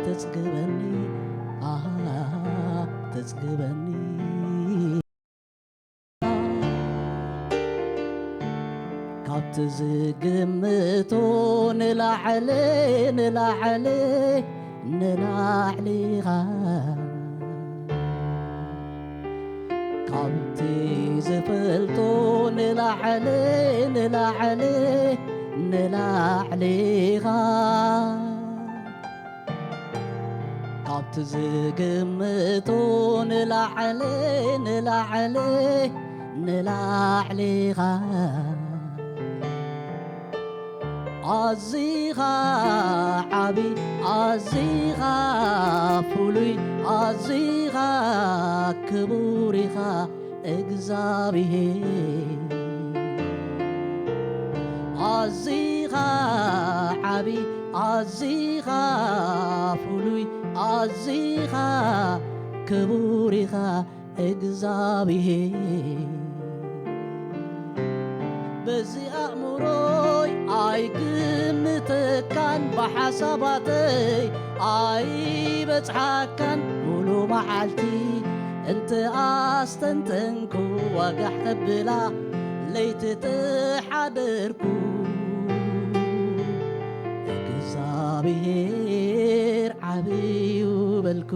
ተጽግበኒ፣ ኣሃ፣ ተጽግበኒ። ካብቲ ዝግምቶ ንላዕሊ፣ ንላዕሊ፣ ንላዕሊ ኢኻ። ካብቲ ዝፈልጦ ንላዕሊ፣ ንላዕሊ፣ ንላዕሊ ኢኻ። ካብቲ ዝግምቶ ንላዕሊ፣ ንላዕሊ፣ ንላዕሊ ኢኻ። ኣዚኻ ዓቢ፣ ኣዚኻ ፍሉይ፣ ኣዚኻ ክቡር ኢኻ እግዚኣብሄር። ኣዚኻ ዓቢ፣ ኣዚኻ ፍሉይ፣ ኣዚኻ ክቡር ኢኻ እግዚኣብሄር። በዚ ኣእምሮይ ኣይግምተካን፣ ብሓሳባተይ ኣይበጽሓካን። ሙሉ መዓልቲ እንተ ኣስተንተንኩ፣ ዋጋሕ ከብላ ለይቲ ተሓደርኩ። እግዚኣብሄር ዓብዩ በልኩ።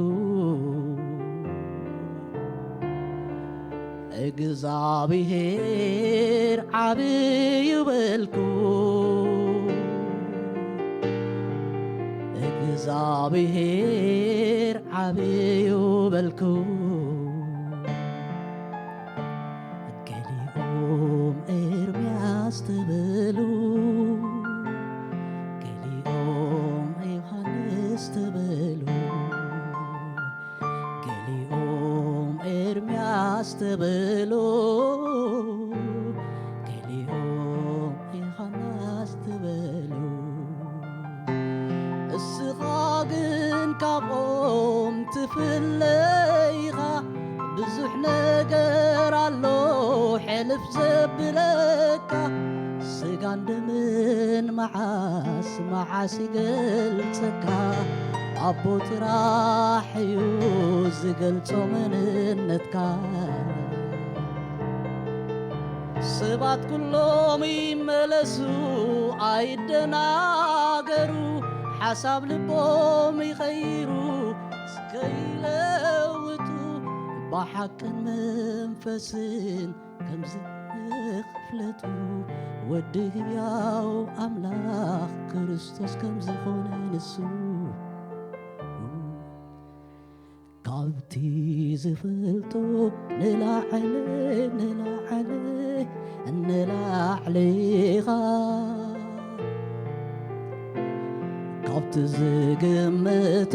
እግዚኣብሄር ዓብዩ በልኩ። እግዚኣብሄር ዓብዩ በልኩ። ገሊኦም ኤርምያስ ተበሉ፣ ገሊኦም ዮሃንስ ተበሉ፣ ገሊኦም ኤርምያስ ተበሉ፣ ገሊኦም ዮሃንስ ተበሉ። እስኻ ግን ካብኦም ትፍለ ኢኻ፣ ብዙሕ ነገር ኣሎ ሕልፍ ዘብለካ። ስጋን ደምን መዓስ መዓስ ይገልጸካ፣ ኣቦ ጥራሕ እዩ ዝገልጾ መንነትካ። ሰባት ኩሎም ይመለሱ ኣይደናገሩ፣ ሓሳብ ልቦም ይኸይሩ እስከ ይለውጡ፣ ብሓቅን መንፈስን ከምዚ ክፍለጡ፣ ወዲ ህያው ኣምላኽ ክርስቶስ ከም ዝኾነ ንሱ። ካብቲ ዝፈልጦ ንላዕሊ፣ ንላዕሊ፣ ንላዕሊ ኢኻ። ካብቲ ዝግምቶ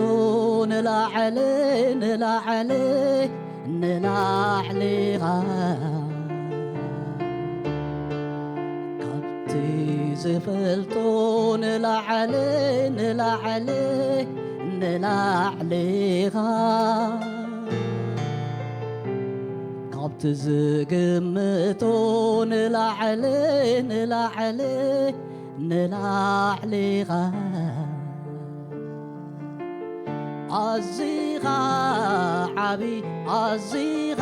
ንላዕሊ፣ ንላዕሊ፣ ንላዕሊ ኢኻ። ካብቲ ዝፈልጦ ንላዕሊ፣ ንላዕሊ፣ ንላዕሊ ኢኻ። ካብቲ ዝግምቶ ንላዕሊ፣ ንላዕሊ፣ ንላዕሊ ኢኻ። ኣዚኻ ዓቢ፣ ኣዚኻ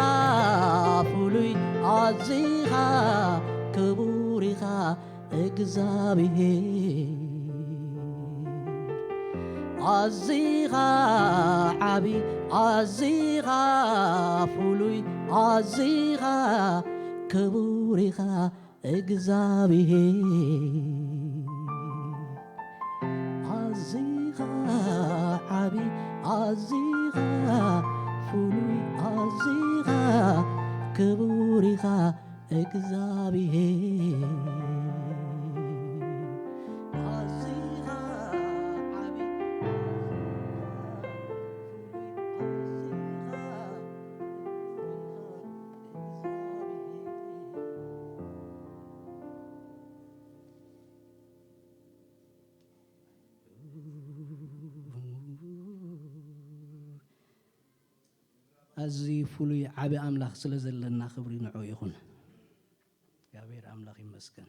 ፍሉይ፣ ኣዚኻ ክቡር ኢኻ እግዚኣብሄር። ኣዚኻ ዓቢ፣ ኣዚኻ ፍሉይ፣ ኣዚኻ ክቡር ኢኻ እግዚኣብሄር። ኣዚኻ ዓቢ፣ ኣዚኻ ፍሉይ፣ ኣዚኻ ክቡር ኢኻ እግዚኣብሄር። ኣዚኻ ዓቢ፣ ኣዝዩ ፍሉይ ዓቢ ኣምላኽ ስለ ዘለና ክብሪ ንዑ ይኹን። እግዚኣብሔር ኣምላኽ ይመስገን።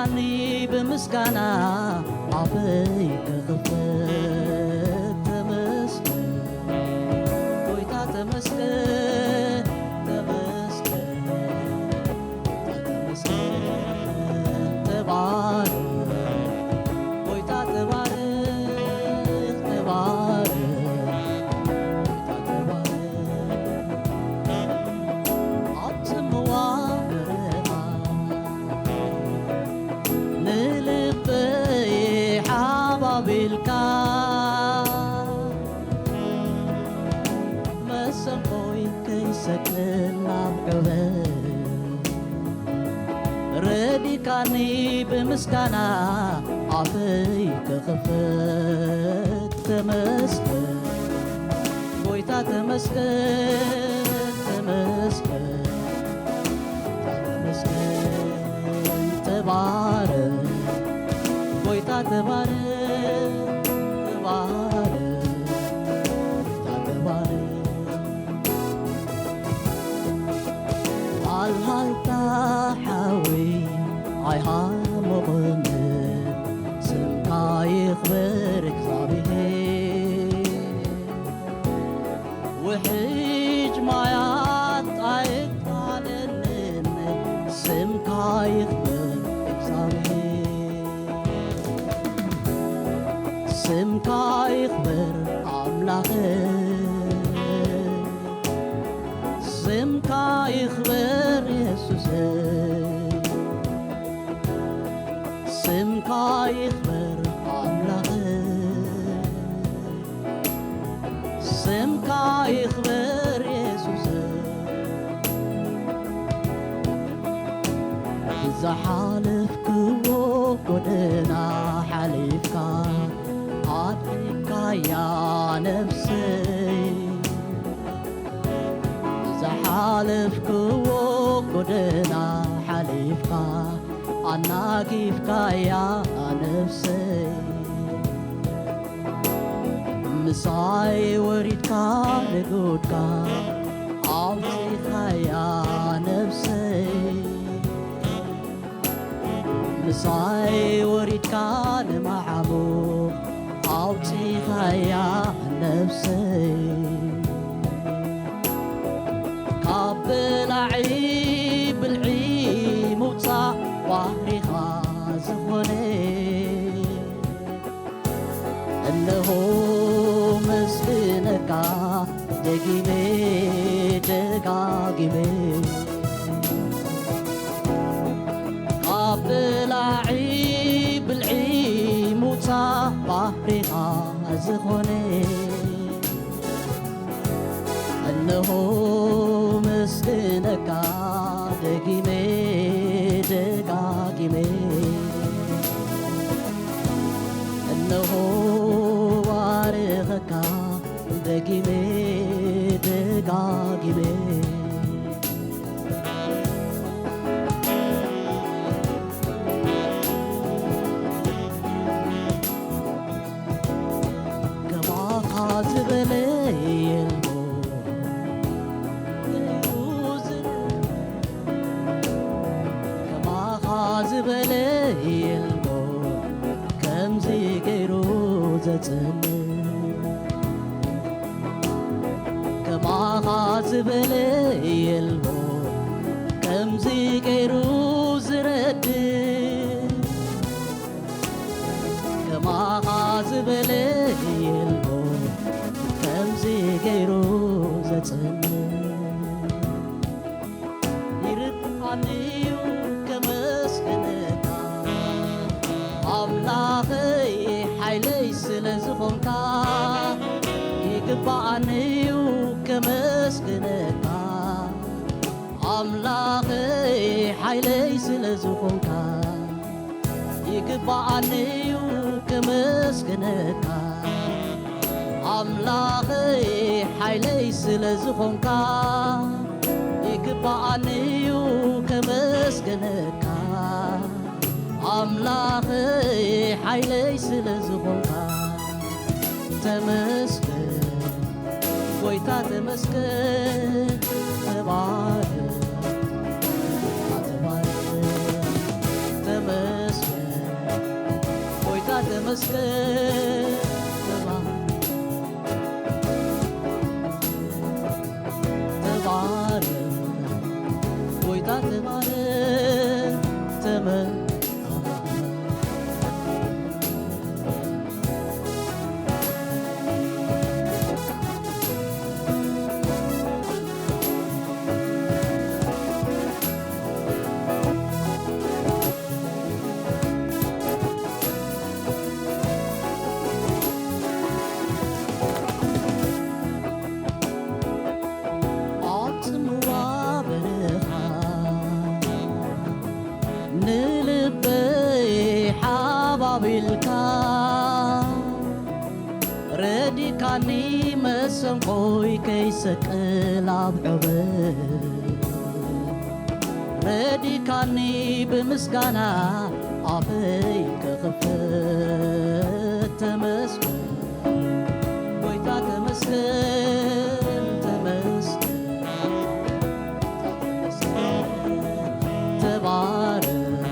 ብመልክዓኒ ብምስጋና ኣፈይ ክኽፈት። ተመስገን ጎይታ፣ ተመስገን፣ ተመስገን ጎይታ፣ ተመስገን። ተባረኽ ጎይታ፣ ተባረኽ፣ ተባረኽ ጎይታ፣ ተባረኽ። ኣብ ጽምዋ በረኻ ንልበይ ሓባቢልካ፣ መሰንቆይ ከይሰቅል ናብ ዕበ ረዲካኒ ብምስጋና ኣፈይ ክኽፈት። ተመስገን ጎይታ፣ ተመስገን፣ ተመስገን፣ ተመስገን። ተባረኽ ጎይታ፣ ተባረኽ፣ ተባረኽ ጎይታ፣ ተባረኽ። ሃልሃልታ ሓዊ ኣይሃመቐንን፣ ስምካ ይኽበር እግዚኣብሔር። ውሕጅ ማያት ኣይጣለንን፣ ስምካ ይኽበር እግዚኣብሔር። ስምካ ይኽበር ኣምላኸይ፣ ስምካ ይኽበር የሱሰይ፣ ስምካ ይኽበር ኣምላኸይ፣ ስምካ ይኽበር የሱሰይ። ዝሓለፍክዎ ጎደና ሓሊፍካ ኣድሒንካያ ነፍሰይ። ዝሓለፍክዎ ጎደና ሓሊፍካ ኣናጊፍካያ ነፍሰይ። ምሳይ ወሪድካ ንጉድካ ኣውፂኻያ ነፍሰይ። ምሳይ ወሪድካ ንመሓሙቕ ኣውፂኻያ ነፍሰይ። ካብ በላዒ ብልዒ ምውፃእ ባህሪኻ ዝኾነ፣ እነሆ መስግነካ ደጊመ ደጋጊመ። ካብ በላዒ ብልዒ ምውፃእ ባህሪኻ ዝኾነ፣ እነሆ መስግነካ ደጊመ ደጋጊመ። እነሆ ባርኸካ ደጊመ ደጋጊመ። ከማኻ ዝበለ የልቦ፣ ከማኻ ዝበለ የልቦ፣ ከምዚ ገይሩ ዘጽንዕ። ከማኻ ዝበለ የልቦ፣ ከምዚ ገይሩ ዝረድእ። ከማኻ ዝበለ የልቦ፣ ከምዚ ገይሩ ዘጽንዕ። ይርድኣኒ እዩ ከመስግነካ ኣምላኸይ፣ ሓይለይ ስለ ዝኾንካ። ይግባኣኒ እዩ ከመስግነካ ኣምላኸይ፣ ሓይለይ ስለ ዝኾንካ። ይግባኣኒ እዩ ከመስግነካ ኣምላኸይ፣ ሓይለይ ስለ ዝኾንካ። ይግባኣኒ እዩ ከመስግነካ ኣምላኸይ፣ ሓይለይ ስለ ዝኾንካ። ተመስገን ጎይታ፣ ተመስገን። ተባረኽ፣ ተባረኽ። ተመስ ተባረክ፣ ተባረክ፣ ጎይታ ተባረክ፣ ተመ-፣ ኣብ ጽምዋ በረኻ ንልበይ ሓባቢልካ ረዲካኒ መሰንቆይ ከይሰቅል ኣብ ዑበ ረዲካኒ ብምስጋና ኣፈይ ክኽፈት ተመስገን ጎይታ ተመስገን ተመስገን ተባረክ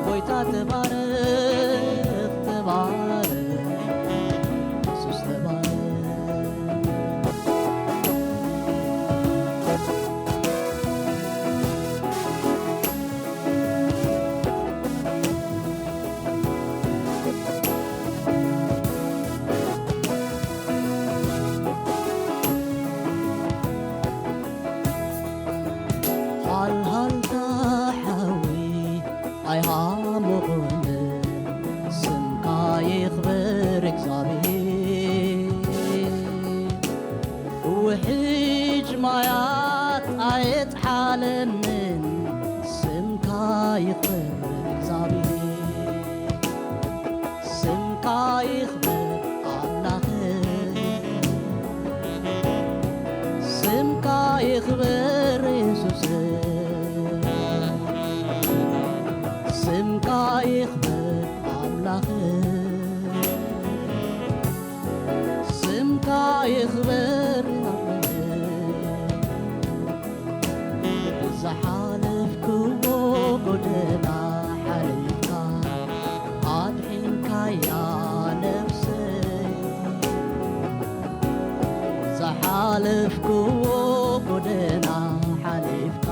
ጎይታ ተባረክ ተባረክ የሱስ ተባረክ። ሃልሃልታ ሓዊ ኣይሃመኹን፣ ስምካ ይኽበር እግዚኣብሔር። ውሕጅ ማያት ኣየጥሓለንን፣ ስምካ ይኽበር እግዚኣብሔር። ስምካ ይኽበር ኣምላኽ፣ ስምካ ይኽበር የሱስ፣ ስምካ ይኽበር ኣምላኽ፣ ስምካ ይኽበር ኣምላኽ። ዝሓለፍክዎ ጎደና ሓሊፍካ ኣድሒንካያ ነፍሰይ። ዝሓለፍክዎ ጎደና ሓሊፍካ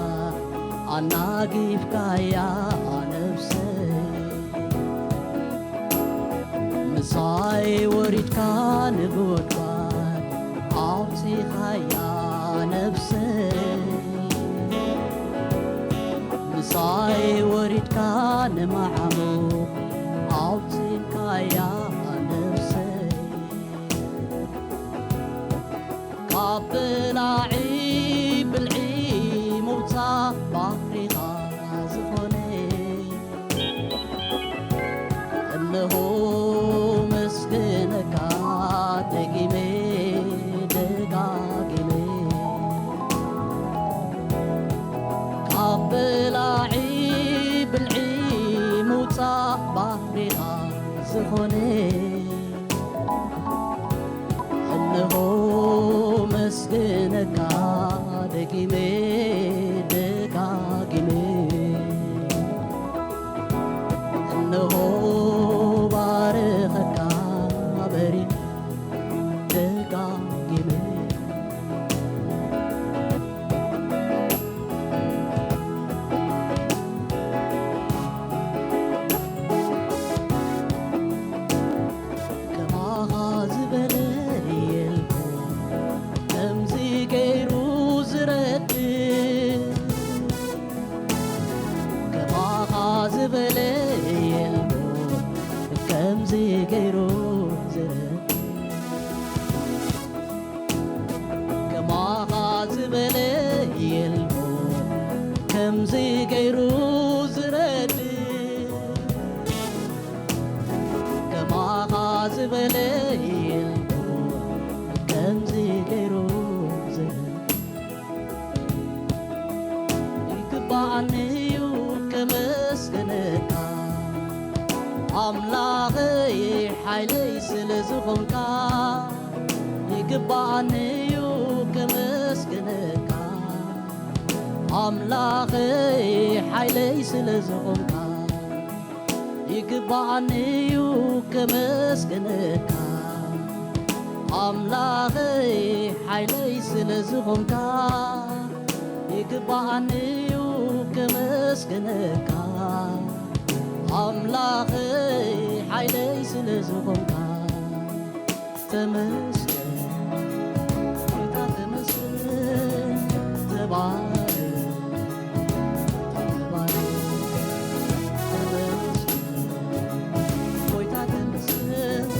ኣናጊፍካያ ነፍሰይ። ምሳይ ወሪድካ ንጉድጓድ ኣውጺኻያ ነፍሰይ። ምሳይ ወሪድካ ንመዓሙቕ ኣውጺእካያ ነፍሰይ። ካብ በላዒ ብልዒ ምውጻእ ባህሪኻ ዝኾነ፣ እነሆ መስግነካ ደጊመ ደጋጊመ። ካብ በላዒ ብልዒ ምውጻእ ባህሪኻ ዝኾነ፣ እነሆ መስግነካ ደጊመ ደጋጊመ። እነሆ ባረኸካ በሪ ደጋጊመ። ከማኻ ዝበለ የልቦ ከምዚ ገይሩ ዝረድእ። ከማኻ ዝበለ የልቦ ከምዚ ገይሩ ዝረድእ። ከማኻ ዝበለ የልቦ ከምዚ ገይሩ ዝረድእ። ከማኻ ዝበለ የልቦ ከምዚ ገይሩ ዝረድእ። ይግባኣኒ እዩ ከመስግነካ ኣምላኸይ ሓይለይ ስለ ዝኾንካ። ይግባኣኒ እዩ ከመስግነካ ኣምላኸይ ሓይለይ ስለ ዝኾንካ። ይግባኣኒ እዩ ከመስግነካ ኣምላኸይ ሓይለይ ስለ ዝኾንካ፣ ይግባኣኒ እዩ ከመስግነካ ኣምላኸይ ሓይለይ ስለ ዝኾንካ። ተመስገን ጎይታ ተመስገን፣ ተባረክ ጎይታ ተባረክ። ተመስገን ጎይታ ተመስገን።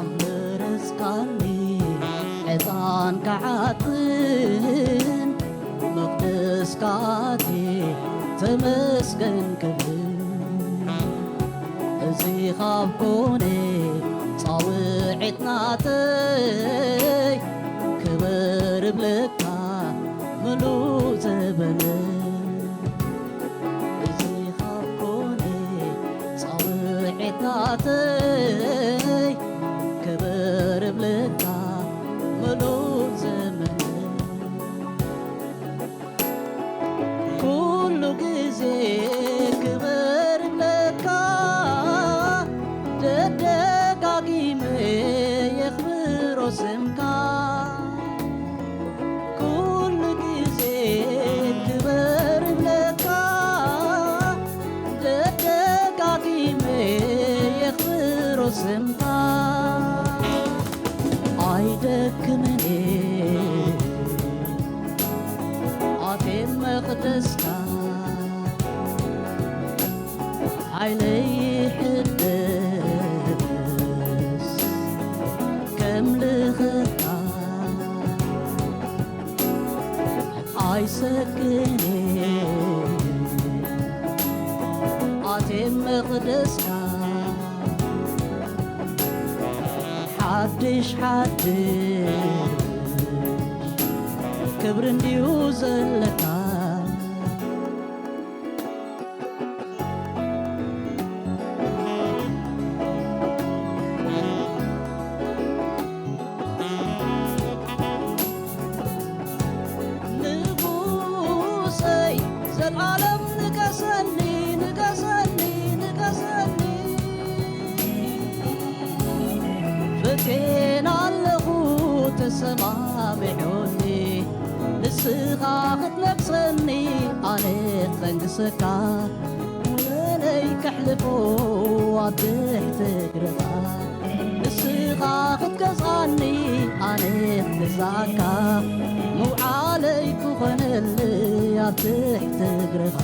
ኣምርጽካኒ ዕጣን ክዓጥን መቕደስካ ኣትየ ተመስገን ክብል፣ እዚ ካብ ኮነ ጻውዒት ናተይ ክበር እብለካ ምሉእ ዘበነይ። እዚ ካብ ኮነ ጻውዒት ናተይ ክበር እብለካ ምሉእ ዘመነይ። ኩሉ ግዜ ክበር እብለካ ደደጋጊመ የኽብሮ ስምካ። ኩሉ ግዜ ክበር እብለካ ደደጋጊመ የኽብሮ ስምካ። ኣይደክምን ኣቴ መቕደስካ ሓይለይ ይሕደስ ከምልኸካ። ኣይሰክን ኣቴ መቕደስካ ሓድሽ ሓድሽ ክብሪ እንድዩ ዘለካ። ንጉሰይ ዘልኣለም ንገሰኒ፣ ንገሰኒ፣ ንገሰኒ። ፈቴና ኣለኹ ተሰማሚዑኒ፣ ንስኻ ክትነግሰኒ ኣነ ክቐንግሰካ። ውዕለይ ከሕልፎ ኣብ ትሕቲ እግርኻ፣ ንስኻ ክትገዝኣኒ ኣነ ክገዝኣካ። ምውዓለይ ክኾነለይ ኣብ ትሕቲ እግርኻ።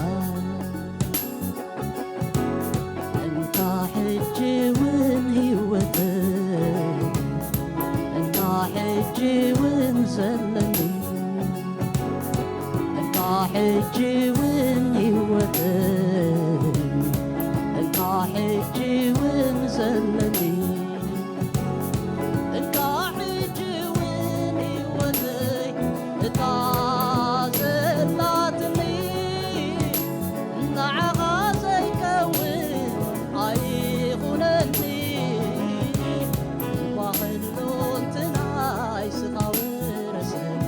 እንካ ሕጂ እውን ህይወተይ፣ እንካ ሕጂ እውን ዘለኒ፣ እንካ ሕጂ እውን ህይወተይ፣ እንካ ሕጂ እውን ዘለኒ፣ እንካ ሕጂ እውን ህይወተይ እታ ዘላትኒ፣ ንዓኻ ዘይከውን ኣይኹነኒ። እኳ ኩሉ እንትናይ ስኻ ውረሰኒ።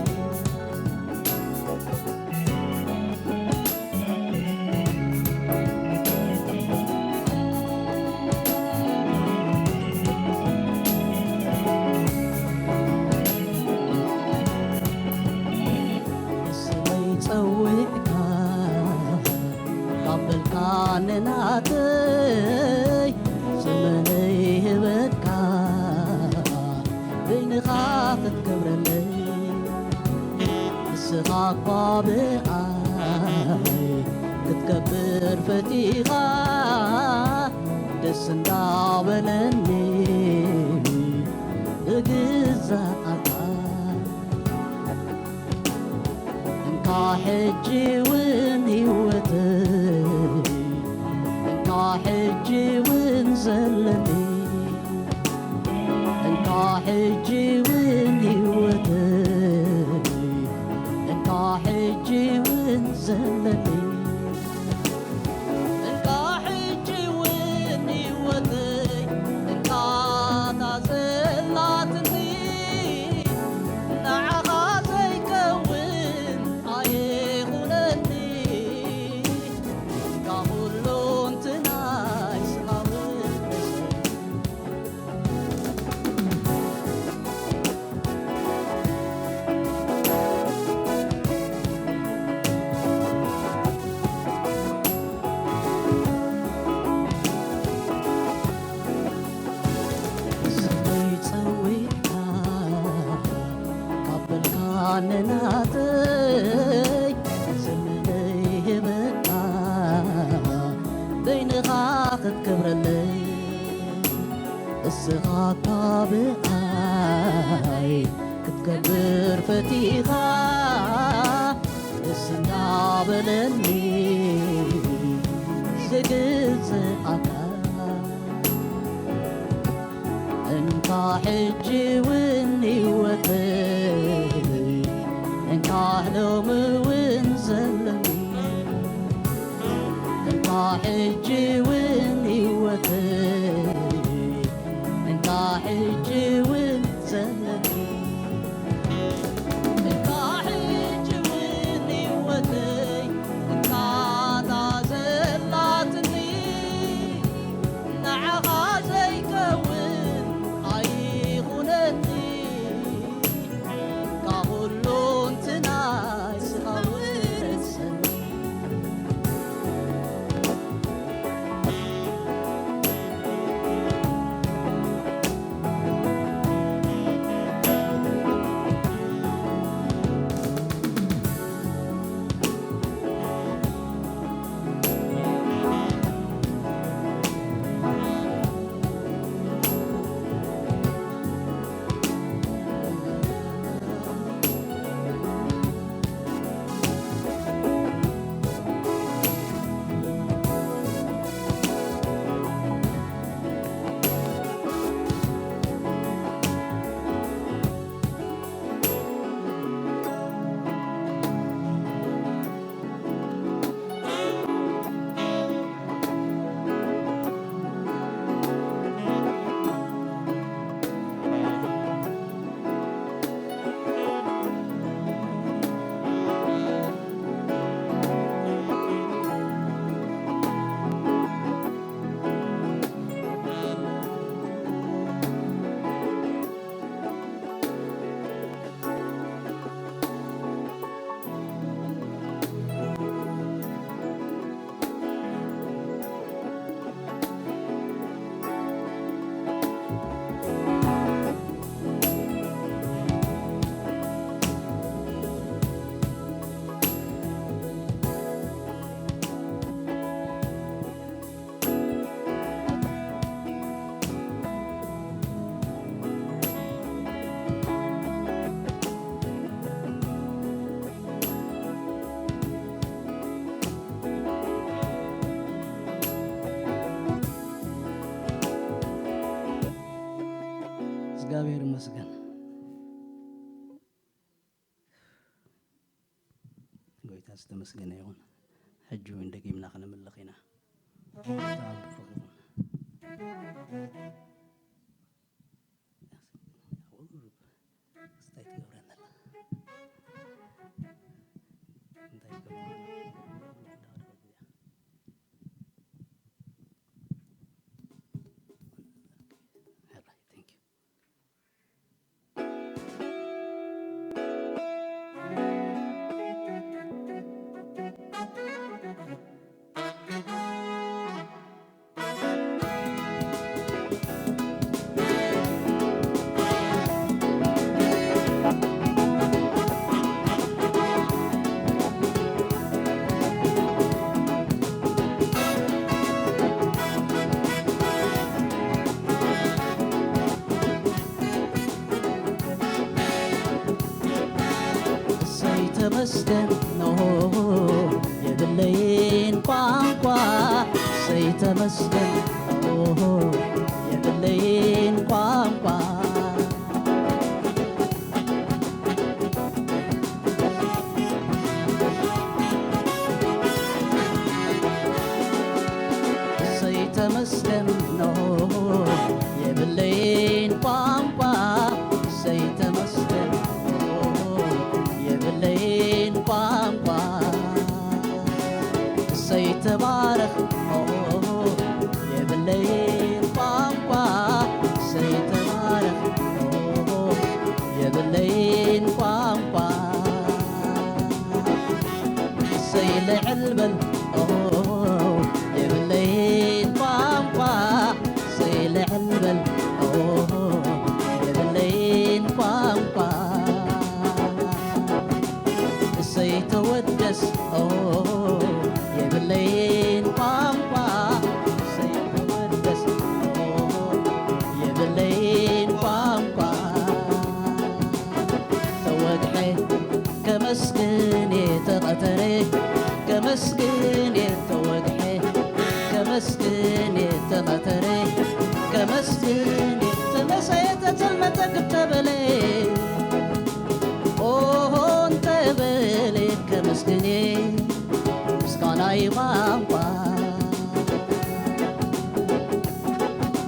እኳ ብኣይ ክትከብር ፈቲኻ ደስ እንዳበለኒ እግዛኣካ። እንካ ሕጂ እውን ህይወተይ እንካ ሕጂ እውን ዘለኒ እንካ ሕጂ እውን ህይወተይ እንካ ሕጂ እውን ዘለኒ እንካ ሕጂ እውን ህይወተይ እንካ እታ ዘላትኒ ንዓኻ ዘይከውን ኣይኹነኒ እንካ ኩሉ እንትናይ ስማውን ስመይ ጸዊዕካ ካብ በልካ ንናተይ ዘመነይ ህበካ በይንኻ ክትከብረለይ እስኻ እኳ ብኣይ ክትከብር ፈቲኻ ደስ እንዳበለኒ ዝግዝኣካ እንካ ሕጂ እውን ህይወተይ እንካ ሎሚ እውን ዘለኒ እንካ ሕጂ እውን ህይወተይ እንካ ሕጂ እውን ዘለኒ እንካ ሕጂ እውን ህይወተይ እንካ እታ ዘላትኒ ንዓኻ ዘይከውን ኣይኹነኒ ካብ ኩሉ እንትናይ ስኻ ውረሰኒ እግዚኣብሔር ይመስገን። ጎይታ ዝተመስገነ ይኹን። ሕጂ እውን ደጊምና ከነምልኽ ኢና። ብጣዕሚ ብሩኽ ይኹን። ስታይ ትገብረና ኣላ። እንታይ ትገብረና? ሕራይ፣ thank you። ተመስገን ኖ የብለይን ቋንቋ ሰይ ተመስገን ኖ የብለይን ቋንቋ ሰይ ተመስገን ኖ የብለይን ቋንቋ ሰይ ተመስገን ኖ የብለይን ቋንቋ ሰይ ተባረኽ ኖ የብለይን ቋንቋ ሰይ ተባረኽ ኖ የብለይን ቋንቋ ሰይ ልዕል በል ኦ የብለይን ቋንቋ ሰይ ልዕል በል ኦ የብለይን ቋንቋ እሰይ ተወደስ ኦ የብለይን ቋንቋ እሰይ ተወደስ ኦ የብለይን ቋንቋ ተወግሐ ከመስግን እየ ተቐተረ ከመስግን እየ ተወግሐ ከመስግን እየ ተቐተረ ከመስግን እየ ተመሰየ ተጸልመተ ክተበለ ኦሆ እንተበለ ከመስግን እየ ምስጋናይ ቋንቋ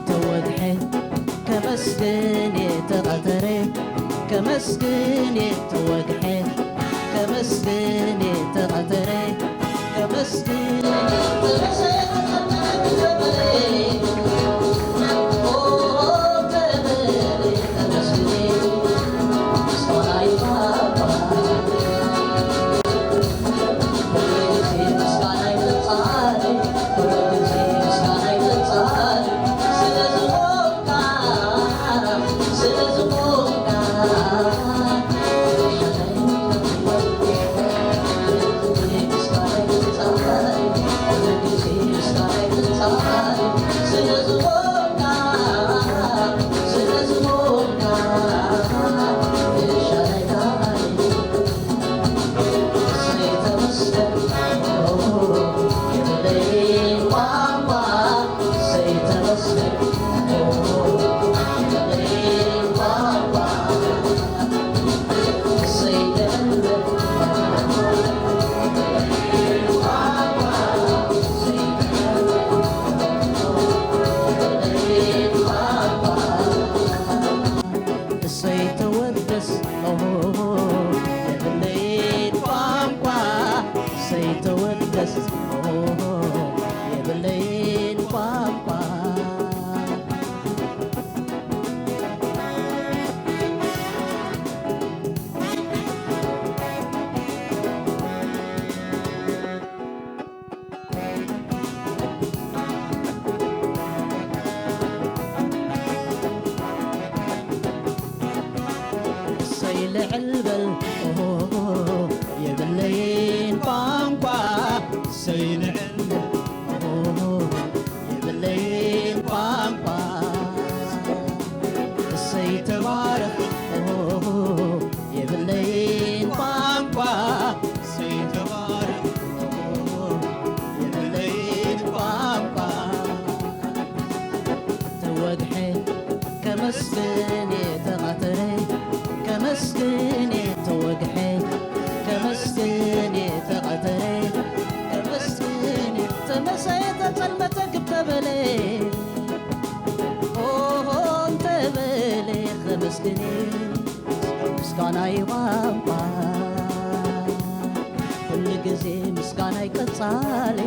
ተወግሐ ከመስግን እየ ተቐተረ ከመስግን እየ ተወግሐ ከመስግን እየ ተቐተረ ከመስግን እየ ተወግሐ እሰይ ተወደስ ኦሆ የብለይን ቋንቋ እሰይ ተወደስ ኦሆ የብለይን ቋንቋ እሰይ ልዕል በል ኦሆ የብለይን ቋንቋ እሰይ ልዕል በል ኦሆ የብለይን ቋንቋ እሰይ ተባረኽ ኦሆ የብለይን ቋንቋ እሰይ ተባረኽ ኦሆ የብለይን ቋንቋ ተወግሐ ከመስግን እየ ተቐትረ ከመስግን እየ ተወግሐ ከመስግን እየ ተቐትረ ከመስግን እየ ተመሰየ ተጸልመተ ክብተበለ ኦሆ እንተበለ ከመስግን እየ ምስጋናይ ቋንቋ ኩሉ ግዜ ምስጋናይ ቀጻሊ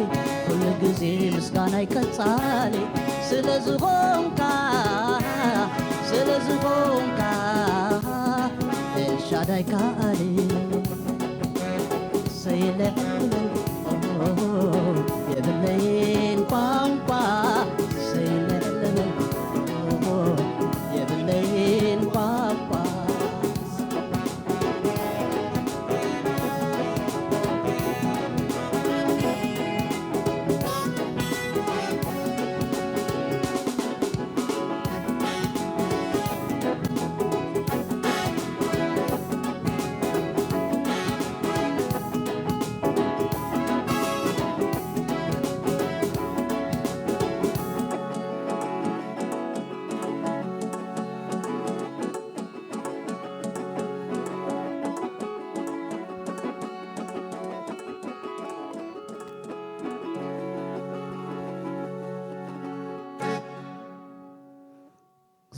ኩሉ ግዜ ምስጋናይ ቀጻሊ ስለ ዝኾንካ ስለ ዝኾንካ ኤልሻዳይ ከኣሊ ሰይልዕል የብለይን ቋንቋ ሰይልዕል የብለይን ቋንቋ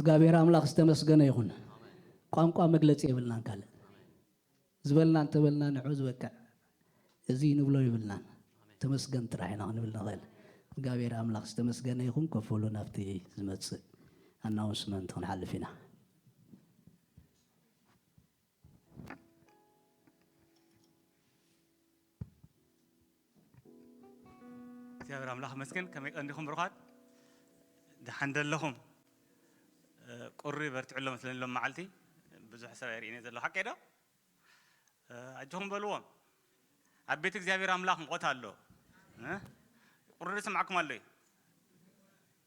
እግዚኣብሔር ኣምላኽ ዝተመስገነ ይኹን። ቋንቋ መግለጺ የብልናን። ካልእ ዝበልና እንተበልና ንዑ ዝበቅዕ እዚ ንብሎ ይብልናን። ተመስገን ጥራሕ ኢና ክንብል ንኽእል። እግዚኣብሔር ኣምላኽ ዝተመስገነ ይኹን። ኮፍ በሉ፣ ናብቲ ዝመጽእ ኣናውንስመንት ክንሓልፍ ኢና። እግዚኣብሔር ኣምላኽ ይመስገን። ከመይ ቀኒኹም ብሩኻት? ደሓን ደለኹም? እ፣ ቁሪ በርትዕሎም ስለኒ ሎም መዓልቲ ብዙሕ ሰብ ኣይርእን እየ ዘለኹ። ሓቀይ ዶ? እ፣ ኣጆኹም በልዎም። ኣብ ቤት እግዚኣብሔር ኣምላኽ ሙቐት ኣሎ። እ? ቁሪ ዝሰማዕኩም ኣሎ እዩ?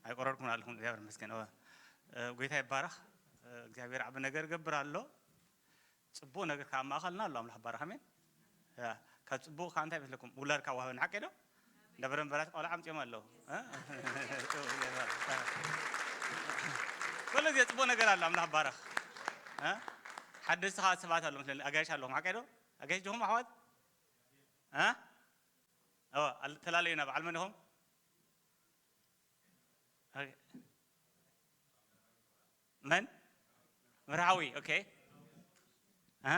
ኣይቆረርኩምን ኣለኹም። እግዚኣብሔር ይመስገን። እወ። እ፣ ጎይታ ይባረኽ። እ፣ እግዚኣብሔር ዓቢ ነገር ይገብር ኣሎ። ጽቡቕ ነገር ካብ ማእኸልና ኣሎ። ኣምላኽ ይባረኽ። ኣሜን። ያ፣ ካብ ጽቡቕ ካብ እንታይ ይመስለኩም? ውላድ ካብ ዋህበና ሓቀይ ዶ? እንዳ በረንበራት ቆልዓ ኣምጺኦም ኣለዉ። እ? ጽቡቕ ይባረኽ። ኩሉ ግዜ ጽቡቕ ነገር ኣሎ። ኣምላኽ ይባረኽ። እ? ሓደስቲ ኸኣ ሰባት ኣለዉ መስለኒ። ኣጋይሽ ኣለኹም ሓቀይ ዶ? ኣጋይሽ ዲኹም ኣሕዋት? እ? እወ፣ ኣል-፣ ተላለዩና። በዓል መን ኢኹም? ኦኬ። መን? መርሃዊ። ኦኬ። እ?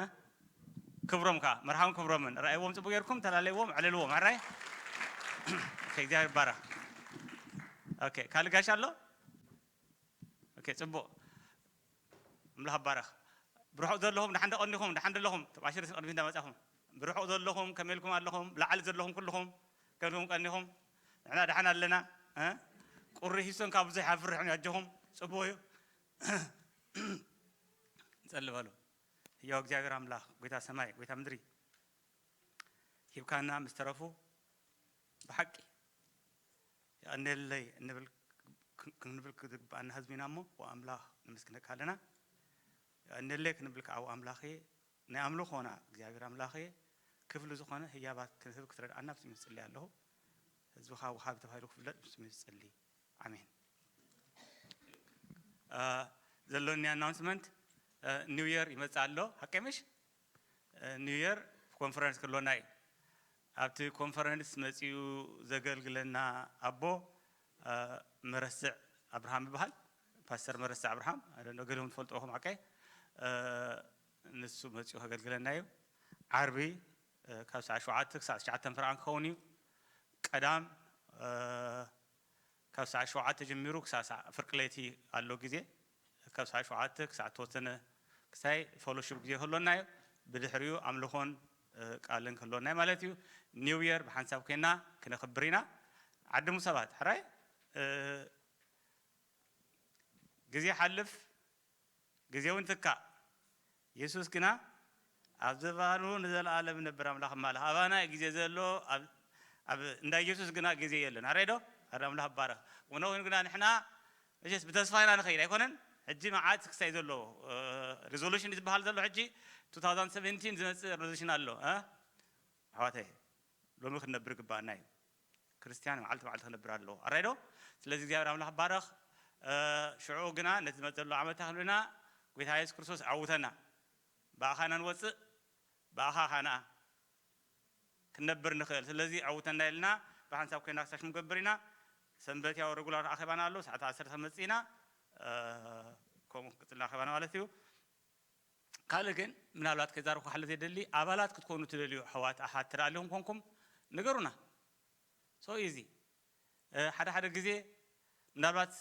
ክብሮም ከኣ፣ መርሃውን ክብሮምን። ረኣይዎም ጽቡቕ ጌርኩም፣ ተላለይዎም፣ ኣዕልልዎም። ኣራይ? ኦኬ፣ እግዚኣብሔር ይባረኽ። ኦኬ፣ ካልእ ጋሽ ኣሎ? ኦኬ፣ ጽቡቕ። ኣምላኽ ይባረኽ። ብርሑቕ ዘለኹም፣ ደሓን ዶ ቀኒኹም? ደሓን ዶ ኣለኹም? ተባሽር ቅድሚት እንዳመጻኹም። ብርሑቕ ዘለኹም፣ ከመይ ኢልኩም ኣለኹም? ላዕሊ ዘለኹም ኩልኹም፣ ከመይ ኢልኩም ቀኒኹም? ንሕና ደሓን ኣለና። እ? ቁሪ ሂሶን ካብ ብዙሕ ኣይፍርሕን እዩ። ኣጆኹም፣ ጽቡቕ እዩ። ንጸሊ በሉ። ህያው እግዚኣብሔር ኣምላኽ፣ ጎይታ ሰማይ፣ ጎይታ ምድሪ፣ ሂብካና ምስ ተረፉ፣ ብሓቂ የቐንየለይ እንብል፣ ክ-፣ ክንብል ዝግብኣና ህዝቢ ኢና እሞ፣ ወኣምላኽ ነመስግነካ ኣለና። የቐንየለይ ክንብል ከኣ፣ ወኣምላኽ ናይ ኣምልኾና እግዚኣብሔር ኣምላኽ ክፍሊ ዝኾነ ህያባት ክንህብ ክትረድኣና ብስም ጽሊ ኣለኹ። ህዝብኻ ወሃቢ ተባሂሉ ክፍለጥ ብስም ጽሊ። ኣሜን። እ፣ ዘሎኒ ኣናውንስመንት፣ እ፣ ኒው የር ይመጽእ ኣሎ፣ ሓቀይ ምሽ? እ፣ ኒው የር ኮንፈረንስ ክህልወና እዩ። ኣብቲ ኮንፈረንስ መጺኡ ዘገልግለና ኣቦ፣ እ፣ መረስዕ ኣብርሃም ይበሃል። ፓስተር መረስዕ ኣብርሃም፣ I don't know፣ ገሊኹም ትፈልጥዎ ኢኹም ሓቀይ። እ፣ ንሱ መጺኡ ከገልግለና እዩ። ዓርቢ፣ እ፣ ካብ ሰዓት ሸውዓተ ክሳዕ ትሽዓተ ፍርቓን ክኸውን እዩ። ቀዳም፣ እ፣ ካብ ሰዓት ሸውዓተ ጀሚሩ ክሳዕ ሰዓ-፣ ፍርቂ ለይቲ ኣሎ ግዜ። ካብ ሰዓት ሸውዓተ ክሳዕ ተወሰነ ክሳይ ፌሎሺፕ ግዜ ክህልወና እዩ። ብድሕሪኡ ኣምልኾን፣ እ፣ ቃልን ክህልወና እዩ ማለት እዩ። ኒው የር ብሓንሳብ ኮይና ክነኽብር ኢና። ዓድሙ ሰባት፣ ሕራይ፣ እ፣ ግዜ ሓልፍ፣ ግዜ እውን ትካእ። የሱስ ግና ኣብ ዝባኑ ንዘለኣለም ነብር ኣምላኽ እማልኽ። ኣባና እዩ ግዜ ዘሎ፣ ኣብ፣ ኣብ እንዳ ኢየሱስ ግና ግዜ የለን። ኣረይ ዶ? ኣረ ኣምላኽ ይባረኽ። እውነ ኮይኑ ግና ንሕና መቸስ ብተስፋ ኢና ንኸይድ ኣይኮነን? ሕጂ መዓት ክሳይ ዘሎ፣ እ፣ ሪዞሉሽን ዝበሃል ዘሎ ሕጂ two thousand seventeen ዝመጽእ ሪዞሉሽን ኣሎ፣ እ? ኣሕዋተይ፣ ሎሚ ክንነብር ይግባኣና እዩ። ክርስትያን መዓልቲ መዓልቲ ክነብር ኣለዎ። ኣራይ ዶ? ስለዚ እግዚኣብሔር ኣምላኽ ይባረኽ። እ፣ ሽዑ ግና ነቲ ዝመጽእ ዘሎ ዓመት ክንብልና፣ ጎይታ የሱስ ክርስቶስ ዓውተና። ብኣኻ ኢና ንወጽእ፣ ብኣኻ ኻና ክንነብር ንኽእል። ስለዚ ዓውተና ኢልና ብሓንሳብ ኮይና ክሳሽ ንገብር ኢና። ሰንበት ያው ሬጉላር ኣኼባና ኣሎ፣ ሰዓት ዓሰርተ መጺእና፣ እ፣ ከምኡ ክቅጽልና ኣኼባና ማለት እዩ። ካልእ ግን ምናልባት ከዛርብ ክሓለ ዘይደሊ፣ ኣባላት ክትኮኑ ትደልዩ ኣሕዋት ኣሓት ትደልዩኹም ኮንኩም ንገሩና። So easy። እ፣ ሓደ ሓደ ግዜ ምናልባት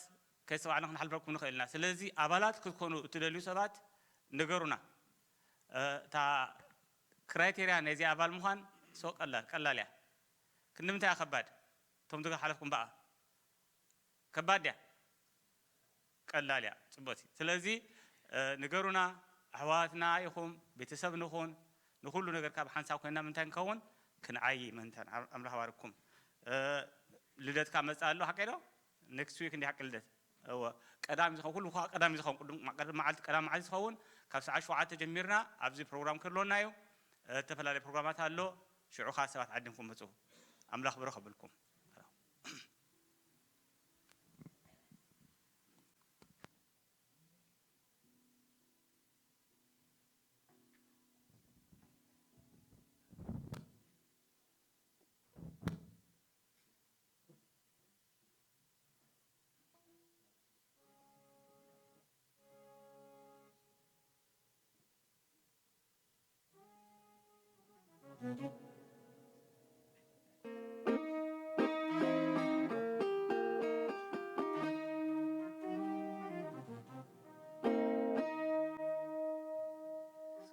ከይሰማዕና ክንሓልፈኩም ንኽእል ኢና። ስለዚ ኣባላት ክትኮኑ እትደልዩ ሰባት ንገሩና። እ፣ እታ ክራይቴርያ ናይዚ ኣባል ምዃን so ቀላል፣ ቀላል እያ። ክንዲ ምንታይ እያ ከባድ? እቶም ዝገሓለፍኩም በኣ። ከባድ ድያ? ቀላል እያ። ጽቡቕቲ። ስለዚ፣ እ፣ ንገሩና፣ ኣሕዋትና ኢኹም፣ ቤተሰብ ንኹን፣ ንኹሉ ነገር ካብ ሓንሳብ ኮይንና ምንታይ ንከውን? ክንዓዪ ምእንታን። ኣም-፣ ኣምላኽ ባርክኩም። እ፣ ልደት ካብ መጽእ ኣሎ፣ ሓቀይ ዶ? ኔክስት ዊክ እንዲ ሓቂ ልደት። እወ፣ ቀዳሚ ዝኸውን፣ ኩሉ እኳ ቀዳሚ ዝኸውን፣ ቅድም፣ ቅድሚ መዓልቲ፣ ቀዳሚ መዓልቲ ዝኸውን፣ ካብ ሰዓት ሸውዓተ ጀሚርና ኣብዚ ፕሮግራም ክህልወና እዩ። እ፣ እተፈላለየ ፕሮግራማት ኣሎ፣ ሽዑ ኸኣ ሰባት ዓዲምኩም ምጹ። ኣምላኽ ብሩኽ ኣብልኩም።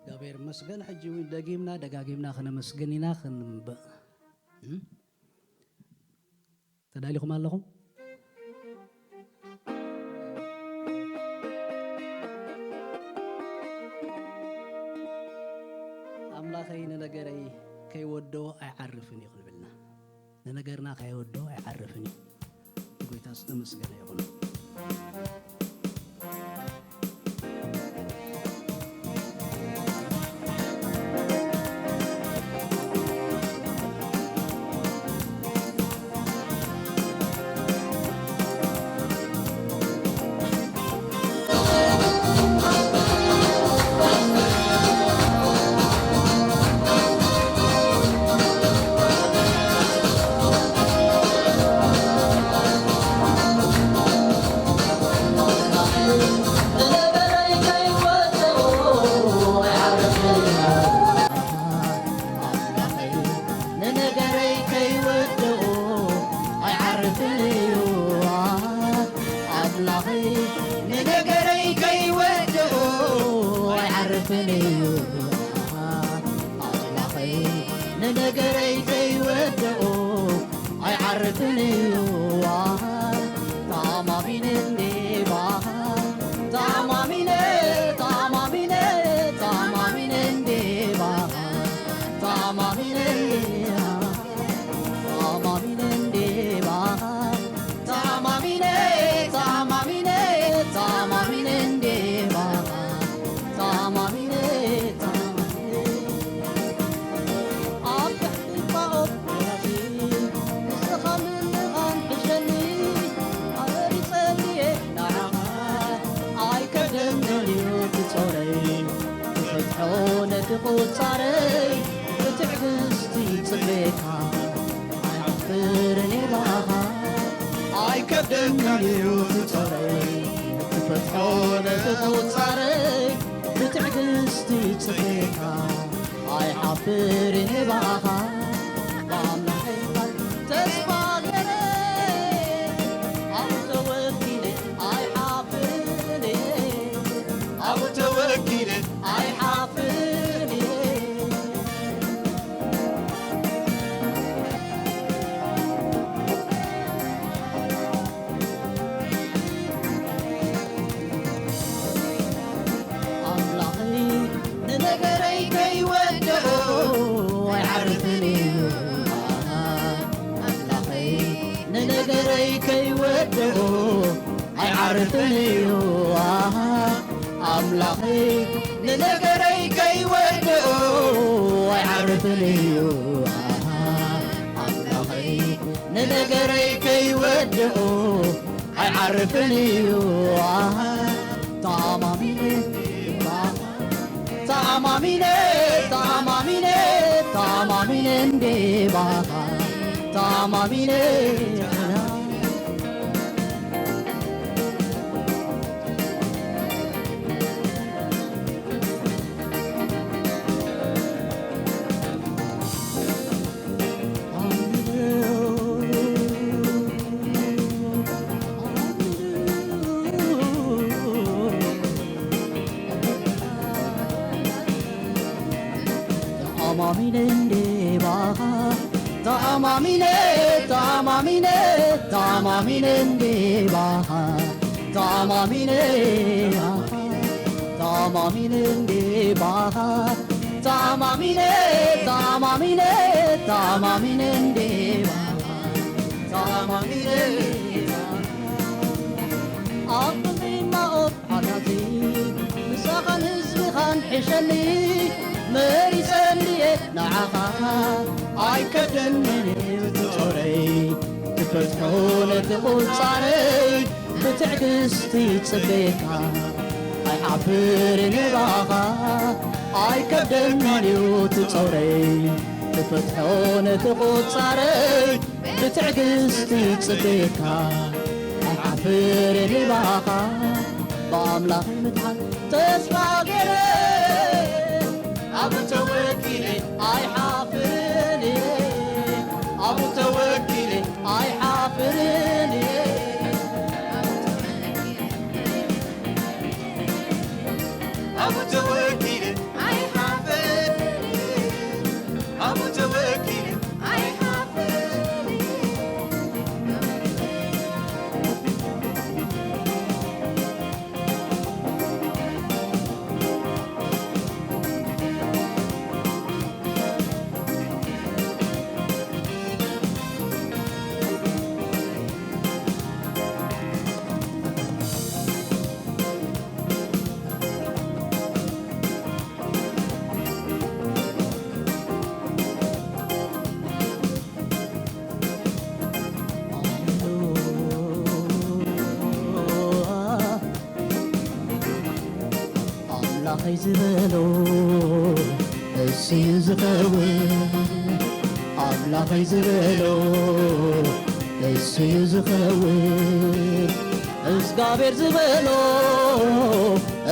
እግዚኣብሔር ይመስገን። ሕጂ እውን ደጊምና ደጋጊምና ከነመስግን ኢና። ክንበ-፣ እም? ተዳሊኹም ኣለኹም? ኣምላኸይ ንነገረይ ከይወዶ ኣይዓርፍን እዩ ክንብልና። ንነገርና ከይወዶ ኣይዓርፍን እዩ። ጎይታ ዝተመስገነ ይኹን። ንነገረይ ከይወድኦ ኣይዓርፍን እዩ ኣምላኸይ፣ ንነገረይ ከይወድኦ ኣይዓርፍን እዩ ኣምላኸይ፣ ንነገረይ ከይወድኦ ኣይዓርፍን እዩ። ተኣማሚነ እንዴ ባኻ፣ ተኣማሚነ፣ ተኣማሚነ፣ ተኣማሚነ እንዴ ባኻ፣ ተኣማሚነ፣ ተኣማሚነ እንዴ ባኻ፣ ተኣማሚነ፣ ተኣማሚነ፣ ተኣማሚነ እንዴ ባኻ፣ ተኣማሚነ፣ ተኣማሚነ። ኣብ ትሕቲ እባ ኦፕራሲ ንስኻ ምልኻን ሕሸኒ፣ ኣበሪ ጸልየ ንዓኻ ኣይከብደንን እዩ እቲ ጾረይ፣ ትፈትሖ ነቲ ቁጻረይ፣ ብትዕግስቲ ጽበየካ ኣይሓፍርን እየ ብኣኻ። ኣይከብደንን እዩ እቲ ጾረይ፣ ትፈትሖ ነቲ ቁጻረይ፣ ብትዕግስቲ ጽበየካ ኣይሓፍርን እየ ብኣኻ። ብኣምላኸይ ቃል ተስፋ ገይረ፣ ኣብኡ ተወኪለ ኣይሓፍርን እየ፣ ኣብኡ ተወኪለ ኣይሓፍርን እየ። ኣምላኸይ ንነገረይ ከይወድኦ ኣይዓርፍን እዩ። ኣምላኸይ ንነገረይ ከይወድኦ ኣይዓርፍን እዩ። ኣምላኸይ ንነገረይ ከይወድኦ ኣይዓርፍን እዩ። ኣምላኸይ ንነገረይ ከይወድኦ ኣይዓርፍን እዩ። ኣሃ፣ ተኣማሚነ፣ ተኣማሚነ፣ ተኣማሚነ፣ ተኣማሚነ እንዴ ባኻ፣ ተኣማሚነ። ተኣማሚነ እንዴ ባኻ፣ ተኣማሚነ፣ ተኣማሚነ፣ ተኣማሚነ እንዴ ባኻ፣ ተኣማሚነ፣ ተኣማሚነ እንዴ ባኻ፣ ተኣማሚነ፣ ተኣማሚነ፣ ተኣማሚነ እንዴ ባኻ፣ ተኣማሚነ። ኣብ ቅድሚ ማኦት ሓታቲ፣ ምሳኻን ህዝብኻን ሕሸኒ፣ መሪጸኒ እየ ንዓኻ። ኣይከብደንን እዩ እቲ ጾረይ፣ ትፈትሖ ነቲ ቁጻረይ፣ ብትዕግስቲ ጽበየካ። ኣይሓፍርን እየ ብኣኻ፣ ኣይከብደንን እዩ እቲ ጾረይ፣ ትፈትሖ ነቲ ቁጻረይ፣ ብትዕግስቲ ጽበየካ። ኣይሓፍርን እየ ብኣኻ፣ ብኣምላኽ ምድሓን ተስፋ ገይረ፣ ኣብ ተወኪለ ኣይሓፍር እሱ እዩ ዝኸውን፣ ኣምላኸይ ዝበሎ እሱ እዩ ዝኸውን። እግዚኣብሔር ዝበሎ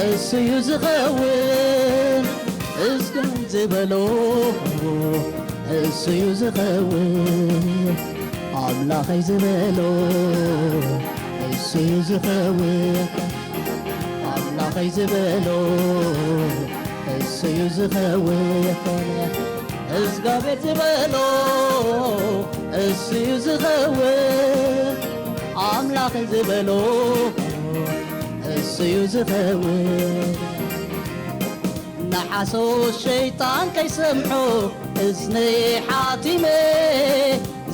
እሱ እዩ ዝኸውን፣ እዝጋብ ዝበሎ እሱ እዩ ዝኸውን። ኣምላኸይ ዝበሎ እሱ እዩ ዝኸውን። ኣምላኸይ ዝበሎ እሱ እዩ ዝኸውን። እግዚኣብሔር ዝበሎ እሱ እዩ ዝኸውን። ኣምላኸይ ዝበሎ እሱ እዩ ዝኸውን። ንሓሶት ሸይጣን ከይሰምዖ እዝነይ ሓቲመ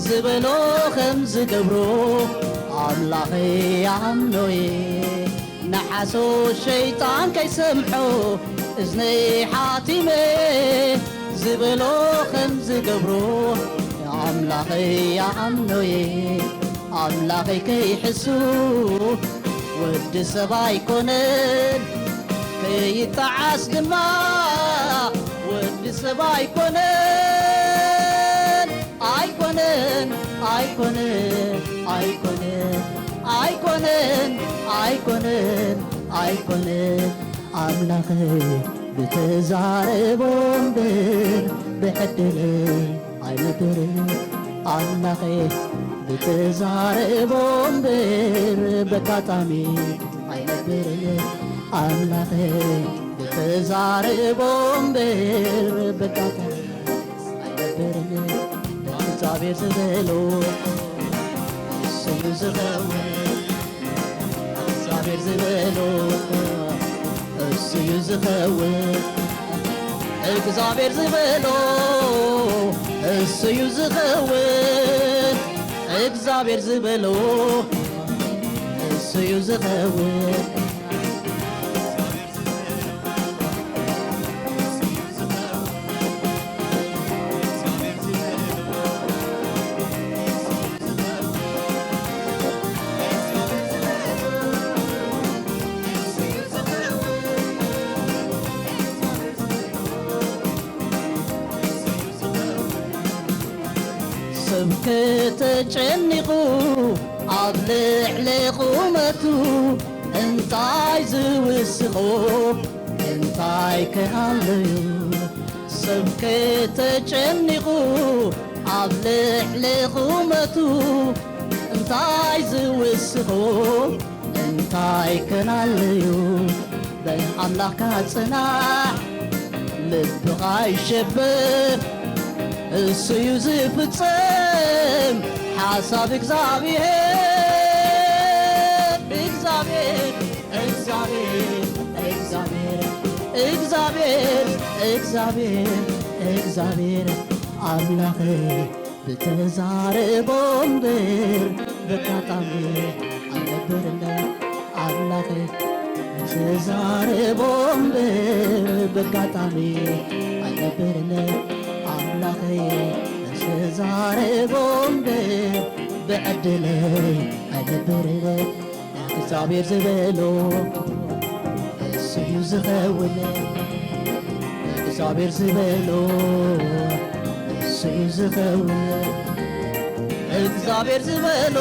ዝበሎ ከም ዝገብሮ ኣምላኸይ ይኣምኖ እየ። ንሓሶት ሸይጣን ከይሰምዖ እዝነይ ሓቲመ ዝበሎ ከም ዝገብሮ ኣምላኸይ ይኣምኖ እየ። ኣምላኸይ ከይሕሱ ወዲ ሰብ ኣይኮነን፣ ከይጠዓስ ድማ ወዲ ሰብ ኣይኮነን። ኣይኮነን፣ ኣይኮነን፣ ኣይኮነን፣ ኣይኮነን፣ ኣይኮነን፣ ኣይኮነን። ኣምላኸይ ብትዛረቦ እምበር ብዕድል ኣይነብርን። ኣምላኸይ ብትዛረቦ እምበር በጋጣሚ ኣይነብርን። ኣምላኸይ ብትዛረቦ እምበር በጋጣሚ ኣይነብርን። እግዚኣብሔር ዝበሎ እሱ እዩ ዝኸውን። እግዚኣብሔር ዝበሎ እሱ እዩ ዝኸውን። እግዚኣብሔር ዝበሎ እሱ እዩ ዝኸውን። እግዚኣብሔር ዝበሎ እሱ እዩ ዝኸውን። ሰብ ከተጨኒቑ ኣብ ልዕሊ ቁመቱ እንታይ ዝውስኾ እንታይ ከሃለዩ? ሰብ ከተጨኒቑ ኣብ ልዕሊ ቁመቱ እንታይ ዝውስኾ እንታይ ከናለዩ? ብኣምላኽካ ጽናዕ፣ ልብኻ ይሸበር፣ እሱ እዩ ዝፍጽም ሓሳብ እግዚኣብሔር። እግዚኣብሔር፣ እግዚኣብሔር፣ እግዚኣብሔር፣ እግዚኣብሔር፣ እግዚኣብሔር፣ እግዚኣብሔር ኣምላኸይ ብትዛረቦ እምበር በጋጣሚ ኣይነብርለ ኣምላኸይ። ብትዛረቦ እምበር በጋጣሚ ኣይነብርለ ኣምላኸይ። ብትዛረቦ እምበር ብዕድለይ ኣይነብርለ እግዚኣብሔር ዝበሎ እሱ እዩ ዝኸውን። እግዚኣብሔር ዝበሎ እሱ እዩ ዝኸውን። እግዚኣብሔር ዝበሎ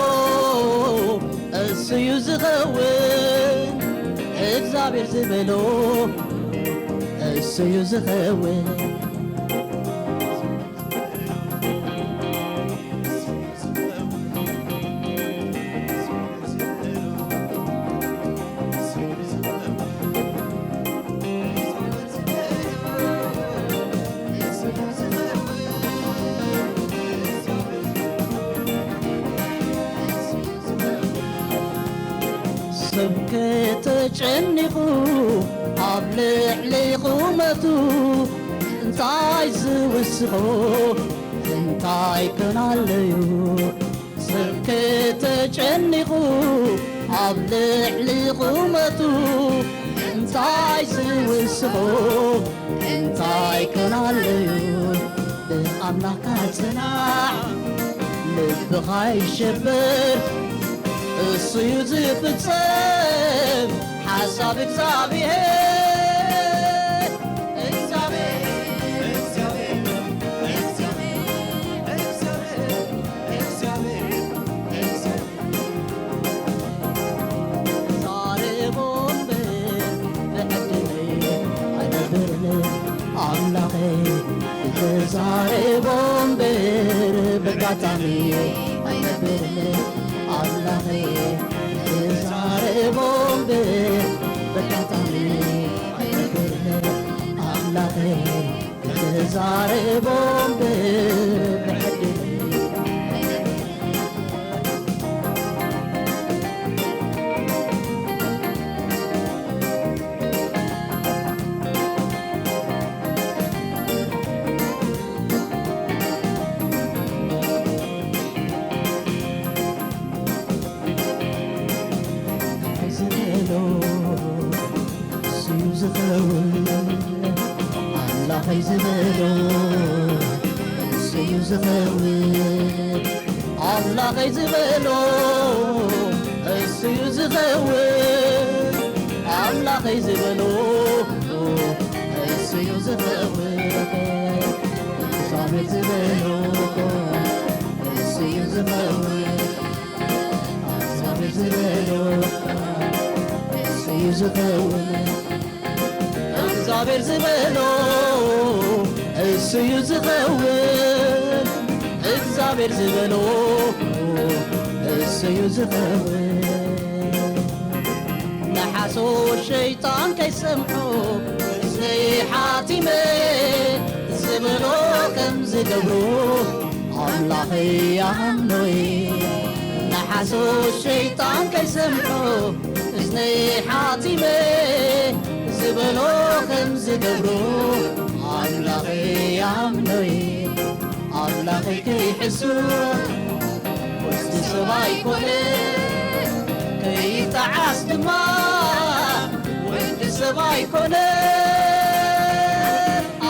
እሱ እዩ ዝኸውን። እግዚኣብሔር ዝበሎ እሱ እዩ ዝኸውን። ሰብ ከተጨኒቑ ኣብ ልዕሊ ቁመቱ እንታይ ዝውስኾ እንታይ ከናለዩ? ሰብ ከተጨኒቑ ኣብ ልዕሊ ቁመቱ እንታይ ዝውስኾ እንታይ ከናለዩ? ብኣምላኽካ ጽናዕ፣ ልብኻ ይሸበር፣ እሱ እዩ ዝፍጽም ሓሳብ እግዚኣብሔር። እግዚኣብሔር፣ እግዚኣብሔር፣ ዛረቦ እምበር በጋጣሚ ኣይነብር ኣምላኸይ። ዛረቦ እምበር በጋጣሚ ኣይነብር ኣምላኸይ። ዛረቦ እምበር ብዕድል ዝበሎ እሱ እዩ ዝኸውን። ኣምላኸይ ዝበሎ እሱ እዩ ዝኸውን። ኣምላኸይ ዝበሎ እሱ እዩ ዝኸውን። ኣምላኸይ ዝበሎ እሱ እዩ ዝኸውን። እግዚኣብሔር ዝበሎ እሱ እዩ ዝኸውን። እግዚኣብሔር ዝበሎ እሱ እዩ ዝኸውን። እግዚኣብሔር ዝበሎ እሱ እዩ ዝኸውን። እግዚኣብሔር ዝበሎ እሱ እዩ ዝኸውን። ንሓሶት ሸይጣን ከይሰምዖ እዝነይ ሓቲመ ዝበሎ ከም ዝገብሮ ኣምላኸይ ኣምኖ እየ። ንሓሶት ሸይጣን ከይሰምዖ እዝነይ ሓቲመ ዝበሎ ከም ዝገብሮ ኣምላኸይ ኣምኖ እየ። ኣምላኸይ ከይሕሱ ወዲ ሰብ ኣይኮነ፣ ከይጠዓስ ድማ ወዲ ሰብ ኣይኮነ።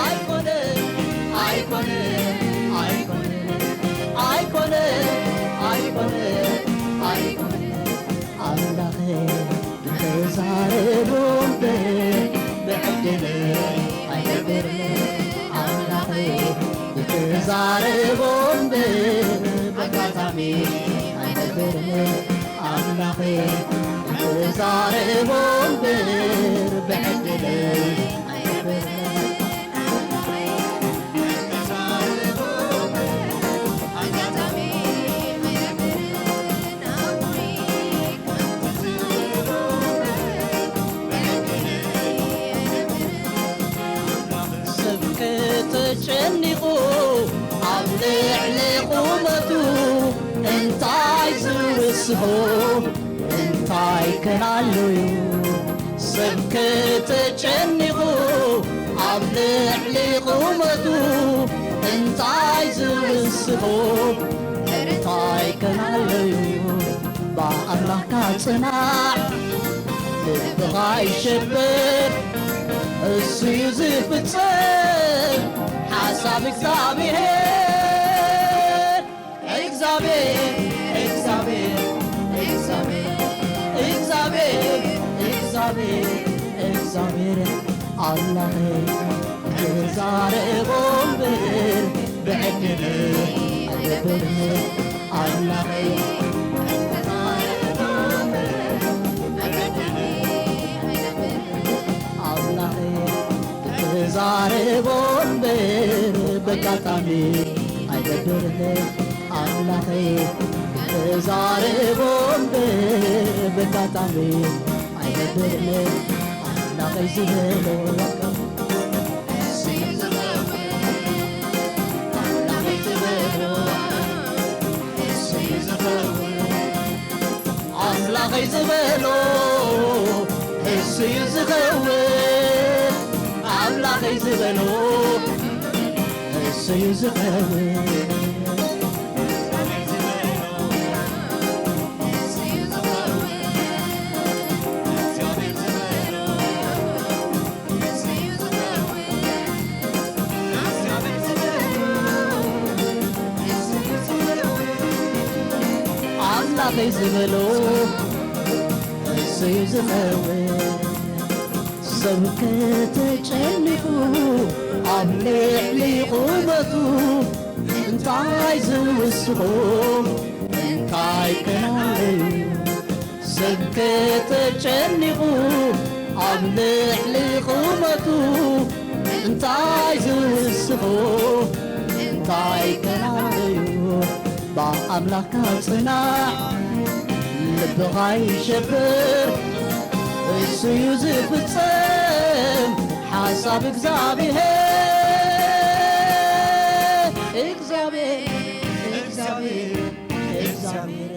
ኣይኮነ፣ ኣይኮነ፣ ኣይኮነ፣ ኣይኮነ፣ ኣይኮነ፣ ኣይኮነ። ኣምላኸይ ተዛረቦ እምበር ብዕድል ኣይነብር። ኣምላኸይ ተዛረቦ እምበር በጋጣሚ ኣይነብር። ኣምላኸይ ተዛረቦ እምበር ብዕድል ኣይነብር። ሰብ ከተጨኒቑ ኣብ ልዕሊ ቁመቱ እንታይ ዝውስኾ እንታይ ከናሉ እዩ? ሰብ ከተጨኒቑ ኣብ ልዕሊ ቁመቱ እንታይ ዝውስኾ እንታይ ከናሉ እዩ? ብኣምላኽካ ጽናዕ፣ ልብኻ ይሸበር፣ እሱ እዩ ዝፍጽም ሓሳብ እግዚኣብሔር። እግዚኣብሔር፣ እግዚኣብሔር፣ እግዚኣብሔር፣ እግዚኣብሔር፣ እግዚኣብሔር፣ እግዚኣብሔር ኣምላኸይ፣ ክዛረቦ እምበር ብዕድል ኣይነብር። ኣምላኸይ፣ ክዛረቦ እምበር ብዕድል ኣይነብር። ኣምላኸይ፣ ክዛረቦ እምበር በጋጣሚ ኣይነብር። ኣምላኸይ፣ ክዛረቦ እምበር በጋጣሚ ኣይነብር። ኣምላኸይ ዝበሎ ኣምላኸይ ዝበሎ እሱ እዩ ዝኸውን። ኣምላኸይ ዝበሎ እሱ እዩ ዝኸውን። ኣምላኸይ ዝበሎ እሱ እዩ ዝኸውን። ሰብ ከተጨኒቑ ኣብ ልዕሊ ቁመቱ እንታይ ዝውስኾ እንታይ ከናለዩ? ሰብ ከተጨኒቑ ኣብ ልዕሊ ቁመቱ እንታይ ዝውስኾ ኣይከናእዩ ብኣምላኽካ ጽናዕ፣ ልብኻ ይሸብር፣ እሱ እዩ ዝፍጽም ሓሳብ እግዚኣብሔር። እግዚኣብሔር፣ እግዚኣብሔር፣ እግዚኣብሔር፣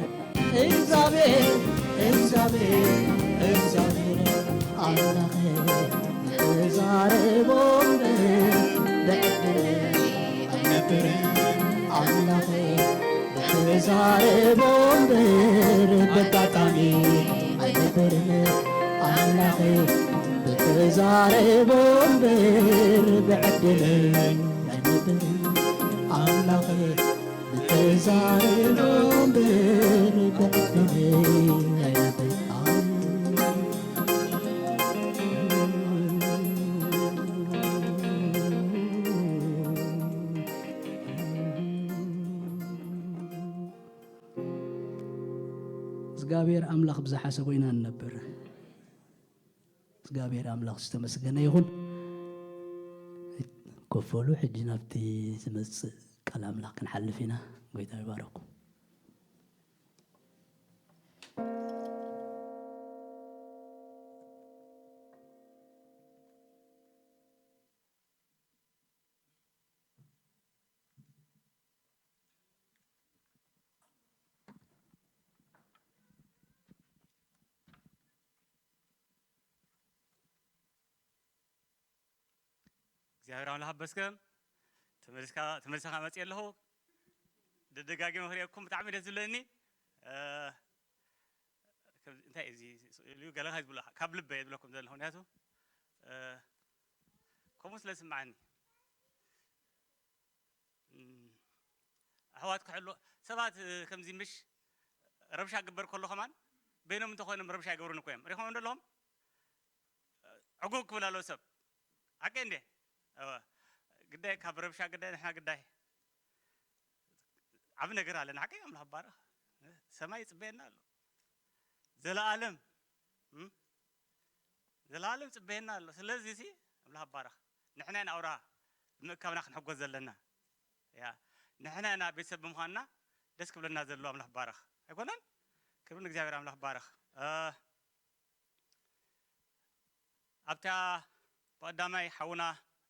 እግዚኣብሔር፣ እግዚኣብሔር፣ እግዚኣብሔር ኣምላኸ፣ ብዛረቦ እምበር ብዕድል ኣይነብርን። ኣምላኸ፣ ብዛረቦ እምበር በጋጣሚ ኣይነብርን። ኣምላኸ፣ ብዛረቦ እምበር ብዕድል ኣይነብርን። ኣምላኸ፣ ብዛረቦ እምበር ብዕድል ኣይነብርን። እግዚኣብሔር ኣምላኽ ብዝሓሰቦ ኢና ንነብር። እግዚኣብሔር ኣምላኽ ዝተመስገነ ይኹን። ኮፍ በሉ፣ ሕጂ ናብቲ ዝመጽእ ቃል ኣምላኽ ክንሓልፍ ኢና። ጎይታ ይባረኩም። እግዚኣብሔር ኣምላኽ ኣመስገን። ተመልስካ፣ ተመልሰኻ መፅእ ኣለኹ። ደደጋጊመ ክርእየኩም ብጣዕሚ ደስ ዝብለኒ። እ፣ ከም፣ እንታይ እዩ እዚ ስእሉ? ገለ ካብ ዝብሎ፣ ካብ ልበ እየ ዝብለኩም ዘለኹ። ምክንያቱ፣ እ፣ ከምኡ ስለ ዝስምዓኒ። እም፣ ኣሕዋት ክሕሉ፣ ሰባት፣ እ፣ ከምዚ ምሽ ረብሻ ክግበር ከሎ ከማን በይኖም እንተኾይኖም ረብሻ ይገብሩን እኮ እዮም። ሪኢኹም ዶ ኣለኹም? ዕጉግ ክብል ኣለዎ ሰብ። ሓቀይ እንዴ? እወ። ግዳይ ካብ ረብሻ ግዳይ ንሕና ግዳይ ዓቢ ነገር ኣለና። ሓቀይ ኣምላኽ ይባረኽ። ሰማይ ይጽበየና ኣሎ። ዘለኣለም፣ እም? ዘለኣለም ይጽበየና ኣሎ። ስለዚ ሲ ኣምላኽ ይባረኽ። ንሕና ኢና ኣብርሃ ብምእካብና ክንሕጎስ ዘለና። ያ፣ ንሕና ኢና ቤተሰብ ብምዃንና ደስ ክብለና ዘሎ። ኣምላኽ ይባረኽ። ኣይኮነን? ክብሪ ንእግዚኣብሔር። ኣምላኽ ይባረኽ። እ፣ ኣብታ ብቐዳማይ ሓውና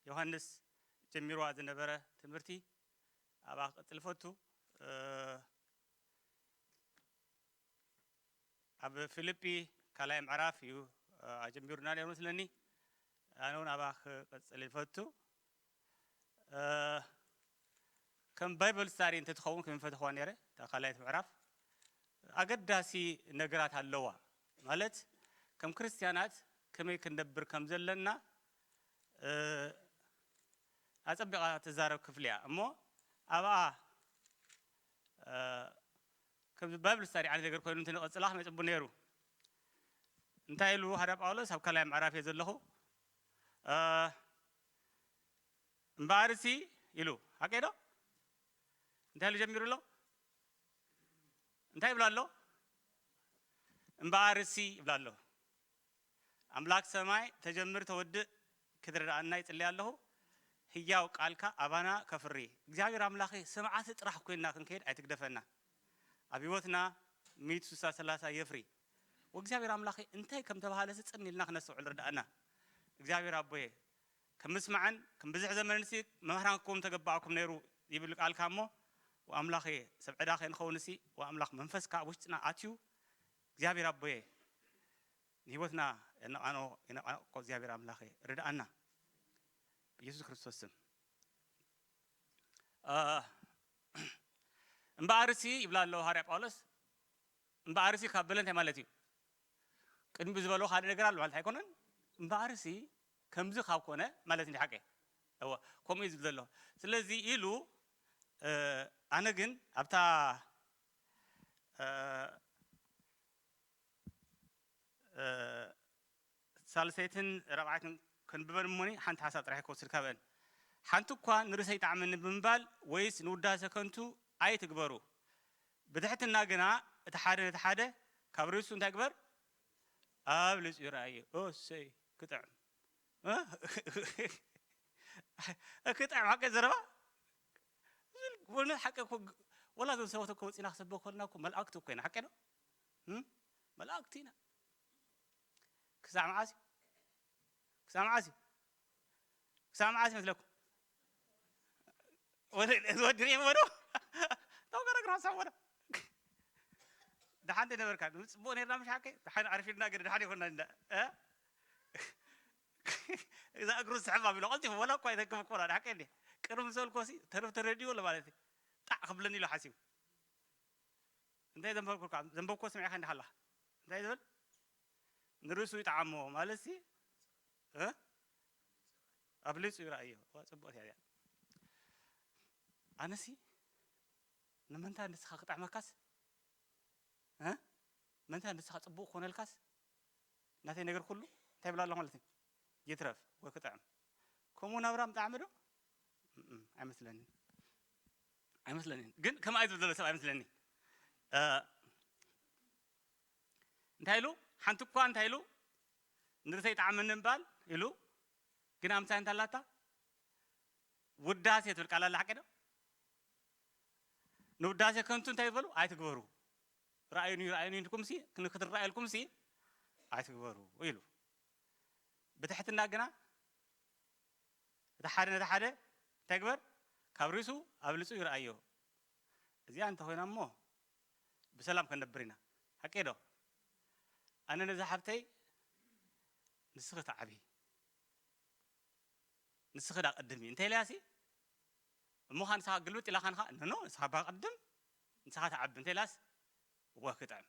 ዮሃንስ ጀሚርዋ ዝነበረ ትምህርቲ ኣብኣ ክቕጽል እፈቱ። እ፣ ኣብ ፊልጲ ካልኣይ ምዕራፍ እዩ፣ እ፣ ኣጀሚሩና ነይሩ መስለኒ። ኣነ እውን ኣብኣ ክቕጽል ይፈቱ። እ፣ ከም ባይብል ስታዲ እንተትኸውን ከም ፈተኽዋ ነይረ፣ እታ ካልኣይቲ ምዕራፍ ኣገዳሲ ነገራት ኣለዋ። ማለት ከም ክርስትያናት ከመይ ክንነብር ከም ዘለና፣ እ፣ ኣጸቢቓ ትዛረብ ክፍሊ እያ። እሞ ኣብኣ፣ እ፣ ከምዚ ባይብል ስታዲ ዓይነት ነገር ኮይኑ እንተንቐጽላ ከመይ ጽቡቕ ነይሩ። እንታይ ኢሉ ሃዳ ጳውሎስ? ኣብ ካልኣይ ምዕራፍ እየ ዘለኹ። እ፣ እምበኣርሲ ኢሉ፣ ሓቀይ ዶ? እንታይ ኢሉ ጀሚሩ ኣሎ? እንታይ ይብላ ኣሎ? እምበኣርሲ ይብላ ኣሎ። ኣምላክ ሰማይ ተጀምር ተወድእ ክትረድኣና ይጽልይ ኣለኹ። ህያው ቃልካ ኣባና ከፍሪ። እግዚኣብሔር ኣምላኸ፣ ሰማዕቲ ጥራሕ ኮይንና ክንከይድ ኣይትግደፈና። ኣብ ህይወትና ሚእቲ ስሳ ሰላሳ የፍሪ። ወእግዚኣብሔር ኣምላኸ፣ እንታይ ከም ተባሃለሲ ጽን ኢልና ክነስተውዕል ርድኣና። እግዚኣብሔር ኣቦየ፣ ከም ምስማዕን ከም ብዝሕ ዘመንሲ መምህራን ክከውን ተገባእኩም ነይሩ ይብል ቃልካ እሞ፣ ወኣምላኸ፣ ሰብ ዕዳ ከይንኸውንሲ፣ ወኣምላኽ መንፈስካ ኣብ ውሽጥና ኣትዩ፣ እግዚኣብሔር ኣቦየ፣ ንህይወትና የነቓንቆ፣ የነቓንቆ እግዚኣብሔር ኣምላኸ፣ ርድኣና። ብኢየሱስ ክርስቶስ ስም። እ፣ እምበኣርሲ ይብላ ኣሎ ሃዋርያ ጳውሎስ። እምበኣርሲ ካብ በለ እንታይ ማለት እዩ? ቅድሚ ዝበሎ ካልእ ነገር ኣሎ ማለት ኣይኮነን። እምበኣርሲ ከምዚ ካብ ኮነ ማለት እንዲ ሓቀ። እወ፣ ከምኡ እዩ ዝብል ዘሎ። ስለዚ ኢሉ፣ እ፣ ኣነ ግን ኣብታ፣ እ፣ እ፣ ሳልሰይትን ራብዓይትን ከንብበን እሞኒ፣ ሓንቲ ሓሳብ ጥራሕ ክወስድ ካብአን። ሓንቲ እኳ ንርእሰይ ይጥዓመኒ ብምባል ወይስ ንውዳሰ ከንቱ ኣይትግበሩ። ብትሕትና ግና እቲ ሓደ ነቲ ሓደ ካብ ርእሱ እንታይ ግበር? ኣብ ልጹ ይረኣዮ። እሰይ፣ ክጥዕም። እ? ክጥዕም፣ ሓቂ ዘረባ። ወላ ሓቂ እኮ ግ-፣ ወላ እዞም ሰባት እኮ ወፂና ክሰብክ ከለና እኮ መላእክቲ እኮ ኢና፣ ሓቂ ዶ? እም? መላእክቲ ኢና። ክሳብ መዓስ እዩ? ክሳብ መዓስ እዩ? ክሳብ መዓስ ይመስለኩም? ወደ-፣ ወዲ ሪእዎ ዶ? ተው፣ ገረግር ሓሳብ ወደ-፣ ደሓን ተነበርካ። ጽቡቕ ነርና፣ ምሽ ሓቂ? ደሓን ኣርፊድና፣ ግን ደሓን ይኾንና እንዳ። እ? እዛ እግሩ ዝስሕብ ኣቢሉ ቀልጢፉ፣ ወላ እኳ ኣይተክም እኮ፣ ደሓቂ እንዴ? ቅርብ ምስ በልኮ ሲ፣ ተረፍ ተረድዩ ኣሎ ማለት እዩ። ጣዕ ክብለኒ ኢሉ ሓሲቡ። እንታይ ዘንበብኩልካ? ዘንበብኮ ስሚዕካ እንዲኻ ኣለኻ። እንታይ ዝብል? ንርእሱ ይጥዓሞ ማለት ሲ፣ እ? ኣብሊጹ ይረኣዮ። ዋ፣ ጽቡቕ እያ እዚኣ። ኣነሲ፣ ንምንታይ ንስኻ ክጥዕመካስ? እ? ምንታይ ንስኻ ጽቡቕ ክኾነልካስ? ናተይ ነገር ኩሉ እንታይ ይብላ ኣለኹ ማለት እዩ? ይትረፍ ወይ ክጥዕም። ከምኡ ናብራ ምጣዕሚ ዶ? እም፣ ኣይመስለንን። ኣይመስለንን። ግን ከምኣ እዩ ዝብል ዘሎ ሰብ ኣይመስለኒ። እ፣ እንታይ ኢሉ? ሓንቲ እኳ እንታይ ኢሉ? ንርእሰይ ይጥዓመኒ ምባል ኢሉ። ግን ኣብ ምሳይ እንታይ ኣላታ? ውዳሴ ትብል ቃል ኣላ፣ ሓቂ ዶ? ንውዳሴ ከንቱ እንታይ በሉ? ኣይትግበሩ። ረኣዩኒ፣ ረኣዩኒ ኢልኩም ሲ፣ ንክትረኣየልኩም ሲ፣ ኣይትግበሩ ኢሉ። ብትሕትና ግና፣ እቲ ሓደ ነቲ ሓደ እንታይ ግበር? ካብ ርእሱ ኣብ ልጹ ይረኣዮ። እዚኣ እንተኾይና እሞ፣ ብሰላም ከነብር ኢና። ሓቂ ዶ? ኣነ ነዛ ሓብተይ፣ ንስኺ ትዓብዪ፣ ንስኺ ዳ ቅድሚ፣ እንተ ኢለያሲ፣ እሞ ኸዓ ንስኻ ግልብጥ ኢላ ኸዓ፣ ኖ፣ ኖ፣ ንስኻ ባ ቅድም፣ ንስኻ ትዓቢ፣ እንተ ኢላስ፣ እወ፣ ክጥዕም።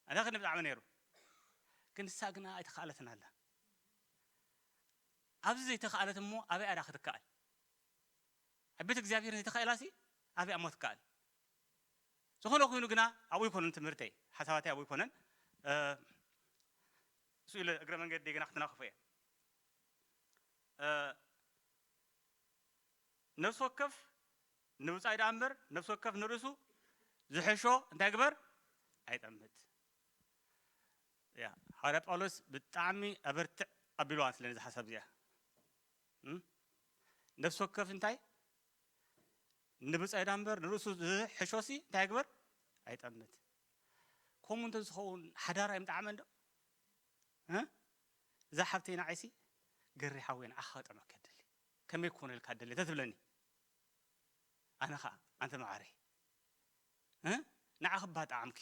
ኣነ ኸኒ ብጣዕሚ ነይሩ። ግን ንሳ ግና ኣይተኻእለትን ኣላ። ኣብዚ ዘይተኻእለት እሞ፣ ኣበይ ኣዳ ክትከኣል? ኣብ ቤት እግዚኣብሔር ዘይተኻእላሲ፣ ኣበይ እሞ ትከኣል? ዝኾነ ኮይኑ ግና፣ ኣብኡ ይኮነን ትምህርተይ፣ ሓሳባተይ ኣብኡ ይኮነን። እ፣ እሱ ኢለ እግረ መንገዲ ግና ክትናኸፎ እየ። እ፣ ነፍሲ ወከፍ ንብጻይ ደኣ እምበር፣ ነፍሲ ወከፍ ንርእሱ ዝሕሾ እንታይ ግበር? ኣይጠምት። ያ፣ ሃዋርያ ጳውሎስ ብጣዕሚ ኣበርትዕ ኣቢልዋ ስለ ነዚ ሓሳብ እዚኣ። እም? ነፍሲ ወከፍ እንታይ? ንብጻይ ደኣ እምበር፣ ንርእሱ ዝሕሾሲ እንታይ ግበር? ኣይጠምት። ከምኡ እንተ ዝኸውን ሓዳር ኣይምጠዓመን ዶ? እ? እዛ ሓብተይ ንዓይሲ፣ ገሬ ሓወይ፣ ንዓኻ ክጥዕመካ እደሊ። ከመይ ክኾነልካ እደሊ? እንተ ትብለኒ፣ ኣነ ኸኣ፣ ኣንተ መዓረይ፣ እ? ንዓኺ እባ ጠዓምኪ።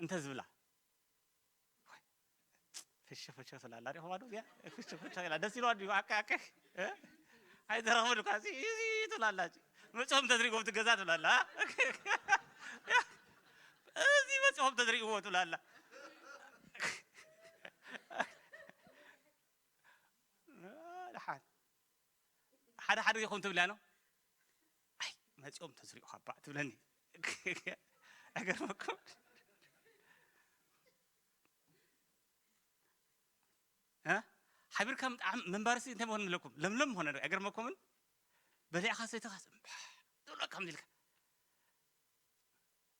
እንተ ዝብላ፣ ፍሽ ፍሽ ትብላ ኣላ፣ ሪእኹማ ዶ እዚኣ? ፍሽ ፍሽ ኢላ፣ ደስ ኢልዋ ድዩ? ኣካ፣ ኣካ፣ እ? ኣይተረኽብን እኳ፣ እዚ፣ እዚ ትብላ ኣላ፣ መጺኦም ተዝሪእዎም እቲ ገዛ ትብላ ኣላ። እዚ መጺኦም ተዝሪእዎ ትብላ ኣላ። ደሓን። ሓደ ሓደ ግዜ ከምኡ ትብል እያ፣ ኖ? ኣይ፣ መጺኦም ተዝሪኡ ካባ ትብለኒ። ኣይገርመኩም? እ? ሓቢርካ ምጥዓም ምንባርሲ እንታይ ምኾነ ኣለኩም? ለምለም ምኾነ ዶ? ኣይገርመኩምን? በሊዕካ ሰቲኻስ እምባሕ ትብሎ ከምዚ ኢልካ።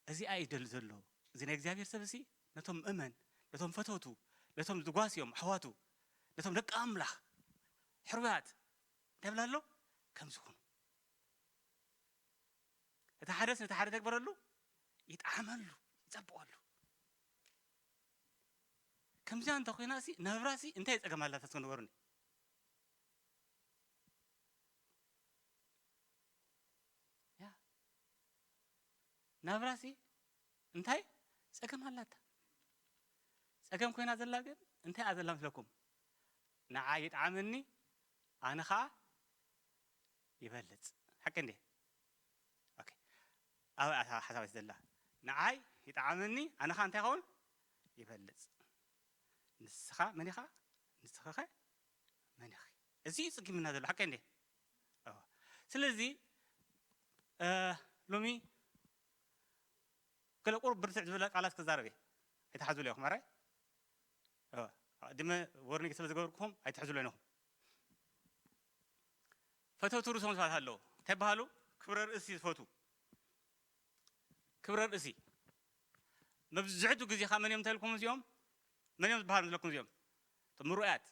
እዚኣ እዩ ደሊ ዘሎ። እዚ ናይ እግዚኣብሔር ሰብ እዚ ነቶም ምእመን፣ ነቶም ፈተውቱ፣ ነቶም ዝጓስዮም ኣሕዋቱ፣ ነቶም ደቂ ኣምላኽ ሕሩያት እንታይ ይብል ኣሎ? ከምዚ ኩኑ። እቲ ሓደስ ነቲ ሓደ ተግበረሉ፣ ይጥዓመሉ፣ ይጸብቐሉ። ከምዚኣ እንተ ኾይናሲ፣ ናብራሲ እንታይ ጸገም ኣላታ እስከ ንገሩኒ? ያ። ናብራሲ እንታይ ጸገም ኣላታ? ጸገም ኮይና ዘላ ግን እንታይ እያ ዘላ መስለኩም? ንዓይ ይጥዓመኒ፣ ኣነ ኸኣ ይበልጽ። ሓቂ እንዴ? ኦኬ። ኣብ ኣታ ሓሳባት ዘላ። ንዓይ ይጥዓመኒ፣ ኣነ ኸኣ እንታይ ይኸውን? ይበልጽ። ንስኻ መን ኢኻ? ንስኺ ኸ መን ኢኺ? እዚ እዩ ጽጊምና ዘሎ፣ ሓቂ እንዴ? እወ። ስለዚ፣ እ፣ ሎሚ ገለ ቁሩብ ብርትዕ ዝበለ ቃላት ክዛረብ እየ። ኣይትሓዙለይ ኢኹም፣ ኣራይ? እወ። ኣቐዲመ ዎርኒንግ ስለ ዝገበርኩኹም ኣይትሕዙለይ ኢኹም። ፈተውቲ ርእሶም ሰባት ኣለዉ። እንታይ ይበሃሉ? ክብረ ርእሲ ዝፈትዉ። ክብረ ርእሲ። መብዝሕትኡ ግዜ ኸዓ መን እዮም እንተልኩም እዚኦም? መን እዮም ዝበሃሉ ዘለኩም እዚኦም? እቶም ምሩያት።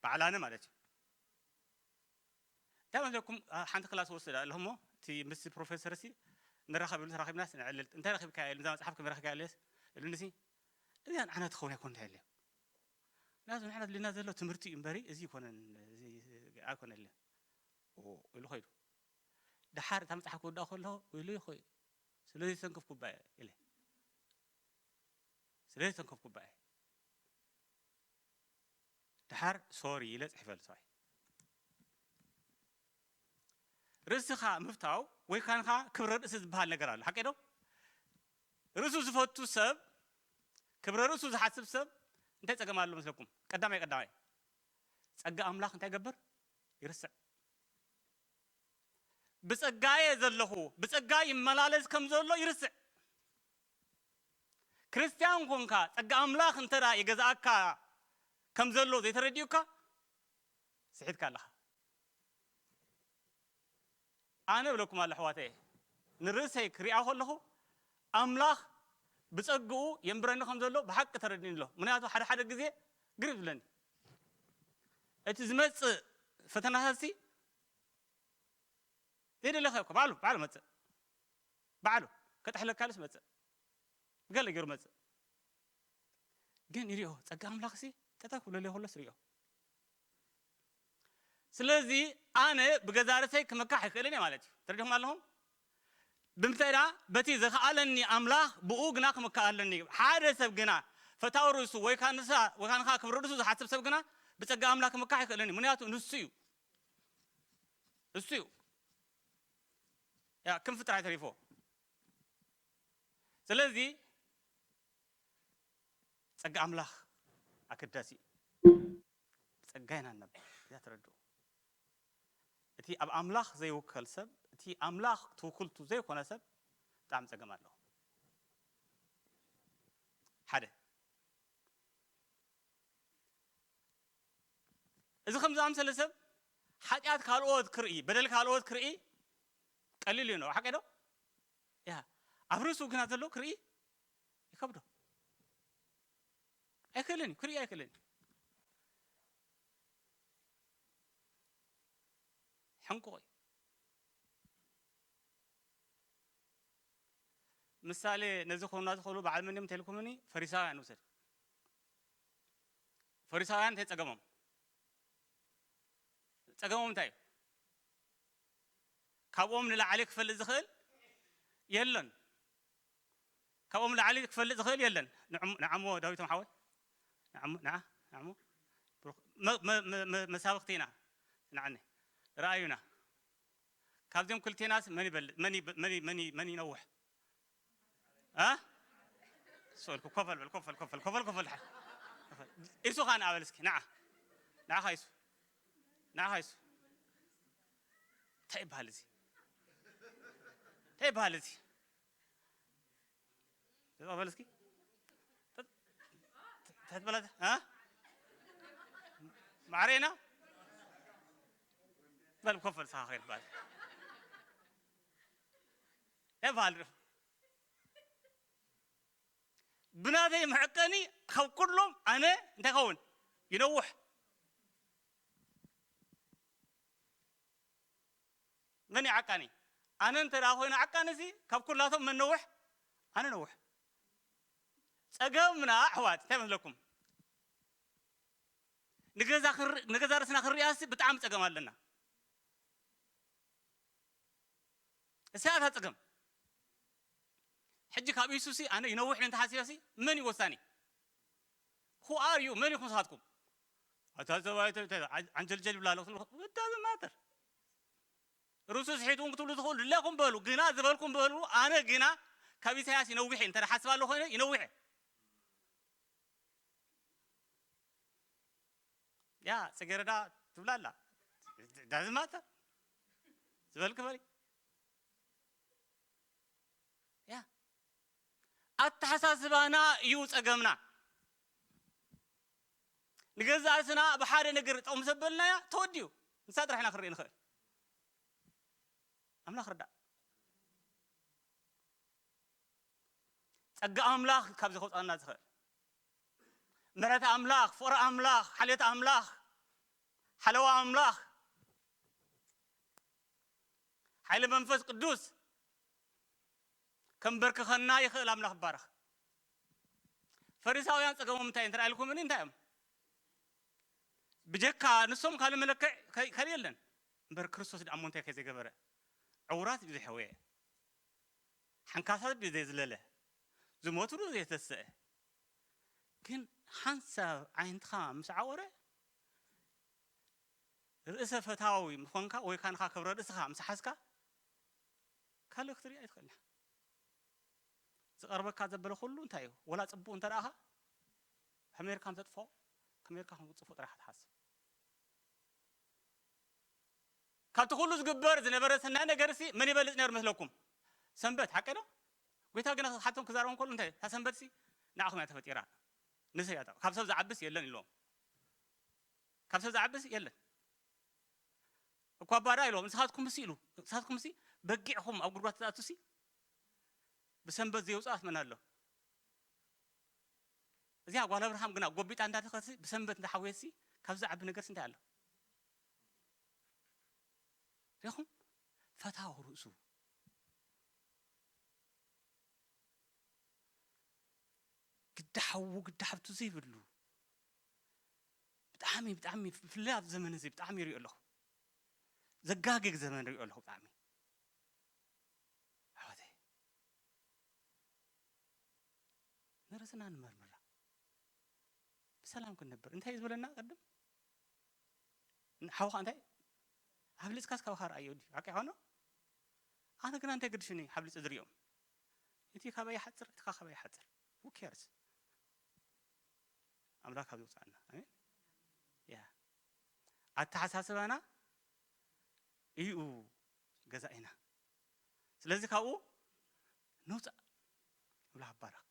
በዓል ኣነ ማለት እዩ። እንታይ መስለኩም? ሓንቲ ክላስ ወስድ ኣለኹ እሞ እቲ ምስ ፕሮፌሰር ሲ ንራኸብ ኢሉ፣ ተራኺብናስ ንዕልል። እንታይ ረኺብካ ኢሉ፣ እዛ መጽሓፍ ከመይ ረኺብካ ኢሉ ኢሉኒ ሲ፣ እዚኣ ንዓና ትኸውን ኣይኮን እንታይ ኢለ። ናቱ ንሕና ድልና ዘሎ ትምህርቲ እዩ እምበሪ፣ እዚ ይኮነን፣ እዚ ኣይኮነ ኢለ። ኦ፣ ኢሉ ኸይዱ። ደሓር እታ መጽሓፍ ክወድኣ ከለኹ ኢሉ ይኸ-፣ ስለ ዘይተንከፍኩባ እየ ኢለ። ስለ ዘይተንከፍኩባ እየ። ደሓር ሶሪ ኢለ ጽሒፈሉ ሰብኣይ። ርእስኻ ምፍታው ወይ ካንኻ ክብረ ርእሲ ዝበሃል ነገር ኣሎ። ሓቂ ዶ? ርእሱ ዝፈቱ ሰብ፣ ክብረ ርእሱ ዝሓስብ ሰብ እንታይ ጸገም ኣሎ መስለኩም? ቀዳማይ ቀዳማይ ጸጋ ኣምላኽ እንታይ ይገብር? ይርስዕ። ብጸጋየ ዘለኹ፣ ብጸጋ ይመላለስ ከም ዘሎ ይርስዕ። ክርስትያን ኮንካ ጸጋ ኣምላኽ እንተ ደኣ ይገዝኣካ ከም ዘሎ ዘይተረዲኡካ ስሒትካ ኣለኻ። ኣነ እብለኩም ኣሎ ኣሕዋተየ፣ ንርእሰይ ክሪኣ ከለኹ ኣምላኽ ብጸግኡ የንብረኒ ከም ዘሎ ብሓቂ ተረዲኒ ኣሎ። ምኽንያቱ ሓደ ሓደ ግዜ ግርም ዝብለኒ እቲ ዝመጽእ ፈተናታትሲ ዘይደለኻዮ እኮ ባዕሉ፣ ባዕሉ መጽእ። ባዕሉ ከጥሕለካልስ መጽእ። ገለ ገይሩ መጽእ። ግን ይሪኦ፣ ጸጋ ኣምላኽሲ ጠጠው ክብለለይ ከሎስ ይሪኦ። ስለዚ ኣነ ብገዛ ርእሰይ ክምካሕ ኣይክእልን እየ ማለት እዩ። ተረዲኹም ኣለኹም? ብምንታይ ደኣ? በቲ ዘኽኣለኒ ኣምላኽ ብኡ ግና ክምካእ ኣለኒ። ሓደ ሰብ ግና ፈታዊ ርእሱ ወይ ካንሳ፣ ወይ ካንኻ ክብሪ ርእሱ ዝሓስብ ሰብ ግና ብጸጋ ኣምላኽ ክምካሕ ኣይክእልን እዩ። ምኽንያቱ ንሱ እዩ። እሱ እዩ። ያ ክንፊ ጥራይ ተሪፎ። ስለዚ ጸጋ ኣምላኽ ኣገዳሲ እዩ። ብጸጋ ኢና ንነብር። እዚኣ ተረድኡ። እቲ ኣብ ኣምላኽ ዘይውከል ሰብ፣ እቲ ኣምላኽ ትውክልቱ ዘይኮነ ሰብ ብጣዕሚ ጸገም ኣለዎ። ሓደ። እዚ ከም ዝኣምሰለ ሰብ ሓጢኣት ካልኦት ክርኢ፣ በደል ካልኦት ክርኢ ቀሊል እዩ ነው። ሓቂ ዶ? ያ፣ ኣብ ርእሱ ግና ዘሎ ክርኢ ይከብዶ። ኣይክእልን እዩ፣ ክርኢ ኣይክእልን እዩ። ሕንቁቕ እዩ። ምሳሌ ነዚ ክኾኑና ዝኽእሉ በዓል መን እዮም እንተልኩምኒ፣ ፈሪሳውያን ንውሰድ። ፈሪሳውያን እንታይ ጸገሞም? ጸገሞም እንታይ እዩ? ካብኦም ንላዕሊ ክፈልጥ ዝኽእል የለን። ካብኦም ላዕሊ ክፈልጥ ዝኽእል የለን። ንዕም-፣ ንዓሞ ዳዊቶም ሓወይ፣ ንዓሞ፣ ንዓ-፣ ንዓሞ፣ ብሩኽ፣ መ-፣ መ-፣ መ-፣ መ-፣ መሳብኽቲ ኢና። ንዓኒ፣ ረኣዩና። ካብዚኦም ክልቴናስ መን ይበልጽ? መን ይበ-፣ መን ይ-፣ መን ይ-፣ መን ይ-፣ መን ይነውሕ? እ? እሱ በል፣ ኮፈል በል፣ ኮፈል፣ ኮፈል፣ ኮፈል፣ ኮፈል፣ ድሓር። ኮፈል። ኢሱ ኻን ኣበል እስኪ፣ ንዓ። ንዓኻ ኢሱ። ንዓኻ ኢሱ። እንታይ ይበሃል እዚ? እንታይ ይበሃል እዚ? ተቐበል እስኪ። ተ-፣ ተ-፣ ተትበላ-፣ እ? ማዕረና? በል ኮፈል ሳኻ ከይድ በል። እንታይ ይበሃል? ብናተይ መዐቀኒ ካብ ኩሎም ኣነ እንታይ ኸውን? ይነውሕ። መን እዩ ዓቃኒ? ኣነ እንተ ደኣ ኮይነ ዓቃኒ፣ እዚ ካብ ኩላቶም መን ነውሕ? ኣነ ነውሕ። ጸገምና ኣሕዋት እንታይ መስለኩም? ንገዛ ክንር-፣ ንገዛ ርእስና ክንሪኣሲ ብጣዕሚ ጸገም ኣለና። እሳ እታ ጸገም። ሕጂ ካብ ኢየሱስ ኣነ ይነውሕ እንተ ሓሲበሲ መን እዩ ወሳኒ? Who are you? መን ኢኹም ንስኻትኩም? ኣታ ሰብኣይ ተ-፣ ተ-፣ ዓን-፣ ዓንጀልጀል ይብላ ኣለኹ ትብሉ፣ it doesn't matter። ርእሱ ስሒት እውን ክትብሉ ትኽእሉ፣ ድሌኹም በሉ፣ ግና ዝበልኩም በሉ፣ ኣነ ግና ካብ ኢሳያስ ይነውሕ እየ፣ እንተ ሓስብ ኣሎ ኮይነ ይነውሕ እየ። ያ ጽጌረዳ ትብላ ኣላ። Doesn't matter። ዝበልክ በሊ። ያ ኣተሓሳስባና እዩ ጸገምና። ንገዛእ ርእስና ብሓደ ነገር ጠቕሚ ዘበልናያ ተወዲኡ። ንሳ ጥራሕ ኢና ክንርኢ ንኽእል። ኣምላኽ ርዳእ። ጸጋ ኣምላኽ ካብዚ ከውጻና ዝኽእል። ምሕረት ኣምላኽ፣ ፍቕሪ ኣምላኽ፣ ሓልዮት ኣምላኽ፣ ሓለዋ ኣምላኽ። ሓይሊ መንፈስ ቅዱስ ከንበርክኸና ይኽእል። ኣምላኽ ይባረኽ። ፈሪሳውያን ጸገሞም እንታይ እንተ ኢልኩምኒ እንታይ እዮም? ብጀካ ንሶም ካልእ መለክዕ ከ-፣ ካልእ የለን። እምበር ክርስቶስ ደኣ እሞ እንታይ ከ ዘይገበረ? ዕውራት ድዩ ዘይሐወየ? ሓንካሳት ድዩ ዘይዝለለ? ዝሞቱ ድዩ ዘይተሰአ? ግን ሓንሳብ ዓይንትኻ ምስ ዓወረ፣ ርእሰ ፈታዊ ምኾንካ ወይ ካንኻ ክብረ ርእስኻ ምስ ሓዝካ፣ ካልእ ክትርኢ ኣይትኽእልን ኢኻ። ዝቐርበካ ዘበለ ኩሉ እንታይ እዩ? ወላ ጽቡቕ እንተ ደኣኻ፣ ከመይ ጌርካ ከም ተጥፍኦ፣ ከመይ ጌርካ ከም ትጽፍኦ ጥራሕ ትሓስብ። ካብቲ ኩሉ ዝግበር ዝነበረ ሰናይ ነገርሲ መን ይበልጽ ነይሩ መስለኩም? ሰንበት፣ ሓቂ ዶ? ጎይታ ግና ክሓቶም ክዛረቦም ከሎ እንታይ? እታ ሰንበትሲ ንዓኹም እያ ተፈጢራ። ንሰይ እያ። ካብ ሰብ ዝዓብስ የለን ኢሎም። ካብ ሰብ ዝዓብስ የለን። እኳ ባዳ ኢሎም፣ ንስኻትኩምሲ ኢሉ፣ ንስኻትኩምሲ በጊዕኹም ኣብ ጉድጓድ ትኣቱሲ ብሰንበት ዘየውፅኣት መን ኣሎ? እዚኣ ጓል ኣብርሃም ግና ጎቢጣ እንዳደኸትሲ ብሰንበት እንዳሓወየትሲ ካብዚ ዓቢ ነገርሲ እንታይ ኣሎ? ሪኹም? ፈታው ርእሱ። ግዳ ሓዉ ግዳ ሓብቱ ዘይብሉ። ብጣዕሚ፣ ብጣዕሚ ብፍላይ ኣብ ዘመን እዚ ብጣዕሚ ይሪኦ ኣለኹ። ዘጋግግ ዘመን ሪኦ ኣለኹ ብጣዕሚ። ኣሕዋተይ፣ ንርእስና ንመርምራ። ብሰላም ክንነብር። እንታይ እዩ ዝበለና ቅድም? ሓውኻ እንታይ? ኣብሊጽካስ ካባኻ ረኣዮ ድዩ? ሓቂ ይኾኖ? ኣነ ግና እንታይ ግድሽኒ? ሓብሊጸ ዝርእዮም። እቲ ካባይ ይሓጽር፣ እቲ ካባይ ይሓጽር። Who cares? ኣምላኽ ካብ ዝውጽኣና። ኣሜን። ያ። ኣተሓሳስባና እዩ ገዛኢና። ስለዚ ካብኡ ንውጻእ። ኣምላኽ ይባረኽ።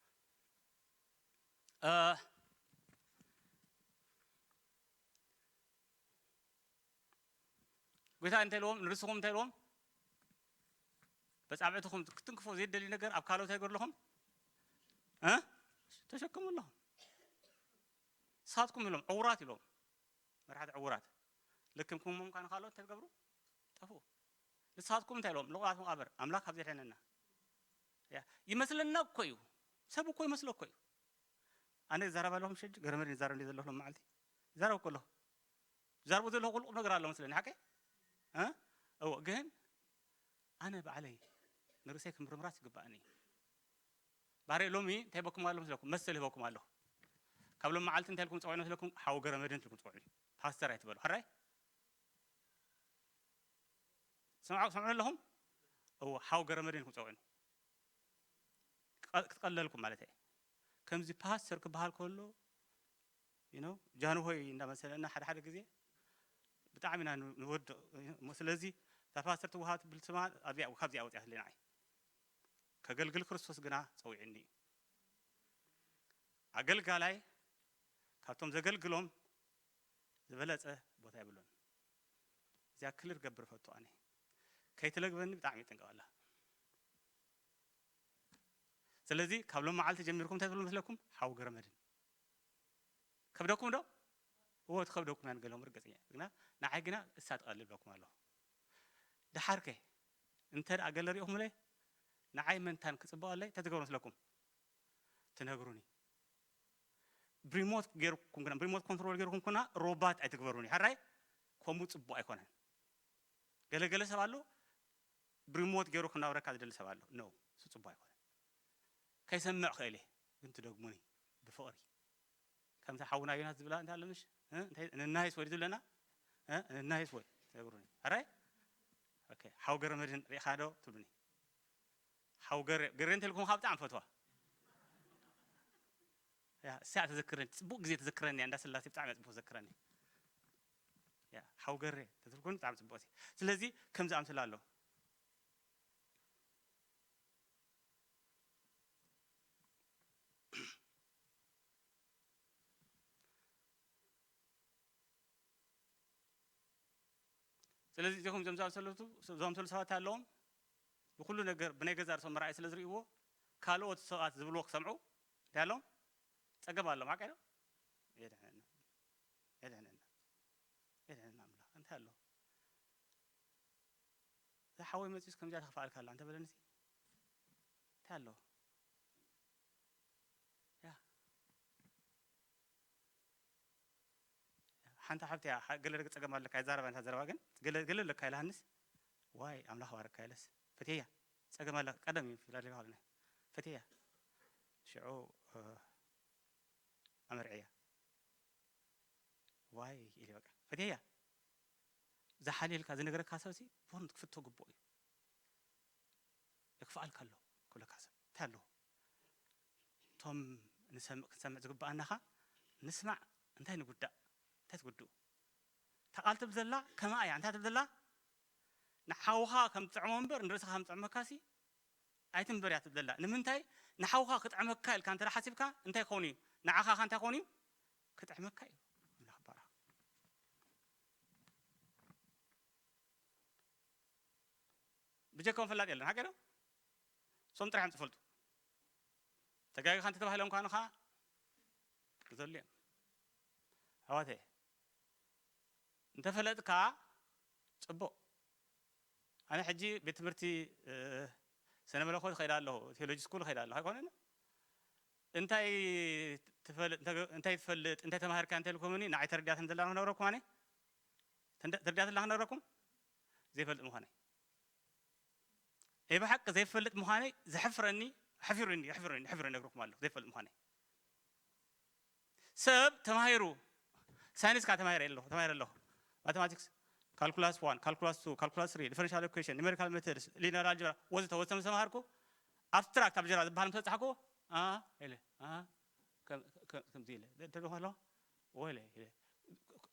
እ፣ ጎይታ እንታይ ኢልዎም? ንርስኹም እንታይ ኢልዎም? በጻብዕትኹም ክትንክፎ ዘይደሊ ነገር ኣብ ካልኦት ኣይገድልኹም? እ? ተሸክሙ ኣለኹም። ንስኻትኩም ኢሎም፣ ዕውራት ኢሎም። መራሕቲ ዕውራት። ልክም ክምሞም ካን ካልኦት እንታይ ትገብሩ? ጠፍኡ። ንስኻትኩም እንታይ ኢሎም? ልቑባት መቓብር። ኣምላኽ ካብ ዘድሐነና። ያ፣ ይመስለና እኮ እዩ። ሰብ እኮ ይመስሎ እኮ እዩ። ኣነ ይዛረብ ኣለኹም ሸጅ፣ ገረመድ ይዛረብ እንደ ዘለኹ መዓልቲ። ይዛረብ እኮ ኣለኹ። ይዛረቡ ዘለኹ ኩሉ ቁም ነገር ኣሎ መስለኒ፣ ሓቀይ? እ? እዎ፣ ግን ኣነ ባዕለይ ንርእሰይ ክምርምራስ ይግባእኒ። ባሬ ሎሚ እንታይ በኩም ኣሎ መስለኩም? መሰል ይበኩም ኣለኹ። ካብ ሎም መዓልቲ እንታይ ኢልኩም ጸውዑ መስለኩም? ሓው ገረመድን ኢልኩም ጸውዑ። ፓስተር ኣይትበሉ። ሕራይ? ሰምዑ፣ ሰምዑ ኣለኹም? እዎ፣ ሓው ገረመድን ኢልኩም ጸውዑ። ክቐ-፣ ክትቀለልኩም ማለት እየ። ከምዚ ፓስተር ክበሃል ከሎ፣ you know፣ ጃንሆይ እንዳመሰለና ሓደ ሓደ ግዜ ብጣዕሚ ኢና ን-፣ ንወድቕ። እሞ ስለዚ እታ ፓስተር ትወሃብ ትብል ስማ ኣብዚኣ፣ ካብዚኣ ወፂኣትለይ ንዓይ። ከገልግል ክርስቶስ ግና ፀዊዑኒ እዩ። ኣገልጋላይ ካብቶም ዘገልግሎም ዝበለፀ ቦታ የብሉን። እዚኣ ክልር ገብር ፈቱ ኣነ። ከይትለግበኒ ብጣዕሚ ይጥንቀቐላ። ስለዚ ካብ ሎም መዓልቲ ጀሚርኩም እንታይ ትብሉ መስለኩም? ሓው ገረመድን። ከብደኩም ዶ? እዎ፣ ትኸብደኩም እያ ንገሎም ርግጽ እየ። ግና ንዓይ ግና እሳ ትቐልል ብለኩም ኣለኹ። ደሓርከ እንተ ደኣ ገለ ሪእኹምለይ፣ ንዓይ መንታን ክጽበቐለይ እንታይ ትገብሩ መስለኩም? ትነግሩኒ። ብሪሞት ጌርኩም ግና፣ ብሪሞት ኮንትሮል ጌርኩም ኩና ሮባት ኣይትግበሩኒ። ሕራይ? ከምኡ ጽቡቕ ኣይኮነን። ገለ ገለ ሰብ ኣሎ፣ ብሪሞት ጌሩ ክናብረካ ዝደሊ ሰብ ኣሎ። ኖ፣ እሱ ጽቡቕ ኣይኮነን። ከይሰምዕ ክእል እየ፣ ግን ትደግሙኒ ብፍቕሪ። ከምቲ ሓውና ዮናስ ዝብላ እንታይ ኣሎ ምሽ? እ? እንታይ ንናይስ ወይ ዝብለና? እ? ንናይስ ወይ ትነግሩኒ። ሕራይ? ኦኬ፣ ሓው ገረመድህን ሪእኻ ዶ ትብሉኒ? ሓው ገሬ፣ ገሬ እንተልኩም ካብ ብጣዕሚ ፈትዋ። ያ፣ እሳ ተዘክረኒ፣ ጽቡቕ ግዜ ተዘክረኒ እያ፣ እንዳ ስላሴ ብጣዕሚ እያ ጽቡቕ ተዘክረኒ። ያ፣ ሓው ገሬ ተዘክሩኒ ብጣዕሚ ጽቡቕ እያ። ስለዚ ከምዚ ኣምስላ ኣሎ። ስለዚ እዚኹም እዞም ዝኣምሰሉ፣ ዝኣምሰሉ ሰባት ኣለዎም። ንኩሉ ነገር ብናይ ገዛ ርእሶም መርኣይ ስለ ዝርእይዎ፣ ካልኦት ሰባት ዝብልዎ ክሰምዑ እንታይ ኣለዎም? ጸገም ኣለዎም። ሓቀይ ዶ? የድሕነና። የድሕነና። የድሕነና ኣምላኽ። እንታይ ኣሎ? እዛ ሓወይ መጺኡስ ከምዚኣ ተኽፍኣልካ ኣላ እንተበለንሲ እንታይ ኣለዎ? ያ። ሓንቲ ሓብቲ እያ፣ ሓ-፣ ገለ ጸገም ኣለካ፣ ይዛረባ፣ እንታ ዘረባ ግን ገለ፣ ገለ ኣለካ ኢላሃንስ፣ ዋይ ኣምላኽ ባረካ ኢለስ፣ ፈትየያ፣ ጸገም ኣለካ፣ ቀደም እዩ ፊላደልፊያ ከለና፣ ፈትየያ፣ ሽዑ፣ እ፣ ኣመርዕያ፣ ዋይ ኢለ በቃ፣ ፈትየያ፣ ዝሓልየልካ፣ ዝነገረካ ሰብሲ፣ ፎን ክትፍቶ ግቡእ እዩ። የክፍኣልካ ኣሎ ክብለካ ሰብ እንታይ ኣለዎ? እቶም ንሰምዕ፣ ክንሰምዕ ዝግብኣና ኸኣ ንስማዕ። እንታይ ንጉዳእ? እንታይ ትጉድኡ? እታ ቃል ትብል ዘላ ከማኣ እያ። እንታይ ትብል ዘላ? ንሓውኻ ከም ትጥዕሞ እምበር ንርእስኻ ከም ትጥዕመካሲ ኣይትንበር እያ ትብል ዘላ። ንምንታይ? ንሓውኻ ክጥዕመካ ኢልካ እንተ ሓሲብካ እንታይ ክኸውን እዩ? ንዓኻ ኸ እንታይ ክኸውን እዩ? ክጥዕመካ እዩ። ኣምላኽ ይባረኽ። ብጀካ ምፍላጥ የለን፣ ሓቂ ዶ? እሶም ጥራሕ እዮም ዝፈልጡ። ተጋጊኻ እንተ ተባሂሎም ከኣ ንኻ ክዘሉ እዮም። ኣሕዋተይ፣ እንተፈለጥካ ጽቡቕ። ኣነ ሕጂ ቤት ትምህርቲ፣ እ፣ ስነ መለኮት እኸይድ ኣለኹ፣ ቴዎሎጂ ስኩል እኸይድ ኣለኹ ኣይኮነን? እንታይ ትፈልጥ፣ እንታይ፣ እንታይ ትፈልጥ፣ እንታይ ተማሂርካ እንተ ኢልኩምኒ፣ ንዓይ ተረዲኣትኒ ዘላ ክነግረኩም ኣነ። ተንደ-፣ ተረዲኣትኒ ዘላ ክነግረኩም? ዘይፈልጥ ምዃነይ። ናይ ብሓቂ ዘይፈልጥ ምዃነይ ዘሕፍረኒ፣ ኣሕፊሩኒ፣ ኣሕፊሩኒ፣ ኣሕፊሩኒ፣ ነግረኩም ኣለኹ፣ ዘይፈልጥ ምዃነይ። ሰብ ተማሂሩ፣ ሳይንስ ከኣ ተማሂረ ኣለኹ፣ ተማሂረ ኣለኹ። ማተማቲክስ፣ ካልኩላስ ዋን፣ ካልኩላስ ቱ፣ ካልኩላስ ስሪ፣ ዲፈረንሻል ኢኩዌሽን፣ ኒሜሪካል ሜተድስ፣ ሊነር ኣልጀብራ፣ ወዘተ፣ ወዘተ ምስ ተማሃርኩ፣ ኣብስትራክት ኣብ ጀራ ዝበሃል ምስ በጻሕኩ፣ ኣ፣ ኢለ፣ ኣ፣ ከም፣ ከም፣ ከምዚ ኢለ፣ ደ-፣ ደገም ኣለኹ፣ ወይለ፣ ኢለ።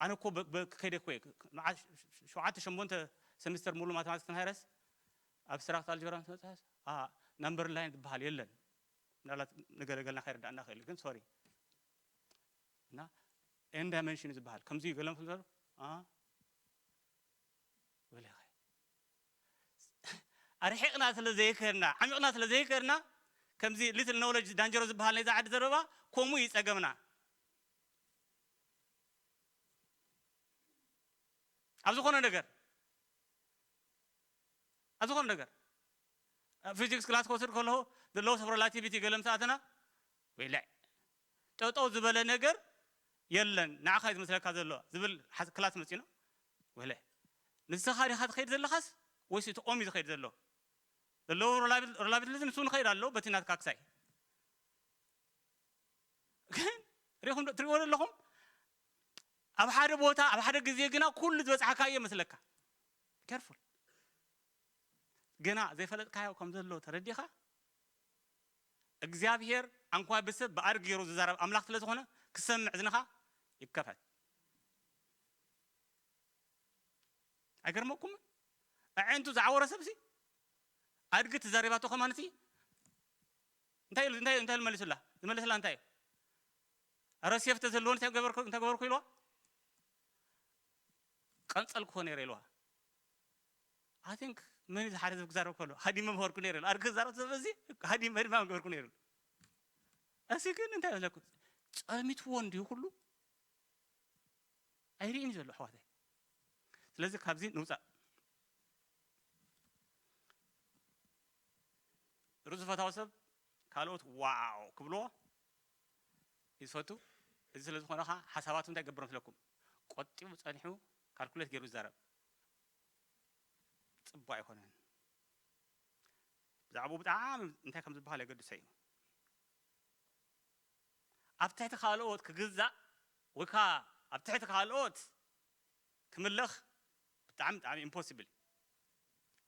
ኣነ እኮ በ-፣ በ-፣ ከይደ እኮ እየ፣ መዓት ሸ-፣ ሸ-፣ ሸውዓተ፣ ሸሞንተ ሰሚስተር ሙሉ ማተማቲክስ ተማሂረስ፣ ኣብስትራክት ኣልጀብራ ምስ በጻሕስ፣ ኣ፣ ናምበር ላይን ዝበሃል የለን። ምናልባት ንገለገልና ከይርዳእና ይኽእል፣ ግን ሶሪ። እና ኤን ዳይመንሽን ዝበሃል ከምዚ እዩ፣ ገለ ምፍልጠሉ፣ ኣ፣ ወለኸ። ኣርሒቕና ስለ ዘይከድና፣ ዓሚቕና ስለ ዘይከድና፣ ከምዚ ሊትል ኖውለጅ ዳንጀሮ ዝበሃል ናይዛ ዓዲ ዘረባ ከምኡ እዩ ጸገምና። ኣብ ዝኾነ ነገር፣ ኣብ ዝኾነ ነገር፣ ኣብ ፊዚክስ ክላስ ክወስድ ከለኹ፣ the laws of relativity ገለ ምስ ኣተና፣ ወይላይ፣ ጠጠው ዝበለ ነገር የለን፣ ንዓኻ እዩ ዝመስለካ ዘሎ ዝብል ሓስ-፣ ክላስ መጺና፣ ወለ፣ ንስኻ ዲኻ ትኸይድ ዘለኻስ ወይስ እቲ ኦም እዩ ዝኸይድ ዘሎ? The law of relabil-፣ relativism ንሱ ንኸይድ ኣሎ፣ በቲ ናትካ ክሳይ። ግን ሪኹም ዶ-፣ ትሪእዎ ዘለኹም? ኣብ ሓደ ቦታ፣ ኣብ ሓደ ግዜ ግና ኩሉ ዝበጽሓካዮ መስለካ። ኬርፉል። ግና ዘይፈለጥካዮ ከም ዘሎ ተረዲኻ፣ እግዚኣብሔር ኣንኳ ብሰብ ብኣድጊ ገይሩ ዝዛረብ ኣምላኽ ስለ ዝኾነ፣ ክሰምዕ እዝንኻ ይከፈት። ኣይገርመኩምን? ኣዒንቱ ዝዓወረ ሰብሲ፣ ኣድጊ ተዛሪባቶ ከማንሲ፣ እንታይ ኢሉ፣ እንታይ፣ እንታይ ኢሉ መሊሱላ? ዝመለሰላ እንታይ እዩ? ኣረ ሴፍ ተዘለዎ እንታይ ገበርኩ፣ እንታይ ገበርኩ ኢልዋ? ቀንጸልክዎ ነይረ ኢልዋ። I think መን እዩ ሓደ ሰብ ክዛረብ ከሎ፣ ሃዲመ ምኸርኩ ነይረ ኢሉ። ኣረ ክዛረብ ሰብ እዚ፣ ሃዲመ፣ ሃዲመ ምገበርኩ ነይረ ኢሉ። እዚ ግን እንታይ ይመስለኩም? ጸልሚትዎ እንዲሁ ኩሉ ኣይርእን እዩ ዘሎ ኣሕዋተይ። ስለዚ ካብዚ ንውጻእ። ርእሱ ፈታዊ ሰብ ካልኦት ዋው ክብልዎ እዩ ዝፈቱ። እዚ ስለ ዝኾነ ኸዓ ሓሳባቱ እንታይ ይገብር መስለኩም? ቆጢቡ ጸኒሑ ካልኩሌት ገይሩ ይዛረብ። ጽቡቕ ኣይኮነን። ብዛዕባኡ ብጣዕሚ እንታይ ከም ዝበሃል የገድሶ እዩ። ኣብ ትሕቲ ካልኦት ክግዛእ ወይ ከዓ ኣብ ትሕቲ ካልኦት ክምለኽ ብጣዕሚ፣ ብጣዕሚ ኢምፖሲብል እዩ።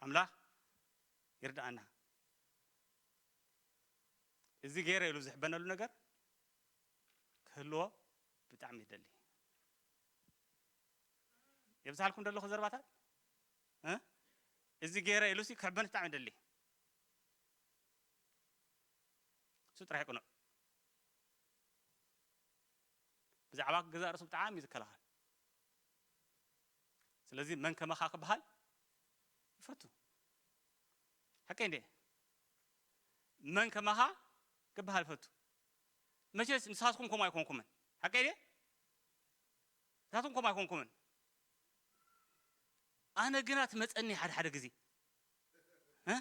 ኣምላኽ ይርድኣና። እዚ ገይረ ኢሉ ዝሕበነሉ ነገር ክህልዎ ብጣዕሚ ይደሊ። የብዝሓልኩም ደለኹ ዘረባታት? እ? እዚ ገይረ ኢሉሲ ክሕበን ብጣዕሚ ይደሊ። እሱ ጥራሕ ይቅኑዕ። ብዛዕባ ገዛእ ርእሱ ብጣዕሚ እዩ ዝከላኸል። ስለዚ መን ከማኻ ክበሃል ይፈቱ። ሓቀይ እንዴ? መን ከማኻ ክበሃል ይፈቱ። መቸስ ንስኻትኩም ከምኡ ኣይኮንኩምን። ሓቀይ ድየ? ንስኻትኩም ከምኡ ኣይኮንኩምን። ኣነ ግና ትመጸኒ ሓደ ሓደ ግዜ። እ?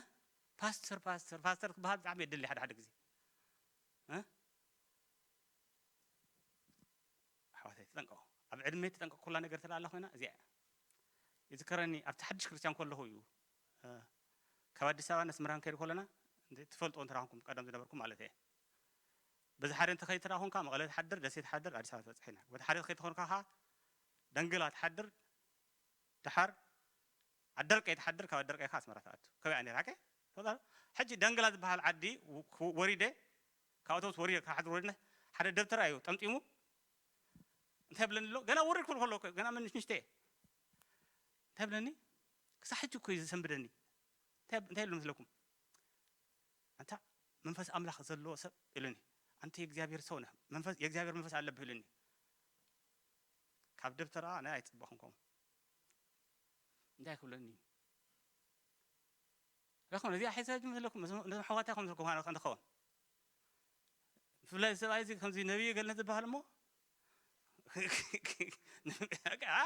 ፓስተር፣ ፓስተር፣ ፓስተር ክበሃል ብጣዕሚ የድሊ ሓደ ሓደ ግዜ። እ? ኣሕዋተይ፣ ተጠንቀቑ። ኣብ ዕድመ ተጠንቀቕ ኩላ ነገር ትላ ኣላ ኮይና፣ እዚኣ እያ። ይዝከረኒ፣ ኣብቲ ሓድሽ ክርስትያን ከለኹ እዩ። እ፣ ካብ ኣዲስ ኣበባ ነስመራን ከይዱ ከለና፣ እንተ-፣ ትፈልጡ እንተ ደኣ ኮንኩም፣ ቀደም ዝነበርኩም ማለት እየ። በዚ ሓደ እንተ ከይድ እንተ ደኣ ኮንካ፣ መቐለ ትሓድር፣ ደሴ ትሓድር፣ ኣዲስ ኣበባ ትበጽሕ ኢና። በቲ ሓደ ከይድ ተኾንካ ኸኣ፣ ደንግላ ትሓድር፣ ደሓር ኣደርቀይ ትሓድር፣ ካብ ኣደርቀይ ከኣ ኣስመራ ትኣቱ። ከመይ እያ ነይራ? ከ-፣ ተወዳዶ? ሕጂ ደንግላ ዝበሃል ዓዲ ው-፣ ክው-፣ ወሪደ፣ ካብ ኣውቶቡስ ወሪደ፣ ካብ ሓድር ወሪድና፣ ሓደ ደብተራ እዩ ጠምጢሙ። እንታይ ብለኒ ኣሎ? ገና ውርድ ክብል ከሎ እኮ፣ ገና ምን ንሽተ እየ። እንታይ ብለኒ? ክሳዕ ሕጂ እኮ እዩ ዘሰንብደኒ። እንታይ፣ እንታይ ኢሉ መስለኩም? "ኣንታ መንፈስ ኣምላኽ ዘለዎ ሰብ" ኢሉኒ። "ኣንተ የእግዚኣብሔር ሰው ነህ፣ መንፈስ፣ የእግዚኣብሔር መንፈስ ኣለብህ" ኢሉኒ። ካብ ደብተራ ናይ ኣይጽበኹም ከምኡ። እንታይ ክብለኒ? ረኸም ነዚኣ ሒዘ መስለኩም፣ ነዞም ኣሕዋታይ ከም ዝልኩም ኣነ ከንትኸውን። ብፍላይ ሰብኣይ እዚ ከምዚ ነቢይ ገለ ዝበሃል እሞ፣ ኣ፣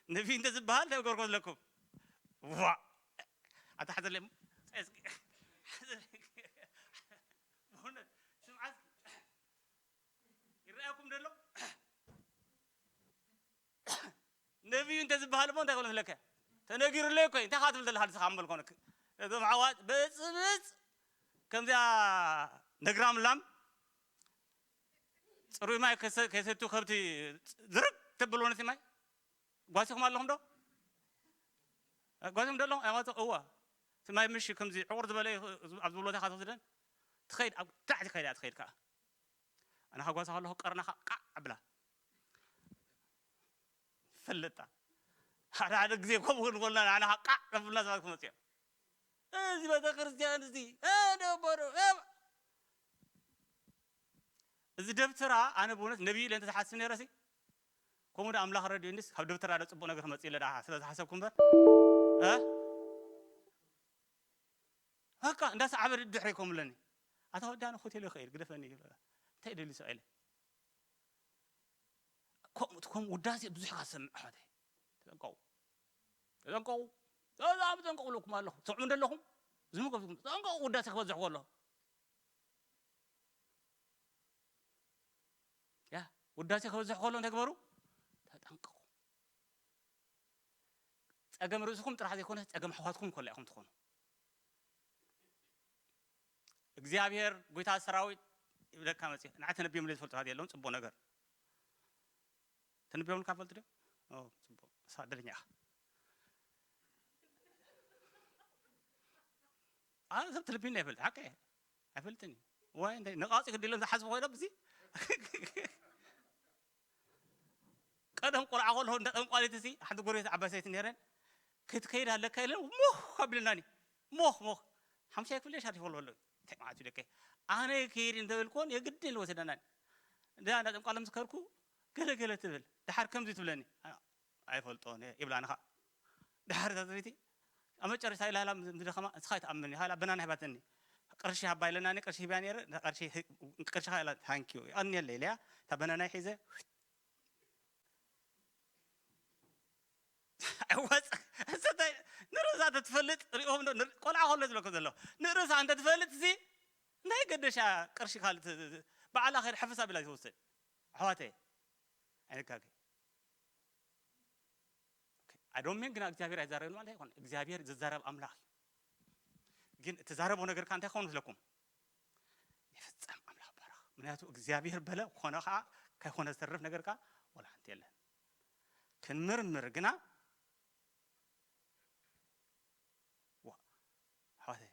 ነቢይ እንተ ዝበሃል እንታይ ገርኩ ኣለኩም? ዋ! ኣታ ሓዘለይ፣ እስኪ፣ ሓዘለይ። ብእውነት፣ ስምዓት ይረኣየኩም ደሎ? ነቢዩ እንተ ዝበሃል እሞ እንታይ ክብሎ ስለከ? ተነጊሩለይ እኮ እዩ። እንታይ ካብ ትብል ዘለኻ ንስኻ እምበል ኮነ? እዞም ኣሕዋት ብጽብጽ ከምዚኣ ነግራም ላም ጽሩይ ማይ ከሰ-፣ ከይሰትዩ ከብቲ ዝርግ ተብልዎ ነቲ ማይ ጓሲኹም ኣለኹም ዶ? ጓሲኹም ዶ ኣለኹም? ኣይጓቶ-፣ እዋ። እቲ ማይ ምሽ ከምዚ ዕቑር ዝበለ እዩ፣ ኣብዚ ብሎታ ኢኻ ትወስደን? ትኸይድ፣ ኣብ ታሕቲ ከይዳ ትኸይድ ከኣ። ኣነ ከጓሳ ከለኹ ቀርናኻ ቃዕ ኣብላ። ፈልጣ። ሓደ ሓደ ግዜ ከምኡ ክንኮና ንዓና ቃዕ ኣብላ ሰባት ክመጽኡ እዮም። እዚ ቤተ ክርስቲያን እዚ፣ እ፣ ደበሮ፣ እ፣ እዚ ደብተራ ኣነ ብእውነት ነቢይ ኢለ እንተዝሓስብ ነይረሲ፣ ከምኡ ዶ ኣምላኽ ረድኡኒስ ካብ ደብተራ ዶ ጽቡቕ ነገር ክመጽእ ኢለ ደኣ ስለ ዝሓሰብኩ እምበር፣ እ? በቃ እንዳሰዓበ ድሕረይ ከምለኒ። ኣታ ወዲ ኣነ ሆቴል ይኸይድ ግደፈኒ ይብለላ። እንታይ ደልዩ ሰብኣይ ኢለ። ከምኡ፣ እቲ ከምኡ ውዳሴ ብዙሕ ኢኻ ትሰምዕ ኣሕዋተይ። ተጠንቀቑ። ተጠንቀቑ። ተጠንቀቑ፣ ተጠንቀቑ እብለኩም ኣለኹ። ትሰምዑ እንደለኹም፣ ዝም ከብትኩም፣ ተጠንቀቑ ውዳሴ ክበዝሕ ከሎ። ያ፣ ውዳሴ ክበዝሕ ከሎ እንታይ ግበሩ? ተጠንቀቑ። ጸገም ርእስኹም ጥራሕ ዘይኮነ፣ ጸገም ኣሕዋትኩም ከሎ ኢኹም ትኾኑ። እግዚኣብሔር ጐይታ ሰራዊት ይብለካ መጽእ። ንዓይ ተነብዮምለይ ዝፈልጡ ሰባት የለውን፣ ጽቡቕ ነገር። ተነብዮምልካ ፈልጡ ድዮም? ኦ፣ ጽቡቕ። ንስኻ ዕድለኛ ኢኻ። ኣነ ሰብ ተነብዩኒ ኣይፈልጥ፣ ሓቀይ ኣይፈልጥን እዩ። ዋይ፣ እንታይ ነቓጺ ክድሎም ዝሓስቡ ኮይኖም፣ እዚ ቀደም ቆልዓ ከለኹ እንዳ ጠንቋሊት እዚ ሓንቲ ጎረቤት ዓባይ ሰበይቲ ነይረን፣ "ክትከይድ ኣለካ" ኢለን ሞኽ ኣቢለናኒ። ሞኽ፣ ሞኽ። ሓሙሻይ ክፍሊ ሻርሽ ወሎ ኣሎ። እንታይ ማለት እዩ ደቀይ? ኣነ ክይድ እንተበልክዎን የግድን ኢለን ወሰደናኒ። እንዳ፣ እንዳ ጠንቋሊ ምስ ከድኩ ገለ ገለ ትብል። ደሓር ከምዚ ትብለኒ። "ኣነ ኣይፈልጦን እየ" ይብላኒ ኸኣ። ደሓር እታ ሰበይቲ ኣብ መጨረሽታ ኢላ ኢላ ምስ ደኸማ፣ "ንስኻ ኣይትኣምንን ኢኻ" ኢላ በናና ሂባትኒ። ቅርሺ ሃባ ኢለናኒ፣ ቅርሺ ሂብያ ነይረ። ቅርሺ፣ ቅርሺ ኸኣ ኢላ፣ "ታንኪዩ፣ የቐንየለይ" ኢለያ። እታ በናናይ ሒዘ ኣይዋጽእ። እሰታይ ንርእሳ ተትፈልጥ ሪኦም ዶ? ንር-፣ ቆልዓ ከሎ ዝብለኩም ዘሎ። ንርእሳ እንተ ትፈልጥ እዚ ናይ ገደሻ ቅርሺ ካልእ ት-፣ ት-፣ ት-፣ ባዕላ ከይድ ሕፍስ ኣቢላ ትወስድ። ኣሕዋተይ፣ ኣይንጋገ። ኦኬ፣ I don't mean ግና እግዚኣብሔር ኣይዛረብን ማለት ኣይኮነን። እግዚኣብሔር ዝዛረብ ኣምላኽ እዩ። ግን እትዛረቦ ነገር ከኣ እንታይ ክኸውን መስለኩም? ይፍጸም ኣምላኽ ባረኽ። ምክንያቱ እግዚኣብሔር በለ ኮነ ከኣ፣ ከይኮነ ዝተርፍ ነገር ከኣ ወላ ሓንቲ የለን። ክንምርምር ግና፣ ዋ፣ ኣሕዋተይ፣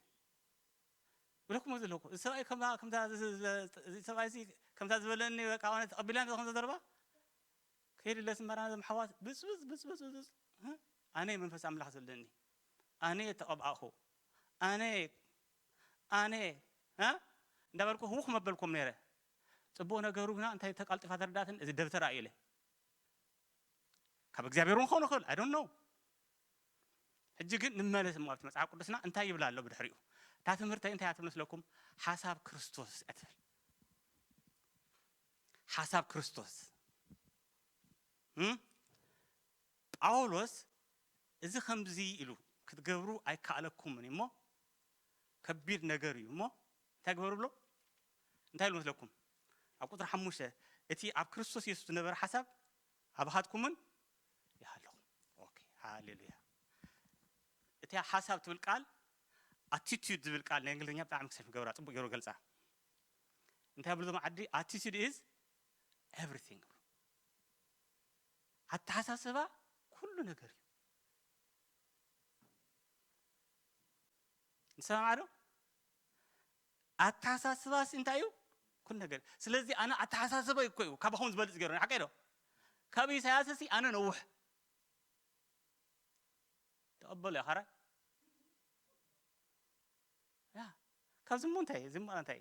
ብለኩም ዘለኹ፣ እዚ ሰብኣይ ከምዛ፣ ከምዛ፣ እዚ ሰብኣይ እዚ ከምዛ ዝበለኒ፣ በቃ፣ ኣነ ተቐቢላ ከምዛ ዘረባ፣ ከይድለ ስመራ ነዞም ኣሕዋት ብጽብጽ፣ ብጽብጽ፣ ብጽብጽ፣ እ? ኣነ መንፈስ ኣምላኽ ዘለኒ፣ ኣነ ተቐብኣኹ፣ ኣነ፣ ኣነ፣ እ? እንዳበልኩ ህውኽ መበልኩም ነይረ። ጽቡቕ ነገሩ ግና እንታይ ተቃልጢፋ ተረዳእትን፣ እዚ ደብተራ እዩ ኢለ። ካብ እግዚኣብሔር እውን ክኸውን ይኽእል፣ I don't know። ሕጂ ግን ንመለስ እሞ ኣብቲ መጽሓፍ ቅዱስና እንታይ ይብል ኣሎ ብድሕሪኡ? እታ ትምህርተይ እንታይ እያ ትብል መስለኩም? ሓሳብ ክርስቶስ እያ ትብል። ሓሳብ ክርስቶስ። እም? ጳውሎስ እዚ ከምዚ ኢሉ፣ "ክትገብሩ ኣይከኣለኩምን እሞ ከቢድ ነገር እዩ እሞ እንታይ ግበሩ ብሎ እንታይ ኢሉ መስለኩም? ኣብ ቁፅሪ ሓሙሽተ እቲ ኣብ ክርስቶስ የሱስ ዝነበረ ሓሳብ ኣባኻትኩምን ይሃለኹም። ኦኬ፣ ሃሌሉያ። እቲያ ሓሳብ ትብል ቃል ኣቲቲዩድ ዝብል ቃል ናይ እንግሊዝኛ ብጣዕሚ ክሰፍ ገብራ ፅቡቅ ገይሩ ገልፃ። እንታይ ብሉ ዞም ዓዲ ኣቲቲዩድ ኢዝ ኤቭሪቲንግ ብሉ። ኣተሓሳስባ ኩሉ ነገር እዩ። ንሰማማዕ ዶ? ኣተሓሳስባሲ እንታይ እዩ? ኩሉ ነገር። ስለዚ ኣነ ኣተሓሳስበይ እኮ እዩ ካባኹም ዝበልፅ ገይሩ ሓቀይ ዶ? ካብ ኢሳያስሲ ኣነ ነውሕ ተቐበሉ እያ ካራ ያ። ካብዚ እሞ እንታይ እዚ እሞ እንታይ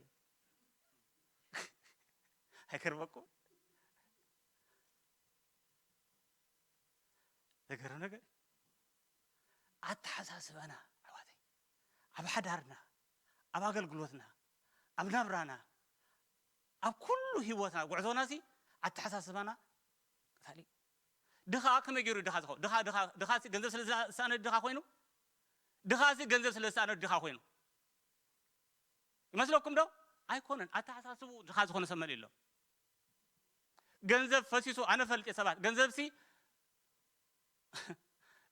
ኣይገርመኩም? ዘገርም ነገር ኣተሓሳስባና ኣሕዋተይ፣ ኣብ ሓዳርና፣ ኣብ ኣገልግሎትና፣ ኣብ ናብራና፣ ኣብ ኩሉ ህይወትና ጉዕዞና ሲ ኣተሓሳስባና ቀታሊ። ድኻ ከመይ ገይሩ ድኻ ዝኸውን? ድኻ ድኻ ድኻ ሲ ገንዘብ ስለ ዝሰኣነ ድኻ ኮይኑ? ድኻ ሲ ገንዘብ ስለ ዝሰኣነ ድኻ ኮይኑ? ይመስለኩም ዶ? ኣይኮነን። ኣተሓሳስቡ ድኻ ዝኾነ ሰብ መን ኣሎ? ገንዘብ ፈሲሱ ኣነ ፈልጥ ሰባት ገንዘብ ሲ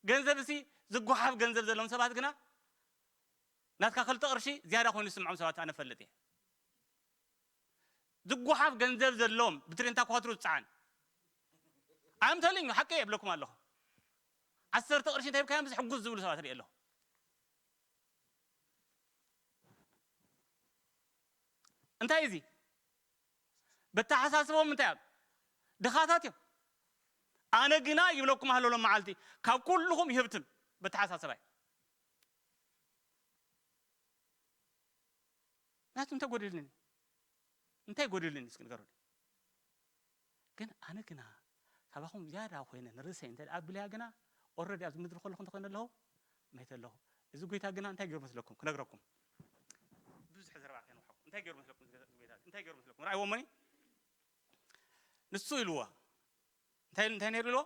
ገንዘብ ሲ ዝጓሓፍ ገንዘብ ዘለዎም ሰባት ግና ናትካ ክልተ ቅርሺ ዝያዳ ኮይኑ ዝስምዖም ሰባት ኣነ ፈልጥ እየ። ዝጓሓፍ ገንዘብ ዘለዎም ብትሬንታ ክኸትሩ ዝፀዓን ኣምተልኝ ሓቂ የብለኩም ኣለኹ። ዓሰርተ ቅርሺ እንታይ ብካዮም ሕጉስ ዝብሉ ሰባት ርኢ ኣለኹ። እንታይ እዚ በተሓሳስቦም እንታይ እዮም? ድኻታት እዮም። ኣነ ግና ይብለኩም ኣለሎም መዓልቲ ካብ ኩልኹም ይህብትም በተሓሳሰባይ። ናቱ እንታይ ጎዲልኒ? እንታይ ጎዲልኒ እስኪ ንገሩኒ። ግን ኣነ ግና ካባኹም ዝያዳ ኮይነ ንርእሰይ እንተ ኣቢለያ ግና ኦረዲ ኣብዚ ምድሪ ከለኹ እንተኮይነ ኣለኹ መይተ ኣለኹ። እዚ ጎይታ ግና እንታይ ገይሩ መስለኩም ክነግረኩም። ብዙሕ ዘረባ ከይንውሓኩም እንታይ ገይሩ መስለኩም? እዚ ጎይታ እንታይ ገይሩ መስለኩም? ርኣይዎ እሞኒ ንሱ ኢልዎ እንታይ እንታይ ነይሩ ኢልዎ?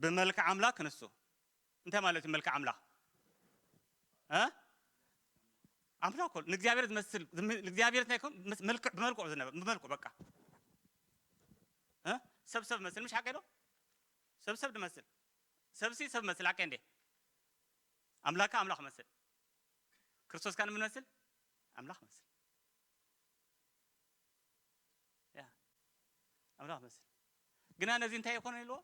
ብመልክዕ ኣምላክ ንሱ እንታይ ማለት እዩ? መልክዕ ኣምላኽ እ ኣምላኽ እኮ ንእግዚኣብሔር ዝመስል ንእግዚኣብሔር እንታይ ከም መልክዕ ብመልክዑ ዝነበር ብመልክዑ በቃ እ ሰብ ሰብ መስል ምሽ ሓቀ ዶ ሰብ ሰብ ዝመስል ሰብ ሲ ሰብ መስል ሓቀ እንዴ ኣምላካ ኣምላኽ መስል ክርስቶስ ካን ምን መስል ኣምላኽ መስል ያ ኣምላኽ መስል ግና ነዚ እንታይ ይኮነ ኢልዎ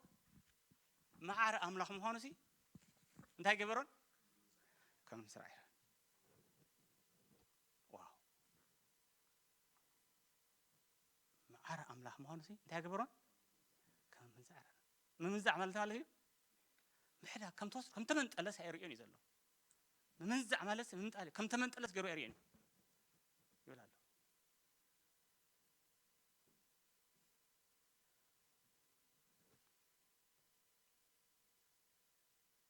መዓር ኣምላኽ ምዃኑ ሲ እንታይ ገበሮን ከም ስራሕ ዋው መዓር ኣምላኽ ምዃኑ ሲ እንታይ ገበሮን ከም ምንዛዕ ምምንዛዕ ማለት ማለት እዩ ምሕዳ ከም ተወስ ከም ተመንጠለስ ኣይርእዮን እዩ ዘሎ ምምንዛዕ ማለት ምምጣል ከም ተመንጠለስ ገይሩ ኣይርእዮን እዩ ይብል ኣሎ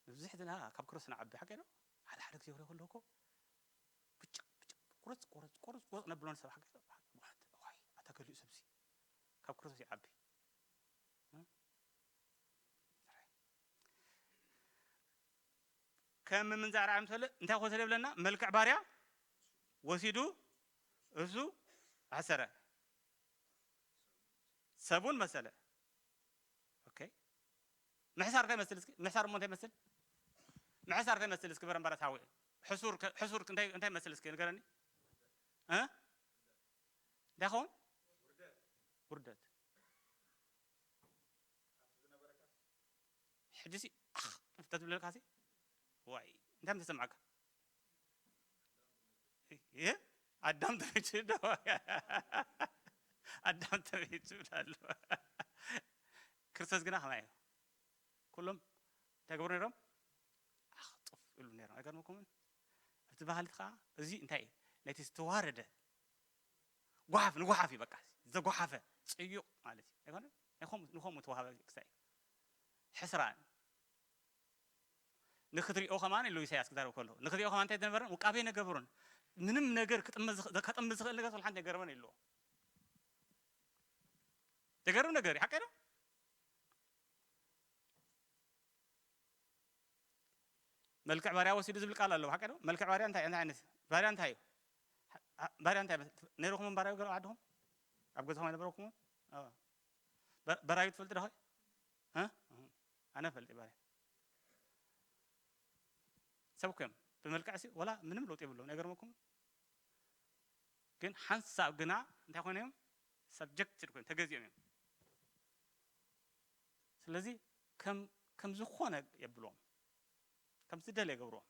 ንብዙሕ ዝና ካብ ክርስቶስ ንዓቢ ሓቂ ዶ ሓደ ሓደ ግዜ ክሪኦ ከለኩ ብጭቅ ብጭቅ ቁርፅ ቁርፅ ቁርፅ ቁርፅ ነብሎ ንሰብ ሓቂ ዶ ዋይ ኣታ ገሊኡ ሰብሲ ካብ ክርስቶስ ይዓቢ ከም ምምንዛዕ ርኣይ ምሰለ እንታይ ክወሰደ ይብለና መልክዕ ባርያ ወሲዱ እሱ ኣሰረ ሰቡን መሰለ ኦኬ ምሕሳር እንታይ መስል እስኪ ምሕሳር እሞ እንታይ መስል ምሕሳር እንታይ መስል እስኪ በረምበረ ታዊ ሕሱር ሕሱር እንታይ እንታይ መስል እስኪ ንገረኒ እ እንታይ ኸውን ውርደት ሕጂ ሲ ኣኽ ተትብለልካ ሲ ዋይ እንታይ ምተሰምዓካ ኣዳም ተመይቱ ዶ ኣዳም ተመይቱ ይብል ኣሎ ክርስቶስ ግና ከማይ እዩ ኩሎም እንታይ ገብሩ ነይሮም ኣኽጥፍ ይብሉ ነይሮም ኣይገርመኩምን ኣብቲ ባህሊ ከዓ እዚ እንታይ እዩ ነቲ ዝተዋረደ ጓሓፍ ንጓሓፍ እዩ በቃ ዘጓሓፈ ፅዩቕ ማለት እዩ ኣይኮነ ንኸምኡ ተዋሃበ ክስታይ እዩ ሕስራን ንክትሪኦ ከማን ኢሉ ኢሳያስ ክዛረብ ከሎ ንክትሪኦ ከማን እንታይ ዝነበረን ውቃቤ ነገበሩን ምንም ነገር ከጥምዝ ዝኽእል ነገር ስለ ሓንቲ ነገርበን ኢልዎ ተገርም ነገር እዩ ሓቀ ነው መልክዕ ባርያ ወሲዱ ዝብል ቃል ኣለዎ። ሓቂ ዶ? መልክዕ ባርያ እንታይ እንታይ ዓይነት ባርያ እንታይ እዩ? አ- ባርያ እንታይ ይመስል? ነይርኹም ባርያ ገለ ዓድኹም ኣብ ገዛኹም ኣይነበረኩም? በራዩ ትፈልጥ ዶ? ኣነ ፈልጥ ባርያ ሰብ እኮ እዮም። ብመልክዕ ሲ ወላ ምንም ለውጥ የብሎም። ነገር መኩም ግን ሓንሳብ ግና እንታይ ኮይኖም እዮም? ሰብጀክትድ ኮይኖም ተገዚኦም እዮም። ስለዚ ከም ከም ዝኾነ የብሎም፣ ከም ዝደለ የገብርዎም።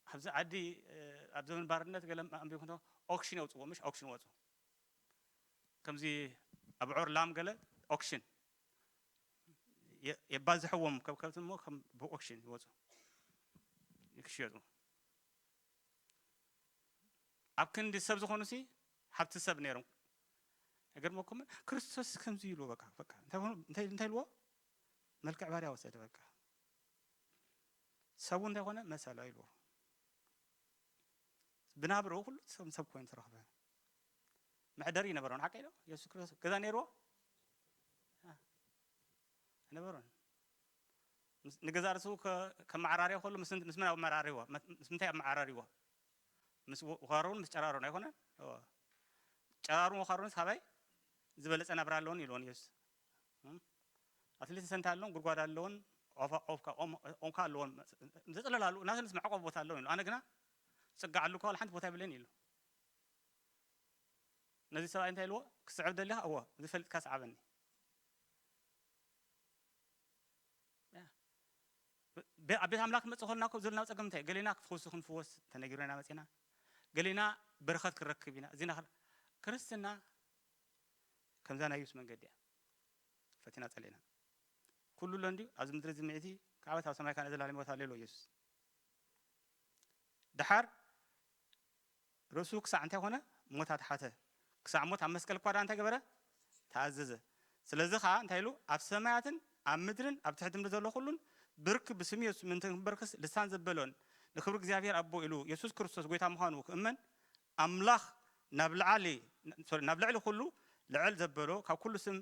ኣብዚ ዓዲ ኣብ ዘመን ባርነት ገለ ኣንቢብኩም ኦክሽን የውፅዎ፣ ምሽ ኦክሽን ወፁ። ከምዚ ኣብዑር ላም ገለ ኦክሽን የባዝሕዎም ከብከብቲ እሞ ከም ብኦክሽን ይወፁ ክሽየጡ። ኣብ ክንዲ ሰብ ዝኾኑ ሲ ሓብቲ ሰብ ነይሮም። ነገር መኮመን ክርስቶስ ከምዚ ኢሉ በቃ በቃ እንታይ ሆኑ እንታይ እንታይ ኢልዎ? መልክዕ ባርያ ወሰደ በቃ። ሰቡ እንታይ ኾነ መሰለ ኢልዎ። ብናብረኡ ኩሉ ሰብ ሰብ ኮይኑ ተረኽበ። መሕደሪ ይነበሮን ሓቀይ ዶ? የሱስ ክርስቶስ ገዛ ነይርዎ? ኣይነበሮን። ንገዛ ርእሱ ከመዓራርዮ ከሎ ምስ መን ኣመዓራርይዎ? ምስ ምንታይ ኣመዓራርይዎ? ምስ ወኻሩን ምስ ጨራሩን ኣይኮነን? ጨራሩን ወኻሩንስ ካባይ ዝበለጸ ናብራ ኣለዎን ኢልዎን ኢየሱስ። ኣትሊስት ሰንታ ኣለዎን ጉድጓድ ኣለዎን ኦምካ ኣለዎን ዘጽለላሉ እናሰንስ መዕቆብ ቦታ ኣለዎን ኢሉ። ኣነ ግና ጽጋዕ ኣሉ ከዋል ሓንቲ ቦታ ይብለን ኢሉ። ነዚ ሰብኣይ እንታይ ኢልዎ? ክስዕብ ደሊኻ? እዎ፣ ዝፈልጥካ ስዓበኒ። ኣብ ቤት ኣምላኽ ክመጽእ ከለና እኮ ዘለና ጸገም እንታይ? ገሌና ክፈውሱ ክንፍወስ ተነጊሩና ኢና መጺና። ገሌና በረኸት ክንረክብ ኢና። እዚና ክርስትና ከምዛ ናይ ዩስ መንገዲ እያ። ፈቲና ጸሊእና። ኩሉ ኣሎ እንድዩ ኣብዚ ምድሪ ዝምዒቲ ካዕበት ኣብ ሰማይ ካነ ዘላለም ቦታ ኣሎ ኢየሱስ። ደሓር ርእሱ ክሳዕ እንታይ ኮነ? ሞት ኣትሓተ። ክሳዕ ሞት ኣብ መስቀል እኳ ደኣ እንታይ ገበረ? ተኣዘዘ። ስለዚ ኸዓ እንታይ ኢሉ? ኣብ ሰማያትን ኣብ ምድርን ኣብ ትሕቲ ምድሪ ዘሎ ኩሉን ብርክ ብስም የሱስ ምእንቲ ክንበርክስ ልሳን ዘበሎን ንክብሪ እግዚኣብሔር ኣቦ ኢሉ የሱስ ክርስቶስ ጎይታ ምዃኑ ክእመን ኣምላኽ ናብ ልዓሊ ሶሪ ናብ ልዕሊ ኩሉ ልዕል ዘበሎ ካብ ኩሉ ስም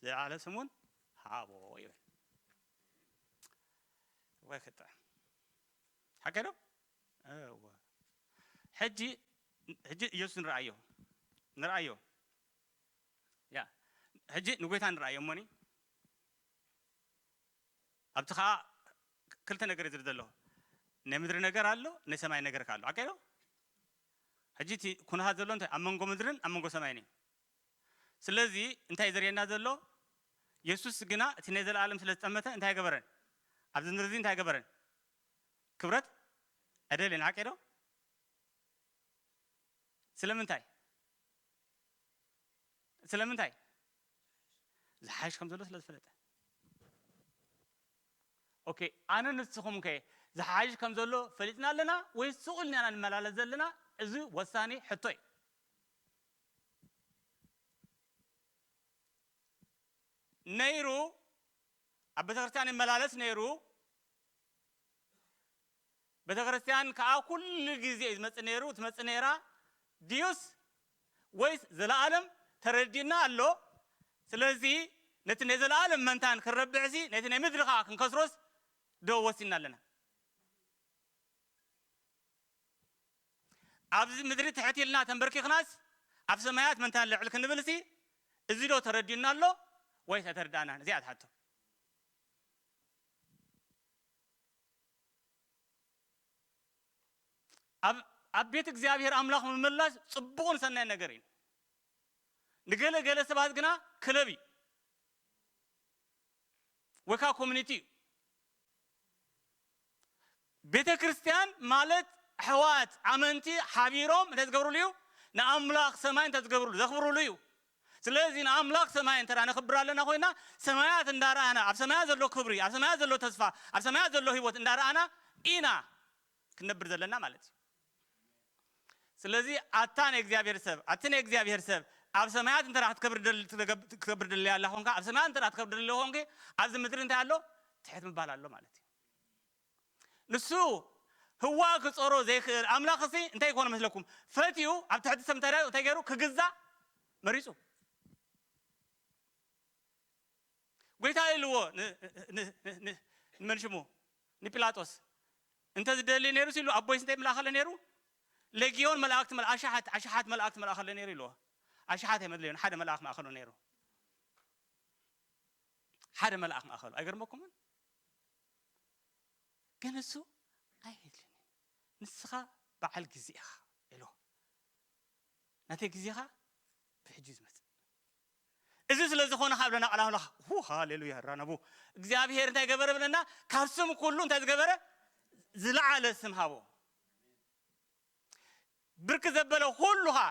ዝለዓለ ስም እውን ሃቦ ይብል። ወይ ክጥዕም ሓቂ ዶ? እወ። ሕጂ ሕጂ ኢየሱስ ንርኣዮ ንርኣዮ ያ ሕጂ ንጎይታ ንርኣዮ እሞኒ ኣብቲ ከዓ ክልተ ነገር ዝር ዘሎ ናይ ምድሪ ነገር ኣሎ ናይ ሰማይ ነገር ኣሎ ኣቀዶ ሕጂ እቲ ኩነታት ዘሎ እንታይ ኣብ መንጎ ምድርን ኣብ መንጎ ሰማይን እዩ ስለዚ እንታይ ዘርእየና ዘሎ የሱስ ግና እቲ ናይ ዘለኣለም ስለ ዝጠመተ እንታይ ገበረን ኣብዚ ምድሪ እንታይ ገበረን ክብረት ኣደልን ሓቂ ዶ ስለምንታይ ስለምንታይ ዝሓይሽ ከም ዘሎ ስለ ዝፈለጠ ኦኬ ኣነ ንስኹም ከ ዝሓይሽ ከም ዘሎ ፈሊጥና ኣለና ወይ ስቑል ኢና ንመላለስ ዘለና እዚ ወሳኒ ሕቶ እዩ ነይሩ ኣብ ቤተክርስትያን ይመላለስ ነይሩ ቤተክርስትያን ከዓ ኩሉ ግዜ እዩ ዝመፅእ ነይሩ ትመፅእ ነይራ ድዩስ ወይስ ዘለኣለም ተረዲእና ኣሎ ስለዚ ነቲ ናይ ዘለኣለም መንታን ክንረብሕሲ ነቲ ናይ ምድሪ ከዓ ክንከስሮስ ዶ ወሲና ኣለና ኣብዚ ምድሪ ትሕት ኢልና ተንበርኪኽናስ ኣብ ሰማያት መንታን ልዕል ክንብልሲ እዚ ዶ ተረዲኡና ኣሎ ወይስ ኣይተረዳእናን እዚኣ ትሓቶ ኣብ ቤት እግዚኣብሔር ኣምላኽ ምምላስ ጽቡቕን ሰናይ ነገር እዩ ንገለ ገለ ሰባት ግና ክለብ እዩ ወይ ከዓ ኮሚኒቲ እዩ ቤተ ክርስቲያን ማለት ኣሕዋት ኣመንቲ ሓቢሮም እንታይ ዝገብርሉ እዩ ንኣምላኽ ሰማይ እንታይ ዝገብርሉ ዘኽብርሉ እዩ ስለዚ ንኣምላኽ ሰማይ እንተ ነኽብር ኣለና ኮይና ሰማያት እንዳረኣና ኣብ ሰማያት ዘሎ ክብሪ ኣብ ሰማያት ዘሎ ተስፋ ኣብ ሰማያት ዘሎ ህይወት እንዳረኣና ኢና ክንነብር ዘለና ማለት እዩ ስለዚ ኣታ ናይ እግዚኣብሔር ሰብ ኣቲ ናይ እግዚኣብሔር ሰብ ኣብ ሰማያት እንተ ክትከብር ደሊ ኣለኻ ኮንካ ኣብ ሰማያት እንተ ክትከብር ደሊ ኮንኪ ኣብዚ ምድሪ እንታይ ኣሎ ትሕት ምባል ኣሎ ማለት እዩ ንሱ ህዋ ክፀሮ ዘይክእል ኣምላኽ ሲ እንታይ ይኮነ መስለኩም ፈትዩ ኣብ ትሕቲ ሰብ እንታይ እንታይ ገይሩ ክግዛእ መሪፁ ጎይታ ኢልዎ ን- ን- ን- ን- ንመን ሽሙ ንጲላጦስ እንተ ዝደሊ ነይሩ ኢሉ ኣቦይስ እንታይ ምልኣኸለ ነይሩ? ሌጊዮን መላእክቲ መል ኣሽሓት ኣሽሓት መላእክቲ መላእከለ ነይሩ ኢልዎ። ኣሽሓት ኣይመድለዮን፣ ሓደ መልኣኽ ማእከሉ ነይሩ። ሓደ መልኣኽ ማእከሉ። ኣይገርመኩምን? ግን እሱ ኣየድልንን። ንስኻ በዓል ግዜ ኢኻ ኢልዎ። ናተይ ግዜኻ ብሕጂ እዩ ዝመጽእ። እዚ ስለ ዝኾነ ካብ ለና ቃል ኣምላኽ ሁ ሃሌሉያ ራነቡ እግዚኣብሔር እንታይ ገበረ ብለና? ካብ ስም ኩሉ እንታይ ዝገበረ? ዝለዓለ ስም ሃቦ። ብርክ ዘበለ ኩሉ ኸዓ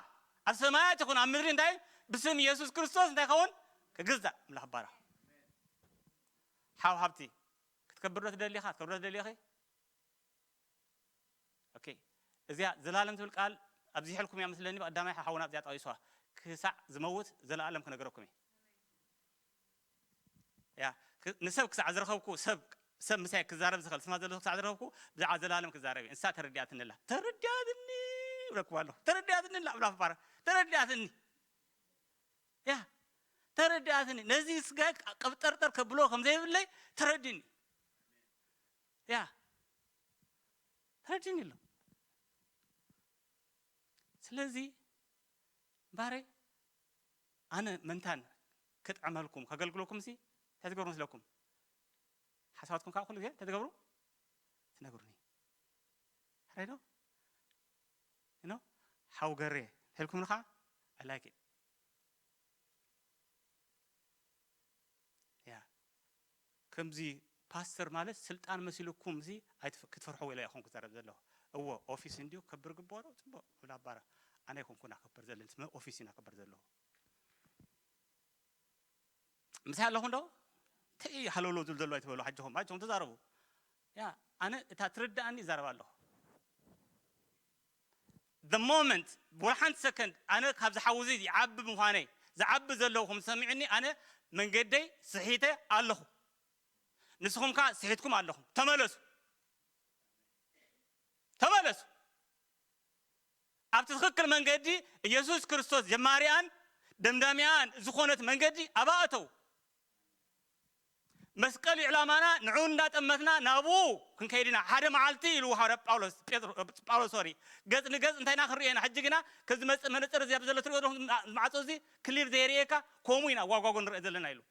ኣብ ሰማያት ይኹን ኣብ ምድሪ እንታይ ብስም ኢየሱስ ክርስቶስ እንታይ ኸውን ክግዛእ ኣምላኽ ባራ ሓው ሃብቲ ክትከብር ዶ ትደሊኻ ክትከብር ዶ ትደሊኺ ኦኬ እዚኣ ዘላለም ትብል ቃል ኣብዚሐልኩም እያ መስለኒ ብቀዳማይ ሓውና ኣብዚኣ ጠቂስዋ ክሳዕ ዝመውት ዘላለም ክነገረኩም እየ ያ ንሰብ ክሳዕ ዝረኸብኩ ሰብ ሰብ ምሳይ ክዛረብ ዝኽእል ስማ ዘሎ ክሳዕ ዝረኸብኩ ብዛዕባ ዘላለም ክዛረብ እየ ንሳ ተረዲኣትኒ ኣላ ተረዲኣትኒ ይብለኩም ኣለኹ ተረዲኣትኒ ኣላ ብላ ባራ ተረዲኣትኒ ያ ተረዲኣትኒ ነዚ ስጋ ቀብጠርጠር ከብሎ ከም ዘይብለይ ተረዲኒ ያ ተረዲኒ ኣሎ ስለዚ ባሬ ኣነ መንታን ክጥዕመልኩም ከገልግለኩም ሲ እንታይ ትገብሩ መስለኩም ሓሳባትኩም ከዓ ኩሉ ግዜ እንታይ ትገብሩ ትነግሩኒ ሕራይ ዶ ኖ ሓው ገሬ ተልኩምኒ ከዓ I like it ያ ከምዚ ፓስተር ማለት ስልጣን መሲልኩም ዚ ክትፈርሕዎ ኢለ ኣይኮንኩ ዘረብ ዘለኹ እዎ ኦፊስ እንዲዩ ከብር ግበሮ ፅቡቅ ብላ ባራ ኣነ ኣይኮንኩን ኣከብር ዘለ ኦፊስ ኢና ከብር ዘለኹ ምሳይ ኣለኹ እንዶ እንታይ ሃለውለው ዝብል ዘሎ ኣይትበሉ ሓጅኹም ሓጅኹም ተዛረቡ ያ ኣነ እታ ትርዳእኒ ይዛረብ ኣለኹ the moment ወላ ሓንቲ ሰከንድ ኣነ ካብ ዝሓውዚ ይዓቢ ምዃነይ ዝዓቢ ዘለኹም ሰሚዕኒ ኣነ መንገደይ ስሒተ ኣለኹ ንስኹም ከ ስሒትኩም ኣለኹም ተመለሱ ተመለሱ ኣብቲ ትኽክል መንገዲ ኢየሱስ ክርስቶስ ጀማሪኣን ደምዳሚኣን ዝኾነት መንገዲ ኣባእተው መስቀል እዩ ዕላማና ንዑ እንዳጠመትና ናብኡ ክንከይድ ኢና ሓደ መዓልቲ ኢሉ ሃረ ጳውሎስ ጳውሎስ ሶሪ ገጽ ንገጽ እንታይና ክንሪኦ ኢና ሕጂ ግና ከዚ መጽእ መነጽር እዚ ኣብ ዘሎ ትሪኦ ዘለኹም ማዕጾ እዚ ክሊር ዘይርእየካ ከምኡ ኢና ዋጓጎ ንርኢ ዘለና ኢሉ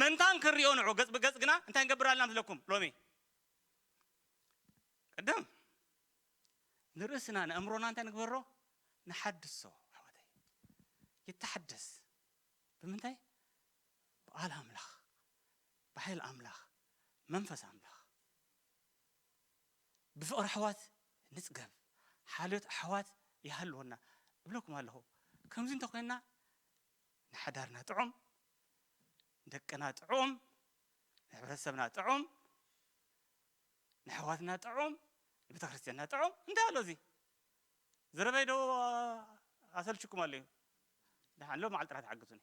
መንታን ክንሪኦ ንዑ ገጽ ብገጽ ግና እንታይ ንገብር ኣለና ምስለኩም ሎሚ ቅድም ንርእስና ንእምሮና እንታይ ንግበሮ ንሓድሶ ኣሕዋተይ ይተሓደስ ብምንታይ ብቃል ኣምላኽ ብሓይል ኣምላኽ መንፈስ ኣምላኽ ብፍቕሪ ኣሕዋት ንጽገብ ሓልዮት ኣሕዋት ይሃልወና እብለኩም ኣለኹ ከምዚ እንተኮይንና ንሓዳርና ጥዑም ንደቅና ጥዑም ንሕብረተሰብና ጥዑም ንኣሕዋትና ጥዑም ንቤተክርስትያንና ጥዑም እንታይ ኣሎ እዚ ዘረበይ ዶ ኣሰልችኩም ኣሎ እዩ ደሓን ሎ መዓል ጥራሕ ትሓግዙኒ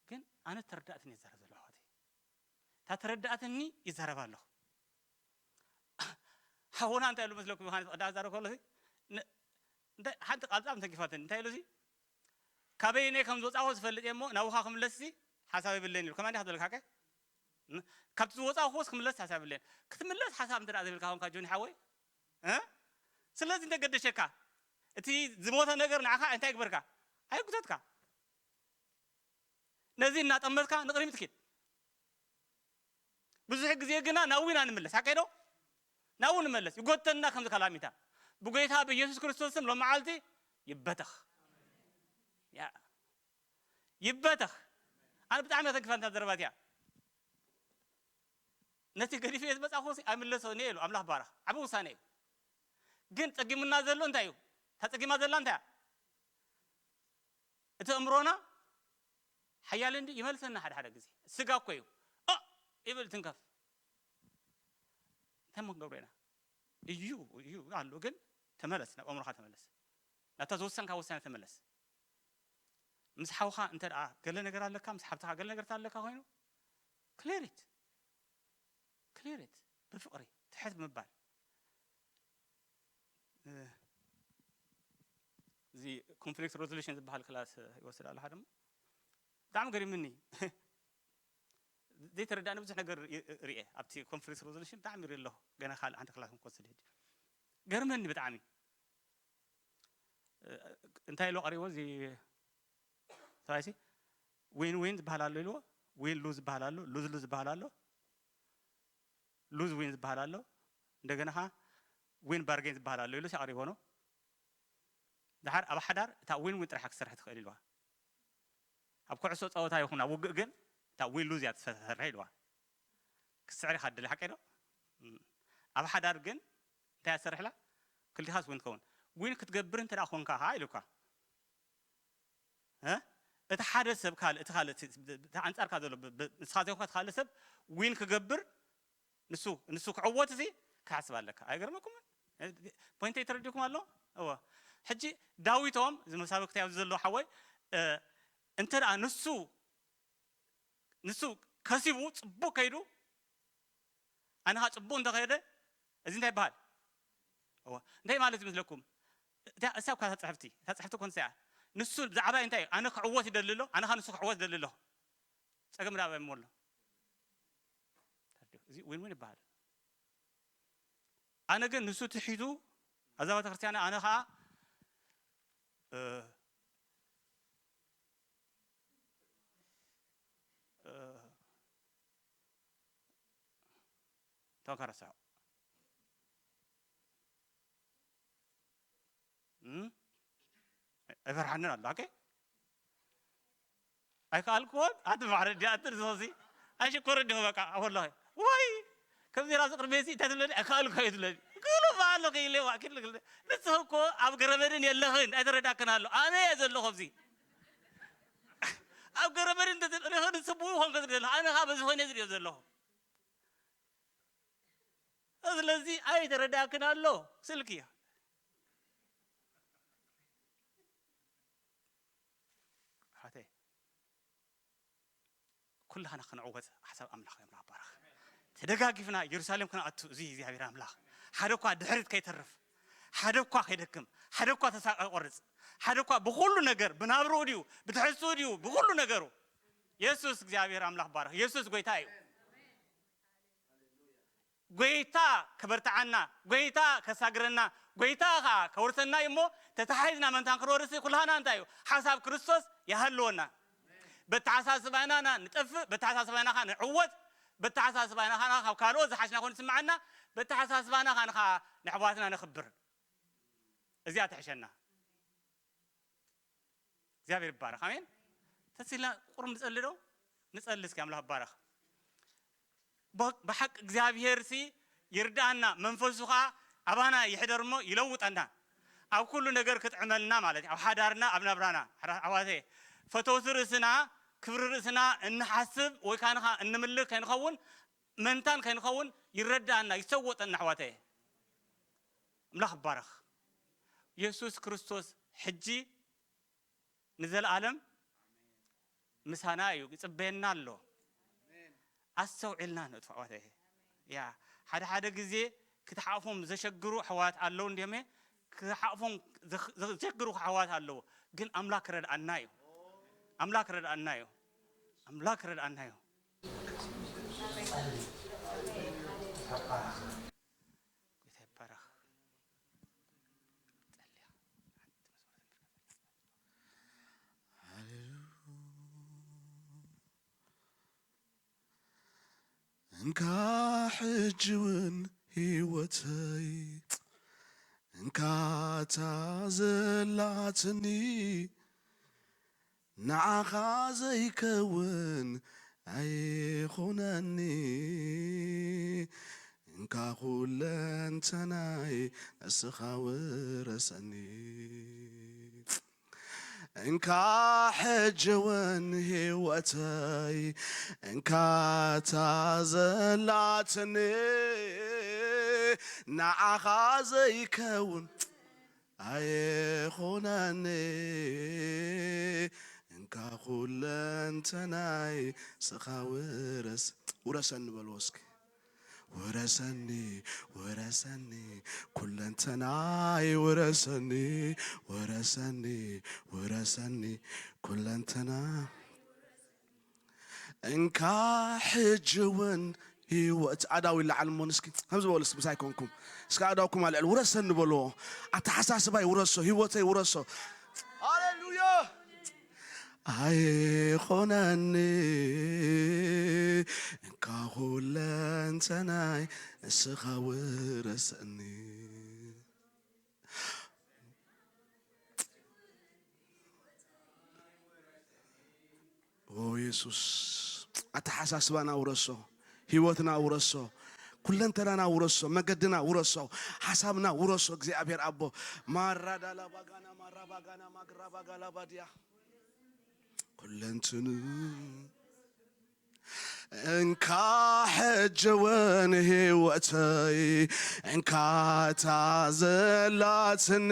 ግን ኣነ ተረዳእትኒ ይዛረብ ዘሎ ኣሕዋተይ እታ ተረዳእትኒ ይዛረብ ኣለኹ ሓውና እንታይ ኢሉ መስለኩም ዮሃንስ ቅዳ ዛረብ ከሎ ሓንቲ ቃልጻም ተጊፋትኒ እንታይ ኢሉ ካበይነይ ከም ዝወፃኹ ዝፈልጥ እየ እሞ ናብኻ ክምለስ ሓሳብ የብለይን ኢሉ ከማን ዲኻ ዘለካ ሓቀ ካብቲ ዝወፃኹስ ክምለስ ሓሳብ የብለይን ክትምለስ ሓሳብ እንተ ዘይብልካ ኮንካ ጆኒ ሓወይ ስለዚ እንተ ገደሸካ እቲ ዝሞተ ነገር ንዓኻ እንታይ ግበርካ ኣይጉተትካ ነዚ እናጠመትካ ንቕድሚት ኪድ ብዙሕ ግዜ ግና ናብኡ ኢና ንምለስ ሓቀይ ዶ ናብኡ ንመለስ ይጎተና ከምዚ ካላሚታ ብጎይታ ብኢየሱስ ክርስቶስ ስም ሎመዓልቲ ይበተኽ ያ ይበተኽ ኣነ ብጣዕሚ ተንክፋ እንታ ዘረባት እያ ነቲ ገዲፈ ዝመፃኹ ኣይምለሶ እየ ኢሉ ኣምላኽ ባረኽ ዓብ ውሳነ እዩ ግን ፀጊሙና ዘሎ እንታይ እዩ እታ ፀጊማ ዘላ እንታይ እቲ እምሮና ሓያል እንዲ ይመልሰና ሓደ ሓደ ግዜ ስጋ እኮ እዩ እ ይብል ትንከፍ እንታይ ሞ ክንገብሮ ኢና እዩ እዩ ኣሎ ግን ተመለስ ናብ ኣእምሮኻ ተመለስ ናብታ ዝወሰንካ ወሳነ ተመለስ ምስ ሓውኻ እንተ ደኣ ገለ ነገር ኣለካ ምስ ሓብትኻ ገለ ነገር ኣለካ ኮይኑ ክሌሪት ክሌሪት ብፍቕሪ ትሕት ብምባል እዚ ኮንፍሊክት ሬዞሉሽን ዝበሃል ክላስ ይወስድ ኣለካ ድማ ብጣዕሚ ገሪምኒ። ዘይተረዳእኒ ብዙሕ ነገር ርእየ ኣብቲ ኮንፈረንስ ሬዞሉሽን ብጣዕሚ ይርኢ ኣለኹ። ገና ካልእ ሓንቲ ክላስ ክንወስድ ሕጂ ገርመኒ ብጣዕሚ። እንታይ ኢልዎ ቀሪቦ እዚ ሰብኣይሲ? ዊን ዊን ዝበሃል ኣሎ ኢልዎ። ዊን ሉዝ ዝበሃል ኣሎ፣ ሉዝ ሉዝ ዝበሃል ኣሎ፣ ሉዝ ዊን ዝበሃል ኣሎ፣ እንደገና ኸዓ ዊን ባርጌን ዝበሃል ኣሎ ኢሉ ኣቕሪቦ ነው። ደሓር ኣብ ሓዳር እታ ዊን ዊን ጥራሕ ክትሰርሕ ትኽእል ኢልዋ። ኣብ ኩዕሶ ጸወታ ይኹን ኣብ ውግእ ግን እታ ዊን ሉዝ እያ ትሰርሕ ኢልዋ። ክትስዕር ኢኻ ትደሊ፣ ሓቀይ ዶ? እም። ኣብ ሓዳር ግን እንታይ እያ ትሰርሕ ኢላ? ክልቲኻስ ዊን ትኸውን። ዊን ክትገብር እንተ ደኣ ኾንካ ኸዓ ኢሉካ። እ? እቲ ሓደ ሰብ ካልእ፣ እቲ ካልእ፣ እቲ፣ እቲ ኣንጻርካ ዘሎ፣ ብ-፣ ብ-፣ ንስኻ ዘይኮንካ እቲ ካልእ ሰብ ዊን ክገብር፣ ንሱ፣ ንሱ ክዕወት እዚ ክሓስብ ኣለካ። ኣይገርመኩምን? ፖይንተይ ተረዲእኩም ኣሎ? እወ። ሕጂ ዳዊቶም፣ እዚ መሳብክቲ ኣብዚ ዘሎ ሓወይ፣ እ፣ እንተ ደኣ ንሱ፣ ንሱ ከሲቡ ጽቡቕ ከይዱ፣ ኣነ ኸኣ ጽቡቕ እንተኸደ፣ እዚ እንታይ ይበሃል? እወ። እንታይ ማለት ይመስለኩም? እታ፣ እሳ እኳ እታ ጽሕፍቲ፣ እታ ጽሕፍቲ እኮ ንሳ እያ። ንሱ ብዛዕባይ እንታይ? ኣነ ክዕወት ይደሊ ኣሎ፣ ኣነ ኸኣ ንሱ ክዕወት ይደሊ ኣለኹ። ጸገም ዳኣ እሞ ኣሎ። ተረዲኡ። እዚ ዊን ዊን ይበሃል። ኣነ ግን ንሱ ትሒቱ፣ ኣብዛ ቤተክርስትያን ኣነ ኸኣ፣ እ፣ እ፣ ተወካ ረስዖ። እም? ኣይፈርሓንን ኣሎ፣ ኦኬ? ኣይከኣልክዎን? ኣቲ ማዕረ ዲኣ፣ ኣቲ ንስኺ ኣይሽኮር እንዲኹ፣ በቃ፣ ወላሂ። ወይ፣ ከምዚ ራሱ ቅድሜሲ እንታይ ትብለኒ? ኣይከኣልኩ እዩ ትብለኒ። ክብሎ በሃሎ ክኢለ፣ ዋ፣ ክል፣ ክል። ንስኺ እኮ ኣብ ገረመድን የለኽን፣ ኣይተረዳክን ኣሎ። ኣነ እየ ዘለኹ ኣብዚ። ኣብ ገረመድን እንተ ትርእኽን ስቡእ ይኾንከ ዝርኢ ዘለኹ። ኣነ ኸኣ በዚ ኾይነ ዝርእዮ ዘለኹ። ስለዚ ኣይተረዳእክን ኣሎ ስልኪ። ኣሕዋተይ፣ ኩላህና ክንዕወት ሓሳብ ኣምላኽ እዩ። ኣምላኽ ባረኽ። ተደጋጊፍና የሩሳሌም ክንኣቱ፣ እዚ እግዚኣብሔር ኣምላኽ ሓደ እኳ ድሕሪት ከይተርፍ፣ ሓደ እኳ ከይደክም፣ ሓደ እኳ ተስፋ ከይቆርጽ፣ ሓደ እኳ ብኹሉ ነገር፣ ብናብርኡ ድዩ፣ ብትሕዝትኡ ድዩ፣ ብኹሉ ነገሩ የሱስ እግዚኣብሔር ኣምላኽ ባረኽ። የሱስ ጎይታ እዩ። ጎይታ ከበርትዓና፣ ጎይታ ከሳግረና፣ ጎይታ ኸዓ ከውርሰና እዩ እሞ፣ ተተሓሒዝና መን ክንወርስ ኩላህና እንታይ እዩ? ሓሳብ ክርስቶስ ይሃልወና። በተሓሳስባና ኢና ንጠፍእ፣ በተሓሳስባና ኸዓ ንዕወት፣ በተሓሳስባና ኸዓ ካብ ካልኦት ዝሓሽና ኮይኑ ዝስምዓና፣ በተሓሳስባና ኸዓ ንኻ-፣ ንኣሕዋትና ነኽብር። እዚኣ ትሕሸና። እግዚኣብሔር ይባረኽ። ኣሜን። ተሲልና ቁሩብ ንጸሊ ዶ? ንጸሊ እስኪ፣ ኣምላኽ ይባረኽ። ብ-፣ ብሓቂ እግዚኣብሔር ሲ ይርድኣና፣ መንፈሱ ኸዓ ኣባና ይሕደር እሞ ይለውጠና። ኣብ ኩሉ ነገር ክጥዕመልና ማለት እዩ። ኣብ ሓዳርና፣ ኣብ ናብራና። ኣሕዋተይ፣ ፈተውቲ ርእስና፣ ክብሪ ርእስና እንሓስብ ወይ ካንኻ እንምልክ ከይንኸውን፣ መንታን ከይንኸውን ይረድኣና፣ ይሰወጠና ኣሕዋተይ። ኣምላኽ ይባረኽ። የሱስ ክርስቶስ ሕጂ ንዘለኣለም ምሳና እዩ፣ ይጽበየና ኣሎ። ኣስተውዒልና ንእትፎ ኣሕዋተይ። ያ፣ ሓደ ሓደ ግዜ ክትሓቕፎም ዘሸግሩ ኣሕዋት ኣለዉ እንድዮም፣ ክሓቕፎም ዘኽ-፣ ዘሸግሩ ኣሕዋት ኣለዉ። ግን ኣምላኽ ክረድኣና እዩ። ኣምላኽ ክረድኣና እዩ። ኣምላኽ ክረድኣና እዩ። ጌታ ይባረኽ። ጸልያ። ሓንቲ መዝሙር ዘምር። ሃሌሉያ። እንካ ሕጂ እውን ህይወተይ፣ እንካ እታ ዘላትኒ፣ ንዓኻ ዘይከውን ኣይኹነኒ፣ እንካ ኩለንተናይ ንስኻ ውረሰኒ። እንካ ሕጂ እውን ህይወተይ፣ እንካ እታ ዘላትኒ፣ ንዓኻ ዘይከውን ኣይኹነኒ፣ እንካ ኩለንተናይ ንስኻ ውረስ-፣ ውረሰኒ በልዎ እስኪ። ውረሰኒ፣ ውረሰኒ፣ ኩለንተናይ ውረሰኒ፣ ውረሰኒ፣ ውረሰኒ፣ ኩለንተና። እንካ ሕጂ እውን ህይወት ኣዳው ይለዓል እሞ እስኪ ከምዚ በሉ እስኪ ምሳይ ኮንኩም እስኪ ኣዳውኩም ኣልዕል ውረሰኒ በልዎ ኣተሓሳስባይ ውረሶ ህይወተይ ውረሶ ሃሌሉያ ኣይኾነኒ እንካ ኩለንተናይ እስኻ ውረሰኒ ኦ የሱስ ኣተሓሳስባና ውረሶ ህይወትና ውረሶ ኩለንተናና ውረሶ መገድና ውረሶ ሓሳብና ውረሶ እግዚኣብሔር ኣቦ ማራዳላ ባጋና ማራ ባጋና ማግራ ባጋላ ባድያ ኩለንትኑ እንካ ሕጂ እውን ህይወተይ እንካ እታ ዘላትኒ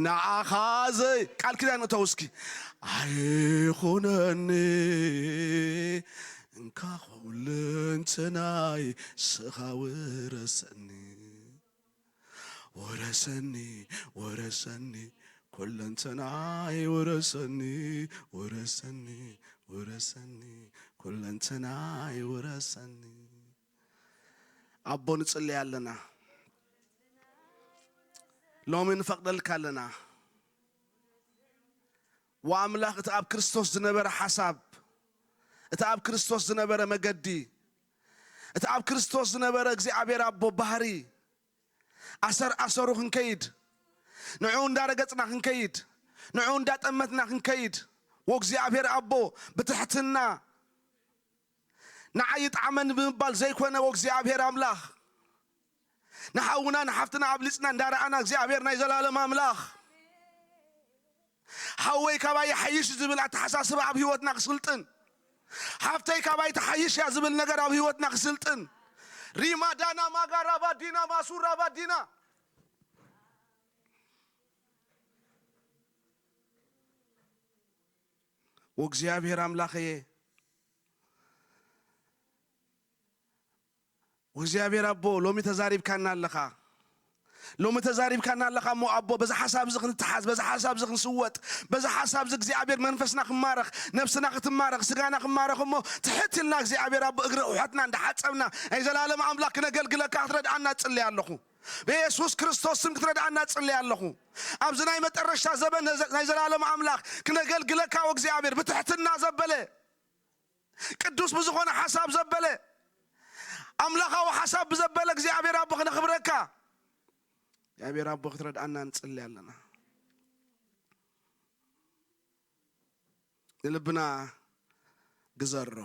ንዓኻ ዘይ ቃል ኪዳን እተው እስኪ ኣይኹነኒ እንካ ኩልንትናይ ስኻ ውረሰኒ ውረሰኒ ውረሰኒ ኩለንተናይ ውረሰኒ ውረሰኒ ውረሰኒ ኩለንተናይ ውረሰኒ ኣቦ ንጽልይ ኣለና ሎሚ ንፈቕደልካ ኣለና ወኣምላኽ እቲ ኣብ ክርስቶስ ዝነበረ ሓሳብ እቲ ኣብ ክርስቶስ ዝነበረ መገዲ እቲ ኣብ ክርስቶስ ዝነበረ እግዚኣብሔር ኣቦ ባህሪ ኣሰር ኣሰሩ ክንከይድ ንዕኡ እንዳረገጽና ክንከይድ ንዕኡ እንዳጠመትና ክንከይድ ወእግዚኣብሔር ኣቦ ብትሕትና ንዓይ ይጥዓመኒ ብምባል ዘይኮነ ወእግዚኣብሔር ኣምላኽ ንሓውና ንሓፍትና ኣብሊጽና እንዳረኣና እግዚኣብሔር ናይ ዘላለም ኣምላኽ ሓወይ ካባይ ይሓይሽ ዝብል ኣተሓሳስባ ኣብ ህይወትና ክስልጥን ሓፍተይ ካባይ ትሓይሽ እያ ዝብል ነገር ኣብ ህይወትና ክስልጥን ሪማ ዳና ማጋራ ባዲና ማሱራ ባዲና ወእግዚኣብሔር ኣምላኸየ ወእግዚኣብሔር ኣቦ ሎሚ ተዛሪብካና ኣለኻ ሎሚ ተዛሪብካና ኣለኻ እሞ ኣቦ በዚ ሓሳብ እዚ ክንተሓዝ በዚ ሓሳብ እዚ ክንስወጥ በዚ ሓሳብ እዚ እግዚኣብሔር መንፈስና ክማረኽ ነብስና ክትማረኽ ስጋና ክማረኽ እሞ ትሕት ኢልና እግዚኣብሔር ኣቦ እግሪ ቁሐትና እንዳሓፀብና ናይ ዘላለም ኣምላኽ ክነገልግለካ ክትረድኣና እጽልይ ኣለኹ ብየሱስ ክርስቶስ ስም ክትረድኣና እጽልይ ኣለኹ ኣብዚ ናይ መጠረሽታ ዘበን ናይ ዘላለም ኣምላኽ ክነገልግለካ እግዚኣብሔር ብትሕትና ዘበለ ቅዱስ ብዝኾነ ሓሳብ ዘበለ ኣምላኻዊ ሓሳብ ብዘበለ እግዚኣብሔር ኣቦ ክነኽብረካ እግዚኣብሔር ኣቦ ክትረድኣና ንጽሊ ኣለና ንልብና ግዘሮ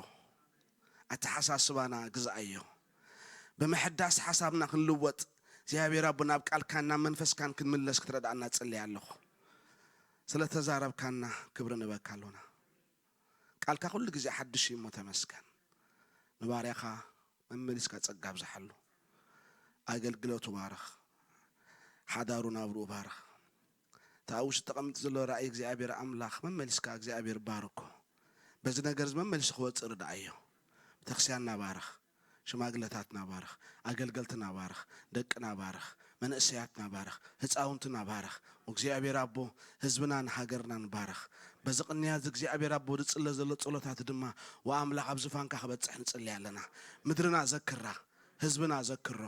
ኣተሓሳስባና ግዝኣዮ ብምሕዳስ ሓሳብና ክንልወጥ እግዚኣብሔር ኣቦ ናብ ቃልካን ናብ መንፈስካን ክንምለስ ክትረድኣና ጽሊ ኣለኹ ስለተዛረብካና ክብሪ ንበካ ኣሎና ቃልካ ኩሉ ግዜ ሓድሽ እዩ እሞ ተመስገን ንባርያኻ መመሊስካ ጸጋ ኣብዝሓሉ ኣገልግሎቱ ባርኽ ሓዳሩ ናብርኡ ባርኽ እቲ ኣብ ውሽጢ ተቐምጥ ዘሎ ራእይ እግዚኣብሔር ኣምላኽ መመሊስካ እግዚኣብሔር ባርኮ በዚ ነገር እዚ መመሊሱ ክወፅእ ርድኣዮ ቤተክርስቲያንና ባርኽ ሽማግለታትና ባርኽ፣ ኣገልገልትና ባርኽ፣ ደቅና ባርኽ፣ መንእሰያትና ባርኽ፣ ህፃውንትና ባርኽ። እግዚኣብሔር ኣቦ ህዝብናን ሃገርናን ባርኽ። በዚ ቅንያት እግዚኣብሔር ኣቦ ዝፅለ ዘሎ ፀሎታት ድማ ወኣምላኽ ኣብ ዝፋንካ ክበፅሕ ንፅሊ ኣለና። ምድርና ዘክራ፣ ህዝብና ዘክሮ።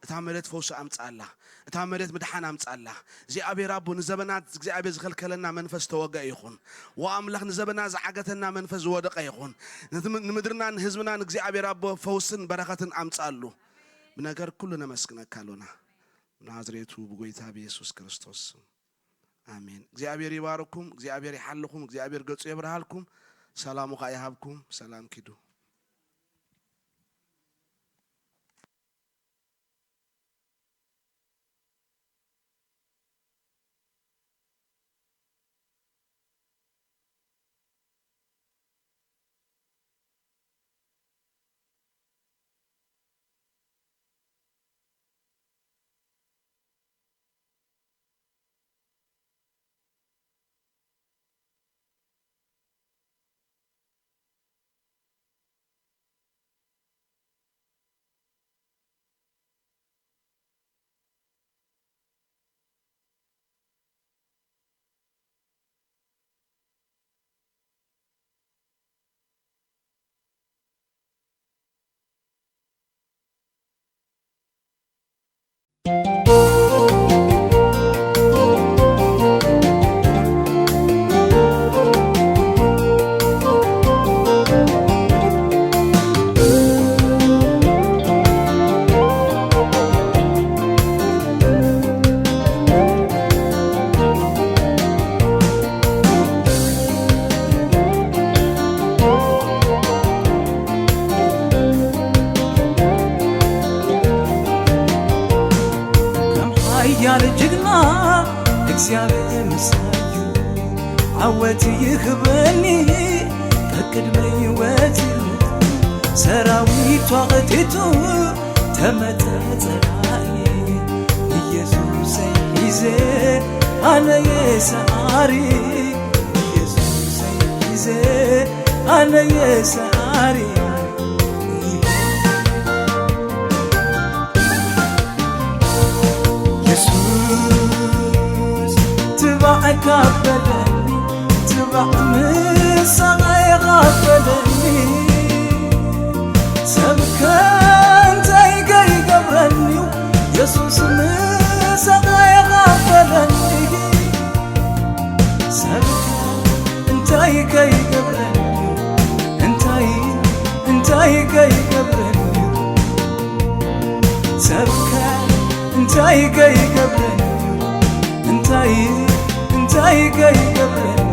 እታ መሬት ፈውሲ ኣምፅኣላ። እታ መሬት ምድሓን ኣምፅኣላ። እግዚኣብሔር ኣቦ ንዘበናት እግዚኣብሔር ዝኸልከለና መንፈስ ተወገአ ይኹን። ወኣምላኽ ንዘበናት ዝዓገተና መንፈስ ዝወደቐ ይኹን። ንምድርናን ህዝብናን እግዚኣብሔር ኣቦ ፈውስን በረኸትን ኣምፅኣሉ። ብነገር ኩሉ ነመስግነካ ኣሎና። ናዝሬቱ ብጎይታ ብየሱስ ክርስቶስ ስም። ኣሜን። እግዚኣብሔር ይባርኩም፣ እግዚኣብሔር ይሓልኹም፣ እግዚኣብሔር ገጹ የብርሃልኩም፣ ሰላሙ ኸኣ ይሃብኩም። ሰላም ኪዱ። እግዚኣብሔር ምሳዩ ዓወት ይህበኒ፣ ቀቅድመይ ወፂኡ ሰራዊት ተቐጢጡ ተመተ ጸላኢ። ኢየሱሰይ ሒዘ ኣነየ ሰዓሪ፣ ኢየሱሰይ ሒዘ ኣነየ ሰዓሪ። የሱስ ትባዕ ካበለኒ፣ ትባዕ ምሳቐ ካበለኒ፣ ሰብከ እንታይ ከይገብረኒ፣ የሱስ ምሳቐ ካበለኒ፣ ሰብከ እንታይ ከይገብረኒ፣ እንታይ እንታይ ከይገብረኒ፣ ሰብከ እንታይ ከይገብረኒ፣ እንታይ እንታይ ከይገብረኒ።